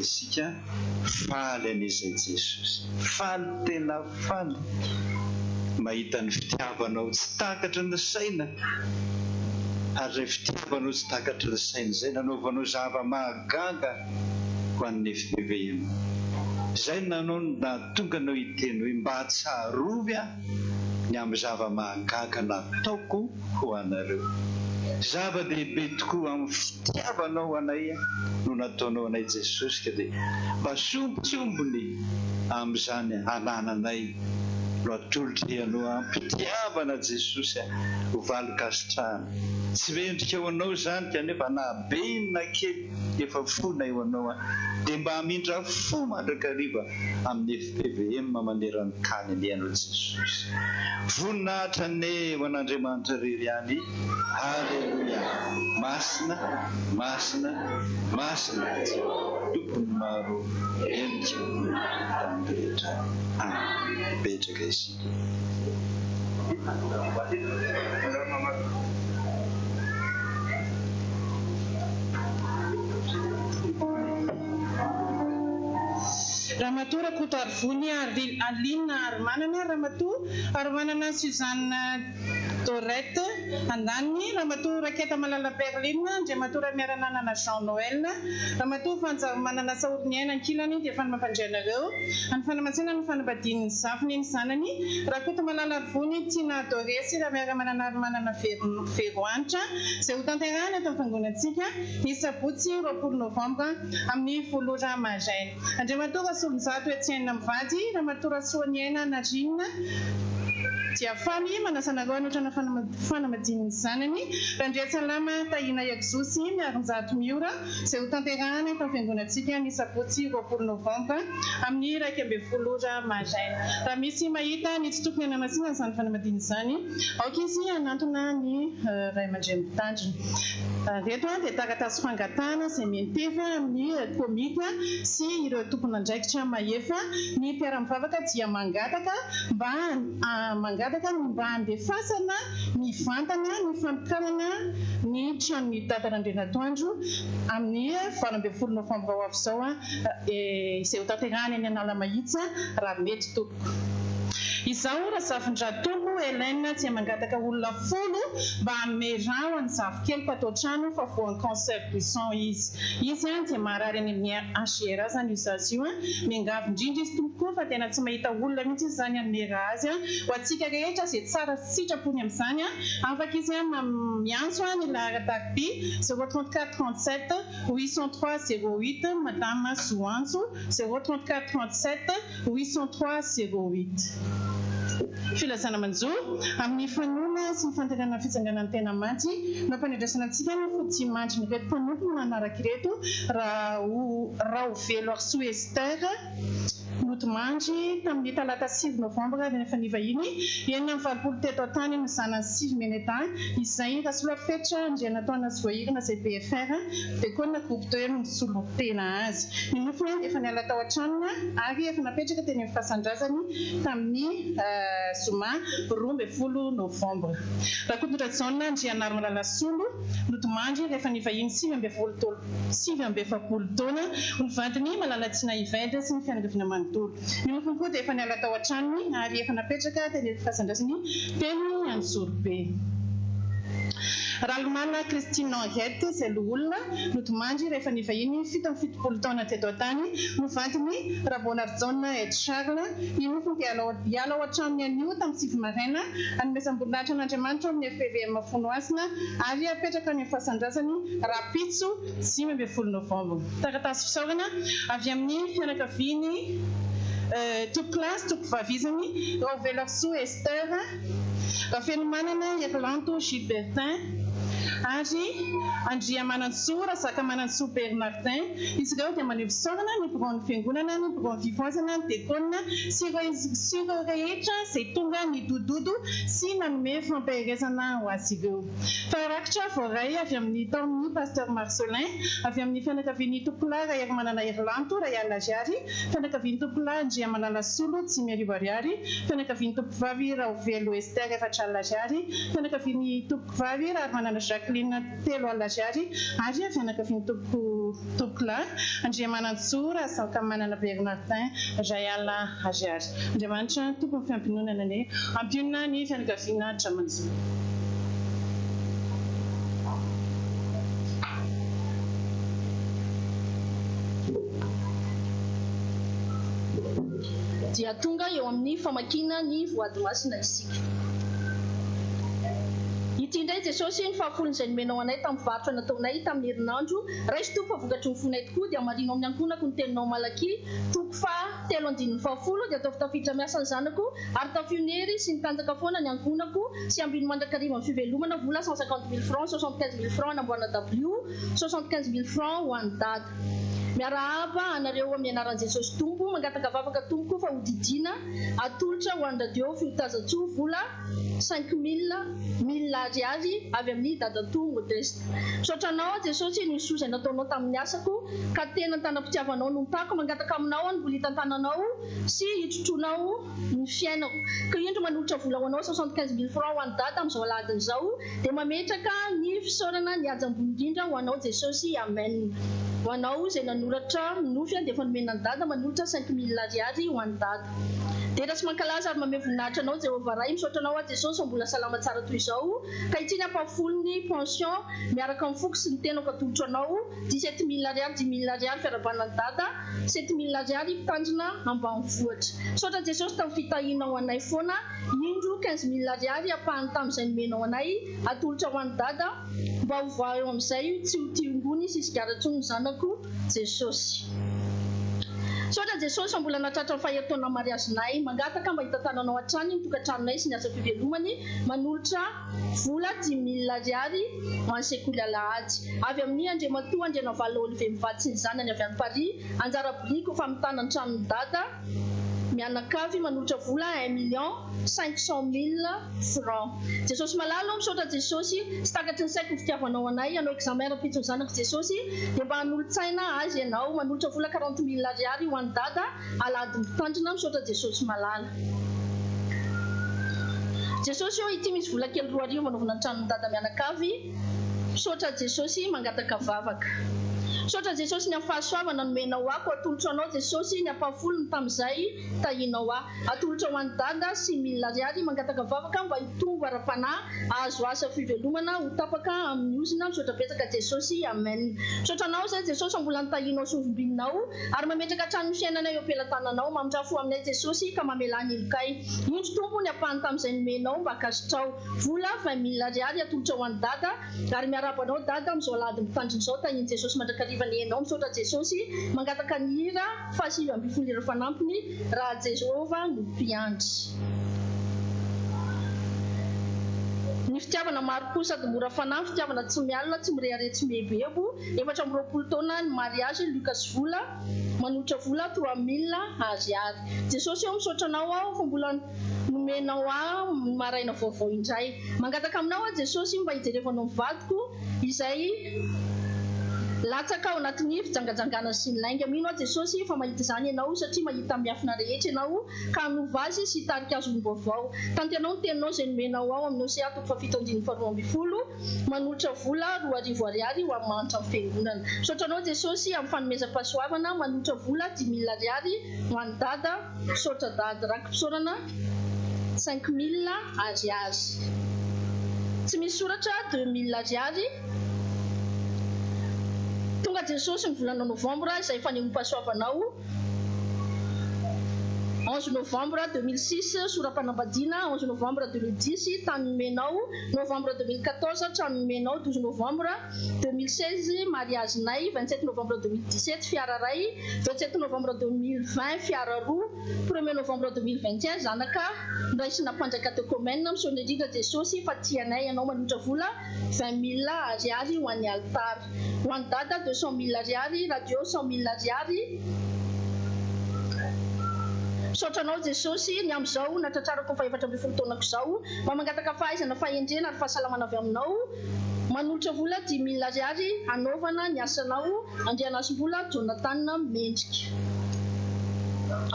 isika, faly anie izay Jesosy, faly tena faly mahita ny fitiavanao tsy takatry ny saina, ary izay fitiavanao tsy takatry ny saina izay nanaovanao zava-mahagaga ho an'ny FPVM. Izay no nanao nahatonga anao hiteny hoe mba tsarovy aho ny amin'ny zava-mahagaga nataoko ho anareo. Zava-dehibe tokoa amin'ny fitiavanao anay no nataonao anay Jesosy ka dia mba sombintsombiny amin'izany anananay no atolotry Ianao am-pitiavana Jesosy a, ho valin-kasitrahana. Tsy mendrika ho Anao izany kanefa na be na kely efa fonay ho Anao a, dia mba hamindra fo mandrakariva amin'ny fpvm maneran-tany anie Ianao Jesosy. Voninahitra anie ho an'Andriamanitra irery ihany. Aleloia! Masina, masina, masina Tompon'ny maro henika ny tany rehetra. Amen. Mipetraka isika. Ramatoa Rakotoarivony Aline Harimanana, Ramatoa Harimanana Suzanne Dorette, andaniny, Ramatoa Raketamalala Perline, Andriamatoa Ramiarananana Jean Noël, Ramatoa Fanjarimanana Sahoriniaina ankilany dia faly mampandre anareo amin'ny fanamasinana ny fanambadian'ny zafiny ny zanany, Rakotomalala Arivony Tiana Doré sy Ramiaramanana Harimanana Verohanitra izay hotanterahina eto amin'ny fiangonantsika ny sabotsy 20 novambra amin'ny folo ora maraina. Andriamatoa Rasolonjato Etienne mivady, Ramatoa Rasoaniaina Narine dia faly manasa anareo hanotrana fanambadian'ny zanany, Randriantsalama Tahiana Exosy Miarinjato Miora, izay hotanterahana eto amin'ny fiangonantsika ny sabotsy 20 novambra amin'ny 11 ora maraina. Raha misy mahita ny tsy tokony hanamasinana izany fanambadiana izany, aoka izy hanantona ny ray aman-dreny mpitandrina. Ireto dia taratasy fangatahana izay miantefa amin'ny komity sy ireo tompon'andraikitra mahefa. Ny mpiara-mivavaka dia mangataka mba mangataka ny mba handefasana mivantana ny fanokanana ny tranon'i Dada Randrianatoandro amin'ny 18 novambra ho avy izao izay hotanterahina eny Analamahitsy raha mety tompoko. Izaho Razafindratovo Hélène dia mangataka olona folo mba hanome rà ho an'ny zafikeliko ato an-trano fa voan'ny cancer du sang izy. Izy dia marary any amin'ny HJRA izany io zaza io. Miangavy indrindra izy tompoko fa tena tsy mahita olona mihitsy izy izany hanome rà azy. Ho antsika rehetra izay tsara sitrapony amin'izany, afaka izy miantso ny laharan-taroby 034 37 803 08 Madame Zoantso 034 37 803 08. Filazana manjo, Amin'ny fanoana sy ny fanterenana ny fitsanganan'ny tena maty, no ampanendrasana antsika ny fodiamandrin'ireto mpanompo manaraka ireto, Rahoveloarisoa Esther, nodimandry tamin'ny talata sivy novambra rehefa nivahiny 86 teto an-tany ny zanany sivy mianadahy, izay Rasoloarifetra Andrianataonasivoahirana izay BFR, Dekona groupe deux no nisolo tena azy. Ny nofony dia efa niala tao an-tranony ary efa napetraka teny amin'ny fasan-drazany tamin'ny zoma 12 novambra. Rakotondrajaona Andrianarimalala Solo, nodimandry rehefa nivahiny 49 taona, ho ny vadiny Malalatsiana Yvette sy ny fianakaviana manontolo. Ny nofony koa dia efa niala tao an-tranony ary efa napetraka teny amin'ny fasan-drazany teny Anjozorobe. Ralimala Christine Henriette izay loholona, nodimandry rehefa nivahiny 77 taona teto an-tany, no vadiny Raboanarijaona Ed Charles. Ny nofony dia hiala ao an-tranony anio tamin'ny sivy maraina, hanomezam-boninahitra an'Andriamanitra ao amin'ny FPVM Fonohasina ary hapetraka any amin'ny fasan-drazany rahampitso 15 novambra. Taratasy fisaorana avy amin'ny fianakaviany Tompokolahy sy Tompokovavizany, Raoveloarisoa Esther, Rafenomanana Herilanto Gilbertin ary Andriamanantsoa Razakamanantsoa Bernardin. Izy ireo dia maneho fisaorana ny biraon'ny Fiangonana, ny biraon'ny Fifohazana, ny Dekona sy ireo rehetra izay tonga nidododo sy nanome fampaherezana ho azy ireo. Fa rakitra voaray avy amin'ny tao amin'ny Pasteur Marcelin, avy amin'ny fianakavian'i Tompokolahy Raherimanana Herilanto, Rayala Ariary, fianakavian'i Tompokolahy Andriamalala Solo, 5000 Ariary, fianakavian'i Tompokovavy Raovelo Esther, 40 Ariary, fianakavian'i Tompokovavy Raharimanana Jacqueline, Jacqueline 30 000 ariary ary fianakavian'ny tompoko tompokolahy Andriamanantsoa Razaokamanana Bernardin 1000 ariary. Andriamanitra tompon'ny fampiononana anie hampionona ny fianakaviana Dramanjo. Dia tonga eo amin'ny famakiana ny voady masina isika. Ity indray Jesosy ny fahafolony izay nomenao anay tamin'ny varotra nataonay tamin'ny herinandro. Raiso Tompo fa vokatry ny fonay tokoa dia hamarino amin'ny ankohonako ny teninao Malakia toko faha telo andininy fahafolo dia ataovy tafiditra miasa ny zanako ary tafio ny hery sy ny tanjaka foana ny ankohonako sy ambino mandrakariva ny fivelomana vola 150 mille francs 75 mille francs hanamboarana dabilio 75 mille francs ho an'i dada. Miarahaba anareo amin'ny anaran'i Jesosy Tompo, mangataka vavaka tompoko fa ho didiana atolotra ho an'ny radio Fiotazantsoa vola 5000 mille ariary avy amin'ny dadatoa Modeste. Misaotra anao aho Jesosy noho ny soa izay nataonao tamin'ny asako ka tena ny tanam-pitiavanao no nitako, mangataka aminao aho ny mbola hitantananao sy hitrotroanao ny fiainako. Ka indro manolotra vola ho anao 75 mille francs ho an'i Dada amin'izao alahadiny izao dia mametraka ny fisaorana ny haja ambony indrindra ho anao Jesosy Amen. Ho anao izay nanoratra nofy dia efa nomena an'i Dada manolotra 5000 ariary ho an'i Dada. Dera sy mankalaza ary mamehy voninahitra anao Jehovah Ray misaotra anao aho Jesosy fa mbola salama tsara toy izao ka ity ny ampahafolon'ny pension miaraka amin'ny foko sy ny tenako atolotro anao 17000 ariary 5000 ariary fiarahabana an'i Dada 7000 ariary mpitandrina ambanivohitra. Misaotra Jesosy tamin'ny fitahianao anay foana, indro 15000 ariary ampahany tamin'izay nomenao anay atolotra ho an'i Dada mba ho voaha eo amin'izay tsy ho tia rongony sy sigara intsony ny zanako Jesosy. Misaotra Jesosy fa mbola nahatratra ny faha-herintaona mariazinay. Mangataka mba hitantananao hatrany ny tokantranonay sy ny asa fivelomany. Manolotra vola 5000 ariary ho an'ny sekoly alahady. Avy amin'ny Andriamatoa Andrianavalona Olivier mivady sy ny zanany avy any Paris, anjara biriky ho famitana ny tranon'i Dada mianakavy manolotra vola un million cinq cent mille francs. Jesosy malala ô, misaotra Jesosy, tsy takatry ny saiko ny fitiavanao anay, hanao examen rahampitso ny zanako Jesosy, dia mba hanolo-tsaina azy ianao, manolotra vola quarante mille ariary ho an'i Dada, Alahady mitandrina, misaotra Jesosy malala. Jesosy ô ity misy vola kely 2000 anaovana ny tranon'i dada mianakavy, misaotra Jesosy mangataka vavaka. Misaotra Jesosy ny amin'ny fahasoavana nomenao ahy koa atolotro anao Jesosy ny ampahafolony tamin'izay tahianao ahy. Atolotra ho an'i dada 6000 ariary mangataka vavaka mba hitombo ara-panahy Ahazo asa fivelomana ho tapaka amin'ny ozona misaotra betsaka Jesosy Amen misaotra anao zay Jesosy fa mbola nitahianao sy novimbinao ary mametraka hatrany ny fiainanay eo am-pelatananao mamindrà fo aminay Jesosy ka mamelà ny helokay indro Tompo ny ampahany tamin'izay nomenao mba ankasitrao vola 20 mille ariary atolotra ho an'i Dada ary miarahaba anao Dada amin'izao alahady mitandrina izao tahian'i Jesosy mandrakariva anie ianao misaotra Jesosy mangataka ny hira faha-19 ireo fanampiny raha Jehovah no mpiandry. Ny fitiavana maro koa sady mora fanahy, fitiavana tsy mialona, tsy mirehareha, tsy mihebohebo, 24 taona ny mariage, Lucas vola, manolotra vola 3000 ariary. Jesosy ô misaotra anao aho fa mbola nomenao ahy ny maraina vaovao indray. Mangataka aminao aho Jesosy mba hijerevanao ny vadiko izay latsaka ao anatin'ny fijangajangana sy ny lainga. Mino aho Jesosy fa mahita izany Ianao satria mahita miafina rehetra Ianao ka hanova azy sy hitarika azy olom-baovao. Tantenao ny teninao izay nomenao ao amin'ny Hosea toko fahafito andininy faharoa ambin'ny folo, manolotra vola 2000 ariary ho amin'ny mahantra ny fiangonana. Misaotra anao Jesosy amin'ny fanomezam-pahasoavana, manolotra vola 5000 ariary ho an'i Dada. Misaotra Dada. Raki-pisaorana 5000 ariary. Tsy misy soratra 2000 ariary. Tonga Jesosy ny volana novambra izay fanehoam-pahasoavanao. 11 novembre 2006 sora-panambadiana, 11 novembre 2010 tany nomenao, novembre 2014 trano nomenao, 12 novembre 2016 mariazinay, 27 novembre 2017 fiara iray, 27 novembre 2020 fiara roa, premier novembre 2021 zanaka noraisina mpandray catéchomène, misaona indrindra Jesosy fa tia anay ianao manolotra vola 20 mille ariary ho an'ny alitara. Ho an'i Dada 200 mille ariary, radio 100 mille ariary. Misaotra anao Jesosy ny amin'izao natratrarako ny faha-14 taonako izao. Mba mangataka fahaizana, fahendrena ary fahasalamana avy aminao. Manolotra vola dimy mille ariary hanaovana ny asanao Andrianasimbola Jonathan Mendrika.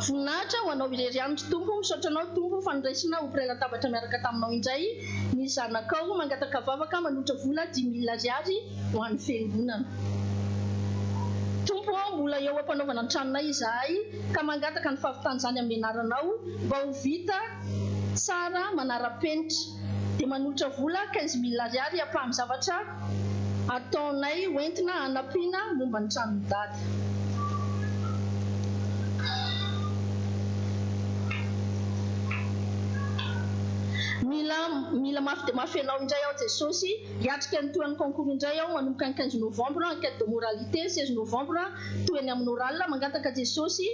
Voninahitra ho anao irery ihany ry Tompo. Misaotra anao Tompo fa noraisina ho mpiray latabatra miaraka taminao indray ny. zanakao, mangataka vavaka, manolotra vola 5000 ariary ho an'ny fiangonana. Tompo ô, mbola eo am-panaovana ny tranonay izahay ka mangataka ny fahavitan'izany amin'ny anaranao mba ho vita tsara manara-penitra. Dia manolotra vola 15000 ariary ampahan'ny zavatra ataonay hoentina hanampiana momba ny tranon'i Dada. Mila mila mafy dia mafy anao indray aho Jesosy, hiatrika ny tohan'ny concours indray aho manomboka ny 15 novembre, enquête de moralité, 16 novembre, tohiny amin'ny oral, mangataka Jesosy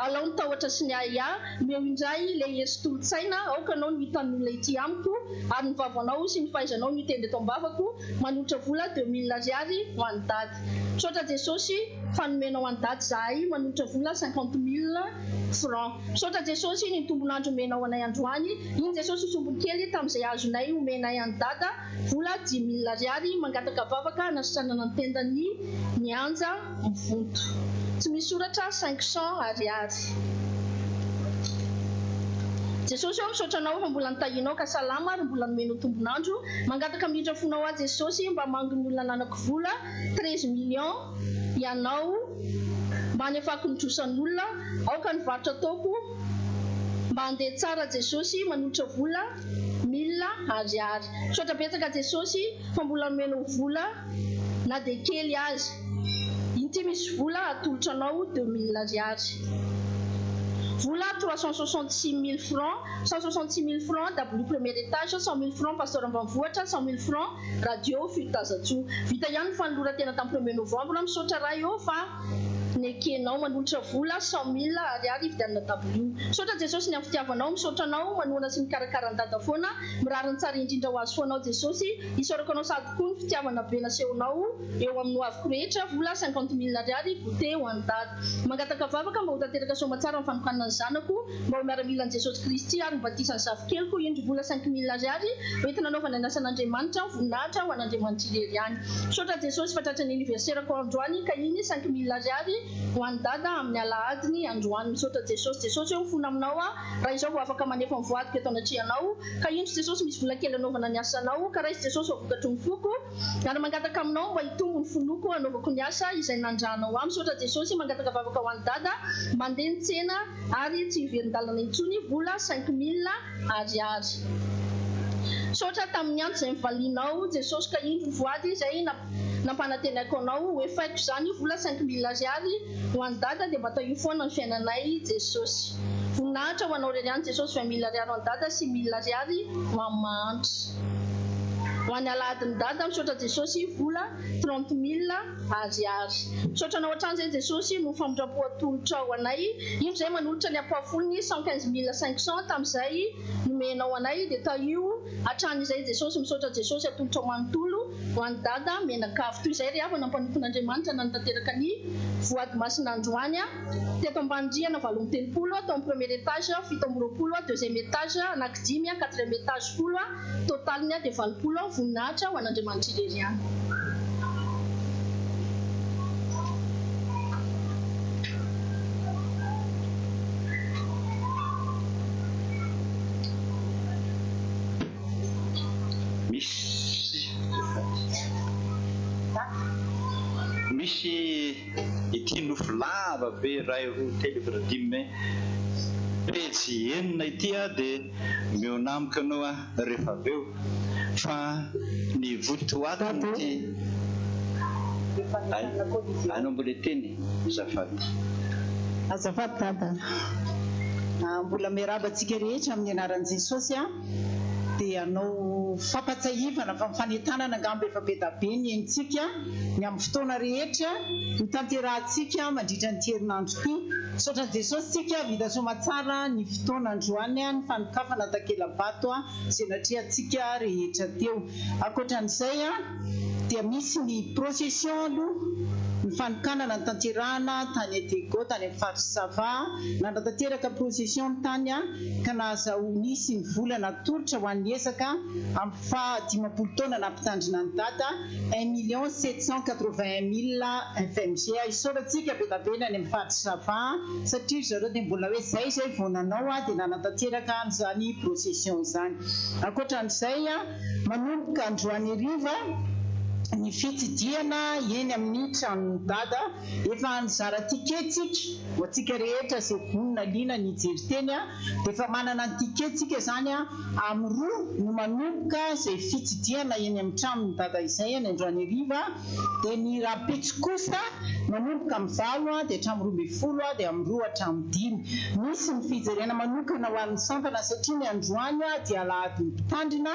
alao ny tahotra sy ny ahiahy, omeo indray ilay hery sy tolo-tsaina, aoka anao no hitan'ny olona ety amiko, ary ny vavanao sy ny fahaizanao no hitendry eto am-bavako, manolotra vola 2000 ariary ho an'i Dada. Misaotra Jesosy fa nomenao an'i Dada izahay, manolotra vola 50000 francs. Misaotra Jesosy ny tombon'andro omenao anay androany, iny Jesosy sombiny kely tamin'izay azonay omenay an'i Dada, vola 5000 ariary, mangataka vavaka hanasitranana ny tendan'i Nianja mivonto. Tsy misy soratra 500 ariary. Jesosy ô misaotra anao fa mbola nitahianao ka salama ary mbola nomenao tombon'andro, mangataka mirindra fonao aho Jesosy mba hamangy ny olona ananako vola 13 millions ianao mba hanefako ny trosan'olona, aoka ny varotra ataoko mba handeha tsara Jesosy manolotra vola mille ariary. Misaotra betsaka Jesosy fa mbola nomenao vola na dia kely aza. Inty misy vola atolotra anao 2000 ariary. Vola 366 mille francs, 166 mille francs W premier étage, 100 mille francs Pasteur Ambanivohitra, 100 mille francs Radio Fiotazantsoa. Vita ihany ny fanoloran-tena tamin'ny premier novembre, misaotra Ray ô fa nekenao manolotra vola 100 mille ariary hividianana dabilio. Misaotra Jesosy ny amin'ny fitiavanao, misaotra anao manohana sy mikarakara an'i Dada foana, mirary ny tsara indrindra ho azy foana aho Jesosy, isaorako anao sady koa ny fitiavana be nasehonao eo amin'ny hoaviko rehetra, vola 50 mille ariary goûter ho an'i Dada. Mangataka vavaka mba ho tanteraka soamatsara ny fanokanana ny zanako mba ho miaramilan'i Jesosy Kristy ary ny batisan'ny zafikeliko, indro vola 5000 ariary hoentina anaovana ny asan'Andriamanitra, voninahitra ho an'Andriamanitra irery ihany. Misaotra Jesosy fa tratran'ny anniversaire-ko androany ka iny 5000 ariary ho an'i Dada amin'ny alahadiny androany. Misaotra Jesosy. Jesosy ô mifona aminao aho raha izao vao afaka manefa ny voadiko eto anatrehanao ka indro Jesosy misy vola kely anaovana ny asanao ka raiso Jesosy ho vokatry ny foko ary mangataka aminao mba hitombo ny finoako hanaovako ny asa izay nandranao ahy. Misaotra Jesosy mangataka vavaka ho an'i Dada mandeha ny tsena ary tsy hiverin-dalana intsony vola 5000 ariary. Misaotra tamin'ny antso izay nivalianao Jesosy ka indro ny voady izay nampanantenaiko anao ho efaiko izany vola 5000 ariary ho an'i Dada dia mba tahio foana ny fiainanay Jesosy. Voninahitra ho anao irery ihany Jesosy 20000 ariary ho an'i Dada sy 1000 ariary ho an'ny mahantra. Ho an'ny alahadin'i Dada misaotra Jesosy vola 30000 ariary. Misaotra anao hatrany izay Jesosy noho famindrampo atolotrao anay. Indro izay manolotra ny ampahafolony 115500 tamin'izay nomenao anay dia tahio hatrany izay Jesosy misaotra Jesosy atolotrao manontolo ho an'i Dada mianakavy. Toy izay ry havana mpanompon'Andriamanitra nanatanteraka ny voady masina androany teto ambany rihana 38 tao amin'ny premier étage 27 deuxième étage anankidimy quatrième étage 10 totaliny dia 80 voninahitra ho an'Andriamanitra irery ihany. Misy misy ity nofy lava be iray roa telo efatra dimy pejy enina ity dia mihaona amiko ianao rehefa avy eo fa ny votoatiny ity anao mbola hiteny azafady. Azafady Dada. Mbola miarahaba antsika rehetra amin'ny anaran'i Jesosy aho. Dia hanao fampatsiahivana fa fanentanana angamba efa be da be ny henontsika ny amin'ny fotoana rehetra ho tanterahantsika mandritra an'ity herinandro ity. Misaotra an'i Jesosy tsika vita soamatsara ny fotoana androany ny fanokafana takela-bato izay natrehantsika rehetra teo. Ankoatran'izay. dia misy ny procession aloha, ny fanokanana notanterahana tany Diego tany amin'ny faritr'i Sava, nanatanteraka procession ny tany ka nahazahoa nisy ny vola natolotra ho an'ny ezaka amin'ny faha 50 taona nampitandrina ny dada, un million sept cent quatre-vingt un mille fmg. Isaorantsika be dia be ny any amin'ny faritr'i Sava satria ry zareo dia mbola hoe zay izay vao nanao dia nanatanteraka an'izany procession izany. Ankoatra an'izay, manomboka androany hariva ny fitsidihana eny amin'ny tranon'i Dada. Efa nizara ticket tsika, ho antsika rehetra izay vonona liana ny hijery teny dia efa manana ny ticket tsika izany amin'ny roa no manomboka izay fitsidihana eny amin'ny tranon'i Dada izay any androany hariva dia ny rahampitso kosa manomboka amin'ny valo dia hatramin'ny 12 dia amin'ny roa hatramin'ny dimy. Misy ny fijerena manokana ho an'ny sampana satria ny androany dia alahadin'ny mpitandrina,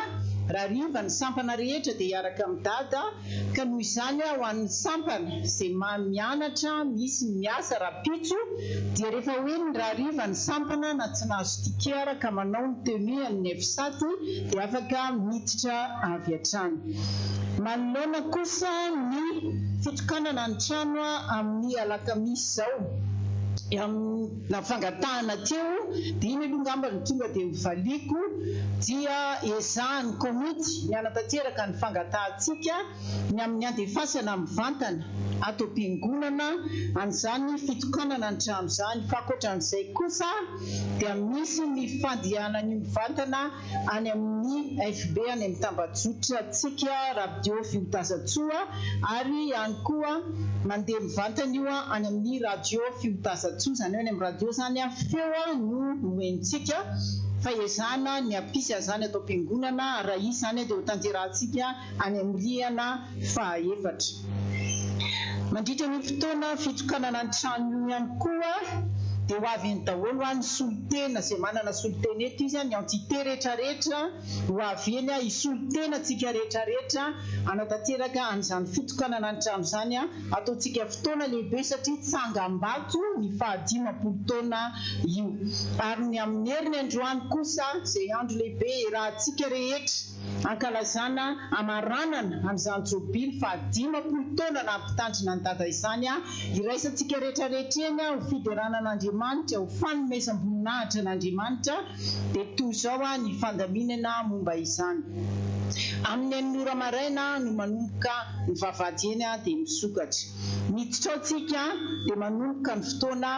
rahariva ny sampana rehetra dia hiaraka amin'i Dada Ka noho izany ho an'ny sampana izay maha mianatra misy ny miasa rahampitso dia rehefa hoe ny rahariva ny sampana na tsy nahazo ticket ara ka manao ny tenue an'ny FSAT dia afaka miditra avy hatrany. Manoloana kosa ny fitokanana ny trano amin'ny alakamisy izao na fangatahana teo dia iny aloha angamba no tonga dia ho valiako dia ezahan'ny komity ny hanatanteraka ny fangatahantsika ny amin'ny handefasana mivantana ato am-piangonana an'izany fitokanana ny trano izany fa ankoatran'izay kosa dia misy ny fandehanan'io mivantana any amin'ny FB any amin'ny tambajotrantsika Radio Fiotazantsoa ary ihany koa mandeha mivantana io any amin'ny Radio Fiotazantsoa, izany hoe any amin'ny radio izany feo no nohenontsika fa ezahana ny hampisy an'izany ato am-piangonana, raha hisy izany dia ho tanterahantsika any amin'ny rihana fahaefatra. Mandritra an'io fotoana fitokanana ny trano io ihany koa dia ho avy eny daholo ny solontena, izay manana solontena eto izy, ny entité rehetrarehetra ho avy eny hisolo tena antsika rehetrarehetra hanatanteraka an'izany fitokanana ny trano izany. Ataontsika fotoana lehibe satria tsangambato ny faha-50 taona io. Ary ny amin'ny heriny androany kosa izay andro lehibe iarahantsika rehetra Ankalazana hamaranana an'izany jobily faha 50 taona naha mpitandrina an'i Dada izany iraisantsika rehetra rehetra eny ho fiderana an'Andriamanitra, ho fanomezam-boninahitra an'Andriamanitra, dia toy izao ny fandaminana momba izany. Amin'ny enina ora maraina no manomboka ny vavahady eny dia misokatra. Miditra ao tsika dia manomboka ny fotoana.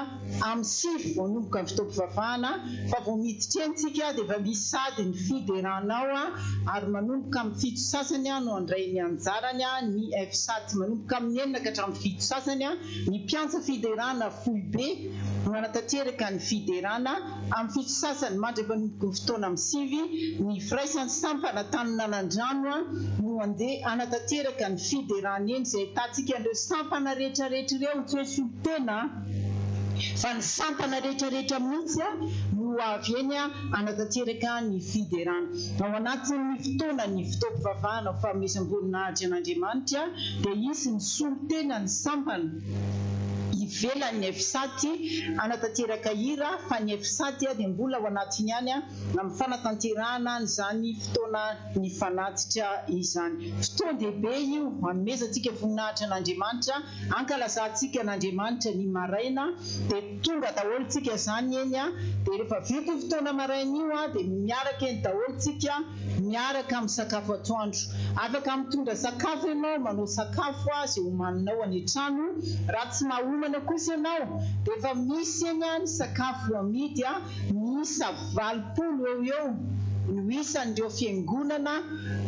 Amin'ny sivy vao hanomboka ny fotoam-pivavahana fa vao miditra eny tsika dia efa misy sady ny fiderana ao ary manomboka amin'ny fito sasany no handray ny anjarany ny FSAT manomboka amin'ny enina ka hatramin'ny fito sasany ny mpiantsa fiderana foibe no hanatanteraka ny fiderana amin'ny fito sasany mandra-panomboky ny fotoana amin'ny sivy ny firaisan'ny sampana Taninanandrano no handeha hanatanteraka ny fiderana eny izay ahitantsika an'ireo sampana rehetrarehetra ireo tsy hoe solontena Fa ny sampana rehetra rehetra mihitsy no ho avy eny hanatanteraka ny fiderana. Ao anatin'ny fotoanan'ny fotoam-pivavahana ho fanomezam-boninahitra an'Andriamanitra dia hisy ny solontena ny sampana ivelan'ny FSAT hanatanteraka hira fa ny FSAT dia mbola ao anatiny ihany amin'ny fanatanterahana an'izany fotoana ny fanatitra izany. Fotoan-dehibe io hanomezantsika voninahitra an'Andriamanitra Ankalazantsika an'Andriamanitra ny maraina dia tonga daholo tsika zany eny a, dia rehefa vita io fotoana maraina io a dia miaraka eny daholo tsika miaraka misakafo atoandro. Afaka mitondra sakafo ianao, manao sakafo a izay homaninao any an-trano, raha tsy mahomana kosa ianao dia efa misy eny a ny sakafo amidy a, miisa 80 eo ho eo no isan'ireo fiangonana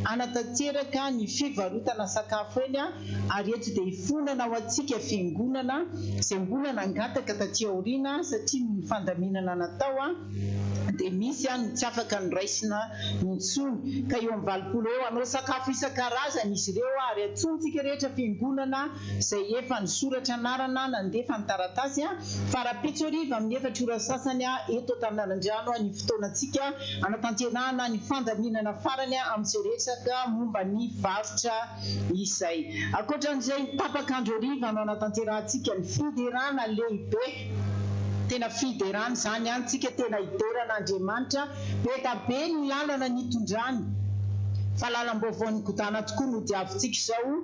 hanatanteraka ny fivarotana sakafo eny a. Ary eto dia hifonana ho antsika Fiangonana izay mbola nangataka taty aoriana satria noho ny fandaminana natao dia misy ny tsy afaka noraisina intsony ka eo amin'ny 80 eo hanao sakafo isan-karazany izy ireo ary antsointsika rehetra Fiangonana izay efa nisoratra anarana nandefa ny taratasy fa rahampitso hariva amin'ny efatra ora sasany eto Antananandrano ny fotoanantsika hanatanterahana ny fandaminana farany amin'izay resaka momba ny varotra izay. Ankoatra an'izay, ny tapak'andro hariva no hanatanterahantsika ny fiderana lehibe. Tena fiderana izany an, tsika tena hidera an'Andriamanitra. Be da be ny lalana nitondrany. Fa lalam-baovaon'ny godana tokoa no diavintsika izao,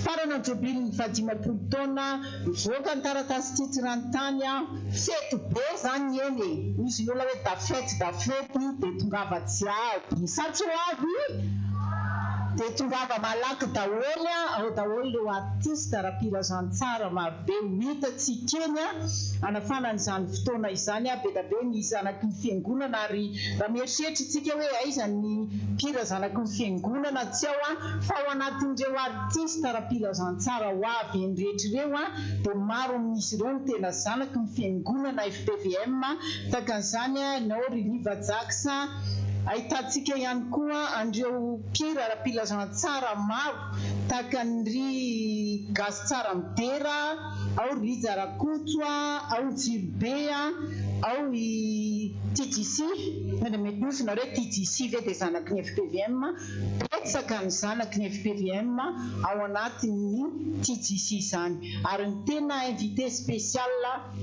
farana ny jobilin'ny fahadimampolo taona, mivoaka ny taratasy titre ny tany an, fety be zany eny e, hozy ny olona hoe da fety da fety dia tongava jiaby, sa tsy ho avy? Dia tongava malaky daholo an, ao daholo ireo artiste ara-pilazantsara marobe ho hitantsika eny an, hanafana an'izany fotoana izany an, be da be ny zanaky ny fiangonana ary raha mieritreritra isika hoe aiza ny mpihira zanaky ny fiangonana tsy ao an, fa ao anatin'ireo artiste ara-pilazantsara ho avy eny rehetra ireo an, dia maro amin'izy ireo no tena zanaky ny fiangonana fpvm, tahaka an'izany ny ao ry Liva Jax, ahitantsika ihany koa an'ireo mpihira ara-pilazantsara maro tahaka an-dry Gasy Tsara Midera, ao ry Rija Rakoto, ao Jiro Be, ao i TJC, na mety misy nareo hoe TJC ve dia zanaky ny fpvm, betsaka ny zanaky ny fpvm ao anatin'ny TJC izany. Ary ny tena invité spécial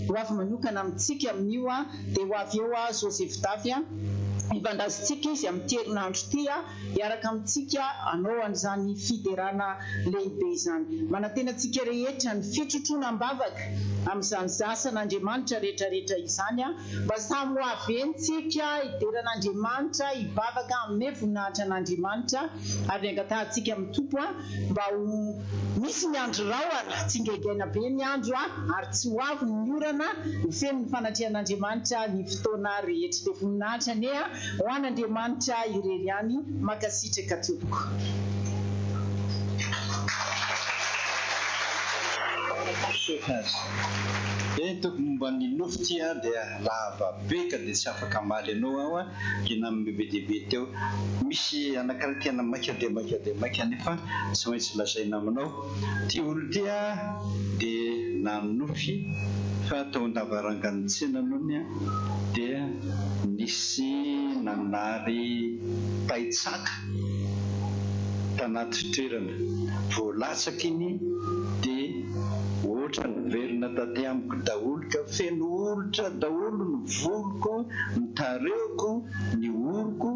ho avy manokana amintsika amin'io dia ho avy eo Joseph Davy, hifandraisintsika izy amin'ity herinandro ity. hiaraka amintsika hanao an'izany fiderana lehibe izany. Manantena antsika rehetra ny fitrotroana am-bavaka amin'izany asan'Andriamanitra rehetra rehetra izany mba samy ho avy eny tsika hidera an'Andriamanitra, hivavaka, hanome voninahitra an'Andriamanitra ary ny angatahantsika amin'ny Tompo mba ho misy ny andro rahona, tsy hingaigaina be ny andro ary tsy ho avy ny orana, ho feno ny fanatrehan'Andriamanitra ny fotoana rehetra. Dia voninahitra anie Ho an Andriamanitra irery ihany mankasitraka tompoko. Misaotra azy. Eny tompoko momba ny nofy ity an dia lava be ka dia tsy afaka hamaly anao aho an, dia nanome be dia be teo. Misy anankiray tena maika dia maika dia maika nefa tsy maintsy lazaina aminao. Ity olona ity an dia nanonofy fa tao an-davarangan'ny tsena nony an dia nisy nanary taitsaka tanaty fitoerana. Vao latsaka iny dia ohatra niverina taty amiko daholo ka feno olitra daholo ny voloko, ny tarehiko, ny oroko.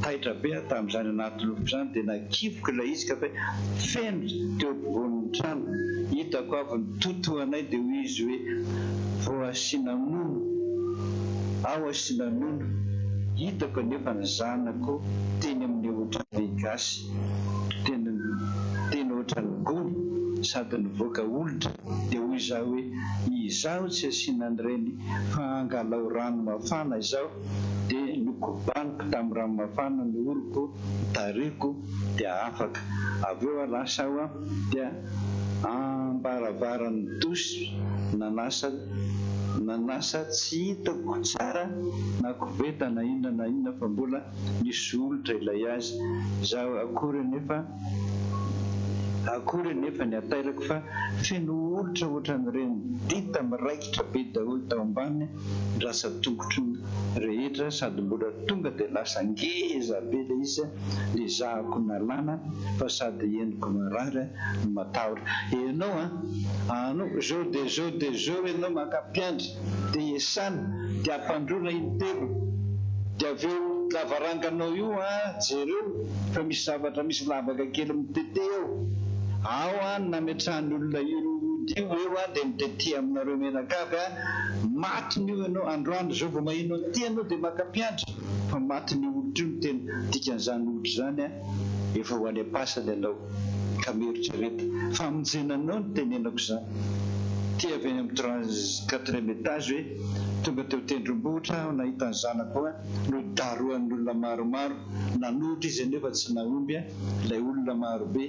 Taitra be aho tamin'izany anaty nofiko izany dia nakiviko ilay izy ka fa feno teo ampovoan'ny trano. Hitako avy nitoto anay dia hoy izy hoe vao asiana nono ao asiana nono. Hitako anefa ny zanako teny amin'ny ohatran'ny gasy teny teny ohatran'ny gony sady nivoaka olitra dia hoy izaho hoe izaho tsy asiana an'ireny fa angalao rano mafana izaho dia nokobaniko tamin'ny rano mafana ny oroko, ny tarehiko dia afaka. Avy eo aho lasa aho dia ambaravaran'ny douche nanasa nanasa tsy hitako tsara na koveta na inona na inona fa mbola nisy olitra ilay azy. Izaho akory anefa akory anefa ny hatairako fa feno olitra ohatran'ireny dita miraikitra be daholo tao ambany ny rantsan-tongotro rehetra sady mbola tonga dia lasa ngeza be ilay izy nezahako nalana fa sady henoko marary no matahotra enao an! Anao zao dia zao dia zao enao maka mpiandry dia esana dia ampandroana intelo dia avy eo lavaranganao io an jereo fa misy zavatra misy lavaka kely mitete eo ao an nametrahan'ny olona io io eo an dia mitete aminareo mianakavy an Matiny io ianao androany zao vao maheno an'ity ianao dia maka mpiandry fa matiny io olitra io ny tena dikan'izany olitra izany an efa ho any am-pasana ianao ka mieritrereta famonjena anao no tenenako izany ity avy any amin'ny trois quatrième étage hoe tonga teo tendrombohitra aho nahita ny zanako an nodarohan'ny olona maromaro nanohitra izy anefa tsy nahomby an ilay olona marobe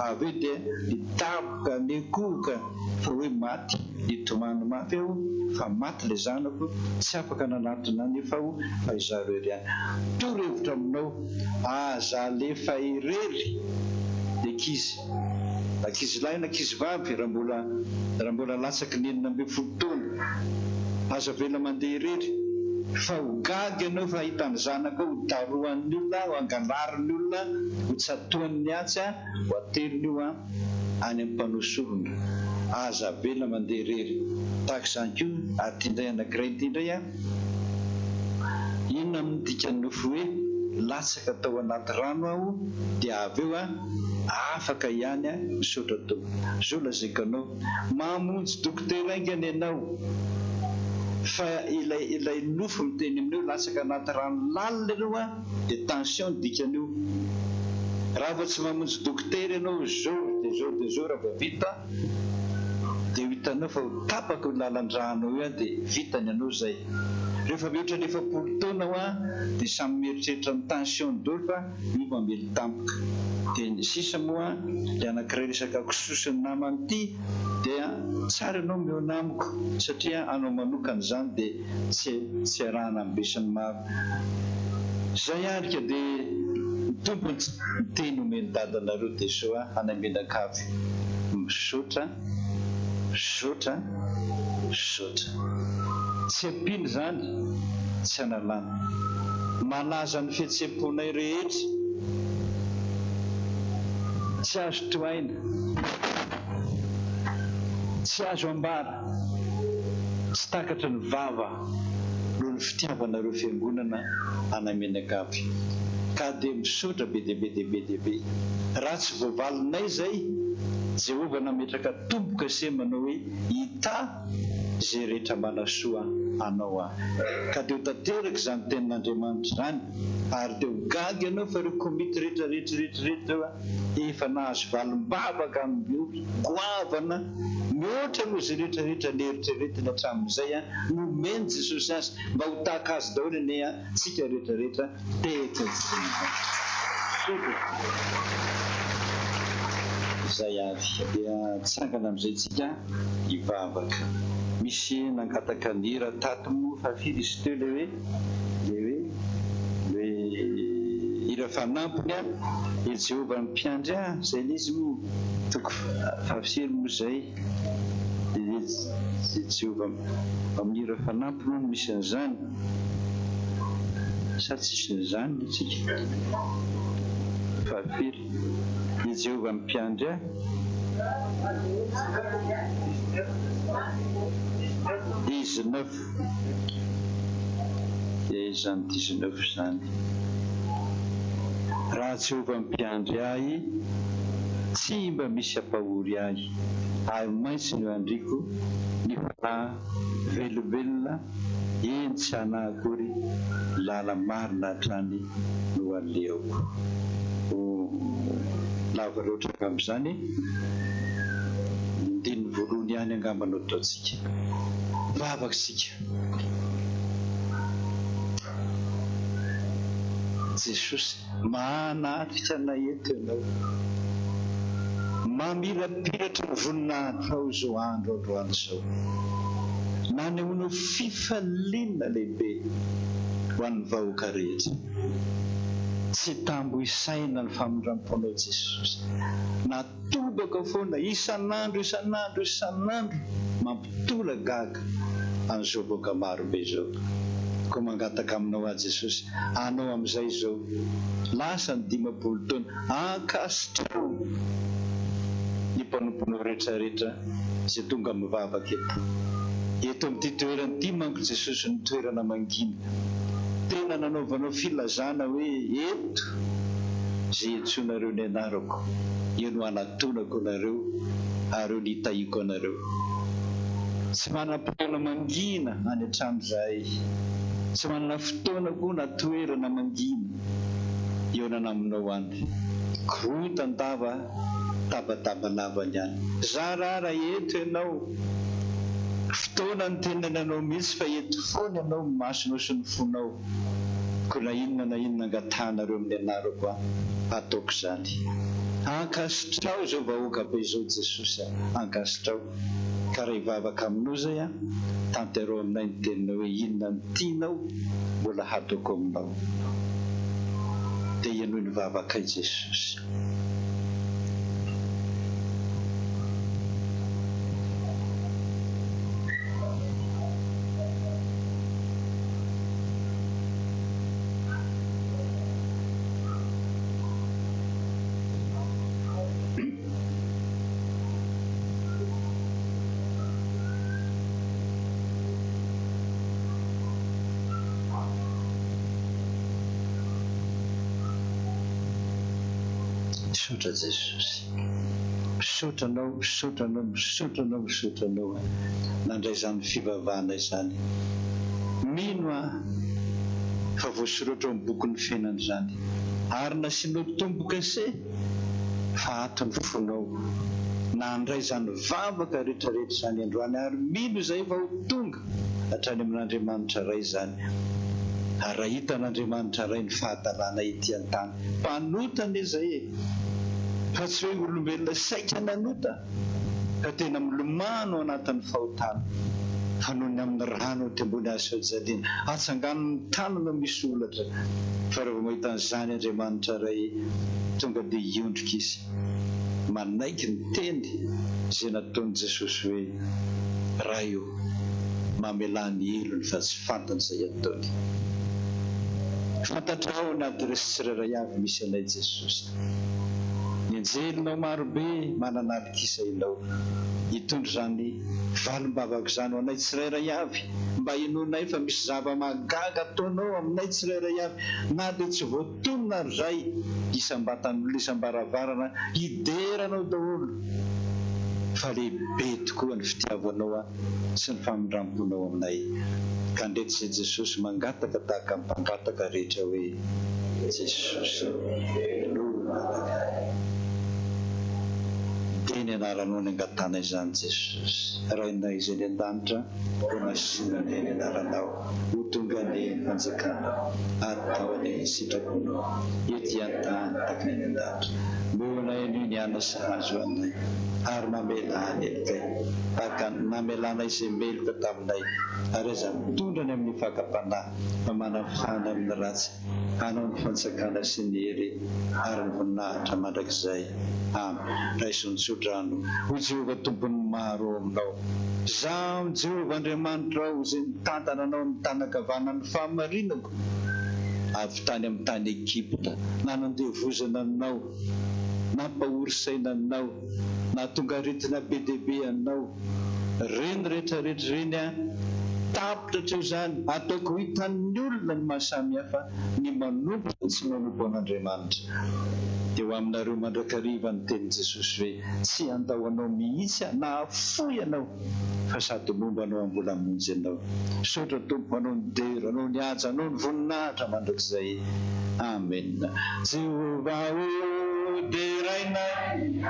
avy eo dia nidaboka nikohoka fa hoe maty Nitomany mafy aho fa maty ilay zanako, tsy afaka nanatona anefa aho fa izaho irery ihany. Toro hevitra aminao, aza alefa irery ny ankizy, ankizilahy na ankizivavy raha mbola raha mbola latsaky ny 16 taona. Aza avela mandeha irery fa ho gaga ianao fa hahita ny zanakao ho darohan'ny olona, ho angalarin'ny olona, ho tsatohan'ny antsy, ho ateliny io an. any amin'ny mpanao sorona. Aza avela mandeha irery. Tahaka izany koa, ary ity indray anankiray ity indray an, inona no dikan'ny nofy hoe latsaka tao anaty rano aho dia avy eo aho afaka ihany aho misaotra Tompo. Zao lazaiko anao, mamonjy dokotera haingana ianao fa ilay ilay nofo miteny aminao latsaka anaty rano lalina ianao an dia tension ny dikan'io. Raha vao tsy mamonjy dokotera ianao zao dia zao dia zao raha vao vita dia ho hitanao fa ho tapaka io lalan-dranao io dia vita ny anao izay. Rehefa mihoatra ny 40 taona hoa dia samy mieritreritra ny tension daholo fa io mamely tampoka. Dia ny sisa moa ilay anankiray resaka kisoa sy ny namany ity dia tsara ianao mihaona amiko satria anao manokana izany dia tsy tsy arahana amin'ny besinimaro. Izay ary ka dia ny Tompo ny teny omen'i dadanareo dia izao a, any Ambenakavy misaotra, misaotra, misaotra. Tsy ampiana izany, tsy analana. Malaza ny fihetseham-ponay rehetra, tsy azo tohaina, tsy azo ambara, tsy takatry ny vava. noho ny fitiavanareo fiangonana anay mianakavy ka dia misaotra be dia be dia be dia be. Raha tsy voavalinay izay, Jehovah nametraka tombo-kase manao hoe hitahy izay rehetra manasoa anao aho. Ka dia ho tanteraka izany tenin'Andriamanitra izany ary dia ho gaga ianao fa ireo komity rehetra rehetra rehetra rehetra ireo efa nahazo valim-bavaka goavana mihoatra noho izay rehetra rehetra neritreretina hatramin'izay nomen'i Jesosy azy mba ho tahaka azy daholo anie tsika rehetra rehetra teto Izay avy dia tsangana amin'izay tsika hivavaka. Misy nangataka ny hira tato moa fa firy izy teo ilay hoe ilay hoe ilay hira fanampiny an, I Jehovah ny mpiandry ahy, izay ilay izy moa toko fahafiry moa izay ilay i Jehovah amin'ny hira fanampiny hono misy an'izany sa tsisy an'izany ny antsika? Fahafiry? I Jehovah ny mpiandry ahy. Dix-neuf. Dia izany dix-neuf izany. Raha Jehovah mpiandry ahy, tsy mba misy hampahory ahy. Ahy maintsy no andriako, ny fanahy velombelona, eny tsy hanahy akory, lala-marina hatrany no alehako. Ho lava loatra angamba izany, ny andininy voalohany ihany angamba no ataontsika. Vavaka isika. Jesosy, manatrika anay eto Ianao. Mamirapiratra ny voninahitrao izao andro androany izao. Nanehoanao fifaliana lehibe ho an'ny vahoaka rehetra. Tsy tambo isaina ny famindram-ponao Jesosy. Natobaka foana isan'andro isan'andro isan'andro mampitolagaga an'izao vahoaka marobe izao. Koa mangataka aminao aho Jesosy, anao amin'izay izao. Lasa ny 50 taona, ankasitraho ny mpanomponao rehetrarehetra izay tonga mivavaka eto. Eto amin'ity toerana ity manko Jesosy no toerana mangina. Tena nanaovanao filazana hoe eto izay iantsoanareo ny anarako, eo no hanatonako anareo ary eo no hitahiako anareo. Tsy manam-potoana mangina any an-trano izahay. Tsy manana fotoana koa na toerana mangina hihaonana aminao any. Korotan-dava tabataba lava ny any. Zara raha eto ianao. Fotoana nitenenana anao mihitsy fa eto foana ianao ny masonao sy ny fonao. Koa na inona na inona angatahanareo amin'ny anarako aho, hataoko izany. Ankasitraho izao vahoaka be izao Jesosy a! Ankasitraho. Ka raha hivavaka aminao izay aho, tanterao aminay ny teninao hoe inona no tianao mbola hataoko aminao. Dia henoy ny vavakay Jesosy. Misaotra Jesosy. Misaotra Anao, misaotra Anao, misaotra Anao, misaotra Anao aho nandray izany fivavahana izany. Mino aho fa voasoratra ao amin'ny bokin'ny fiainana izany ary nasianao tombo-kase fa ato ny fonao nandray izany vavaka rehetrarehetra izany androany ary mino izahay fa ho tonga hatrany amin'Andriamanitra Ray izany ary raha hitan'Andriamanitra Ray ny fahadalana ety an-tany Mpanota anie izay e! Fa tsy hoe olombelona saika nanota fa tena milomano ao anatin'ny fahotana fa noho ny amin'ny rano eo tembony hazo fijaliana atsangano ny tanana misy holatra fa raha vao mahita an'izany Andriamanitra Ray tonga dia hiondrika Izy manaiky ny teny izay nataon'i Jesosy hoe Ray ô! Mamelà ny helony fa tsy fantany izay ataony. Fantatrao ny adiresy tsirairay avy misy anay Jesosy. Ny anjelinao marobe manana alikisa ianao hitondra izany valim-bavaka izany ho anay tsirairay avy mba hinoanay fa misy zava-mahagaga ataonao aminay tsirairay avy na dia tsy voatonona ary izay isam-batan'olona isam-baravarana hidera anao daholo fa lehibe tokoa ny fitiavanao ahy sy ny famindram-ponao aminay ka ndreto izay Jesosy mangataka tahaka ny mpangataka rehetra hoe Jesosy no mangataka ahy dia ny anaranao ny angatahana izany Jesosy Rainay izay any an-danitra ho masina anie ny anaranao ho tonga anie ny fanjakanao atao anie ny sitraponao ety an-tany tahaka ny any an-danitra meo anay anio ny hanina sahaza ho anay ary mamelà ny helokay tahaka ny namelanay izay meloka taminay, ary aza mitondra ny amin'ny fakam-panahy, fa manafana amin'ny ratsy, hanao ny fanjakana sy ny hery ary ny voninahitra mandrakizay. Amen. Raiso ny tsodrano, O Jehovah Tompon'ny maro ao aminao. Izaho Jehovah Andriamanitrao, izay mitantana anao amin'ny tanan-kavanan'ny fahamarinako, avy tany amin'ny tany Egypta, nanandevozana anao, nampahory saina anao, nahatonga aretina be dia be anao, ireny rehetra rehetra ireny an, tapitra hatreo izany, ataoko ho hitan'ny olona ny maha samy hafa ny manompo sy ny tsy manompo an'Andriamanitra. Dia ho aminareo mandrakariva ny tenin'i Jesosy hoe, tsy handao anao mihitsy aho na hahafoy anao. Fa sady momba anao mbola hamonjy anao. Misaotra Tompo anao ny dera anao ny haja anao ny voninahitra mandrakizay Amen Jehovah o derainay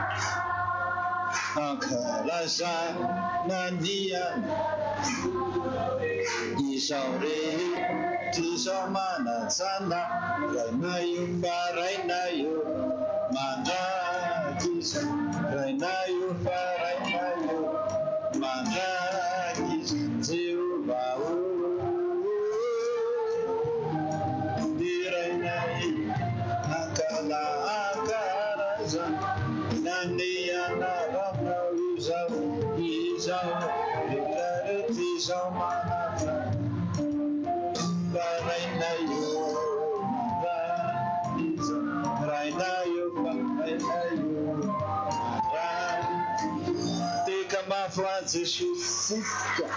ankalazana ny anarana izao rehetra izao manajana Rainay o fa Rainay o mandrakizay Rainay o fa Rainay o mandrakizay Jehovah o Derainay ankalazana ny anaranao izao izao rehetra rehetra izao manaja fa Rainay o mandrakizay Rainay o fa Rainay o Teka mafy ho an'i Jesosy tsika.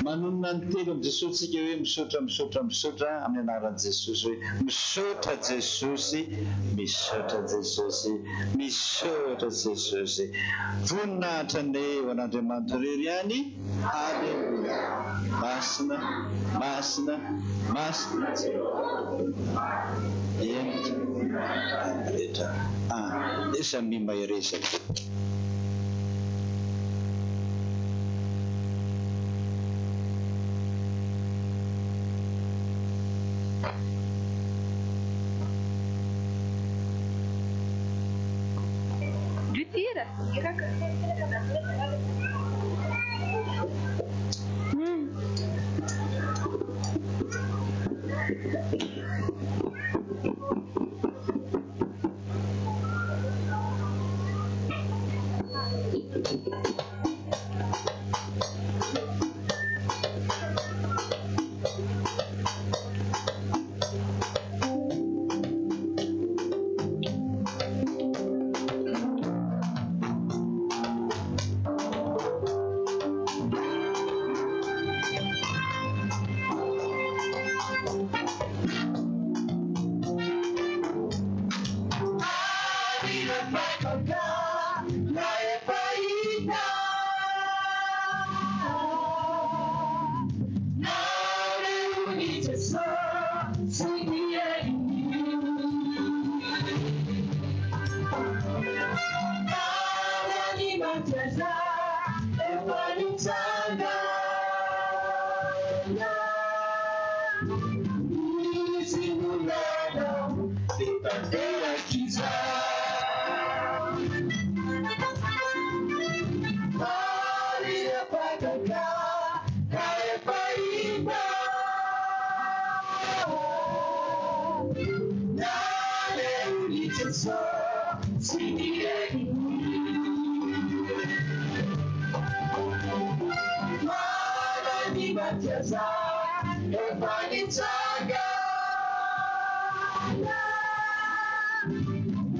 Manonona ny telo amin'i Jesosy tsika hoe misaotra misaotra misaotra amin'ny anaran'i Jesosy hoe misaotra Jesosy misaotra Jesosy misaotra Jesosy. Voninahitra anie ho an'Andriamanitra irery ihany. Haleloia! Masina, masina, masina Jehovah Tompon'ny maro. Endrika ny tany rehetra. Amen. Samia mahereza tompoko. Maria gaga na efa hita. Nareo i Jesosy ny heriny. Mana ny maty aza efa nitsangana. Izy no nanao ny tanteraka izany. Maria gaga ka efa hita. Nareo i Jesosy ny heriny. Mana ny maty aza efa nitsangana.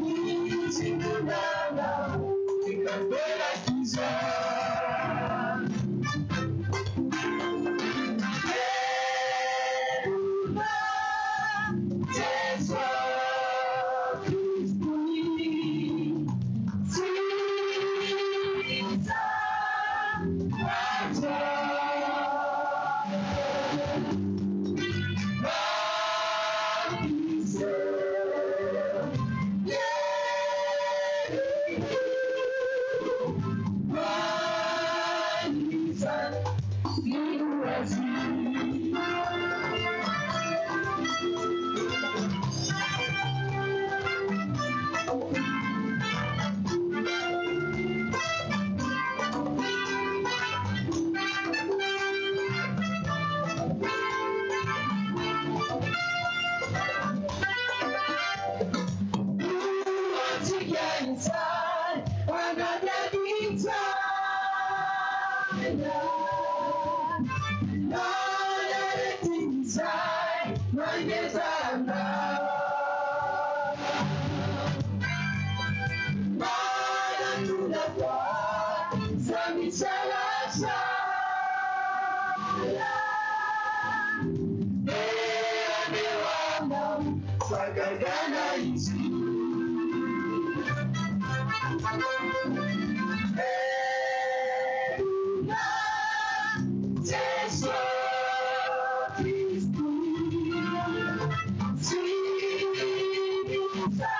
Izy no nanao ny tanteraka izany. Velona Jesoa Kristy, tsy mitsahatra. Mampiseho heriny manisa ny azy. Antsika izany anaty adin-tsaina. Na ny aretin'izay mangetana. Manatona fa misalasala. Dia anao fagagana izy. Velona Jesoa Kristy, tsy mitsahatra.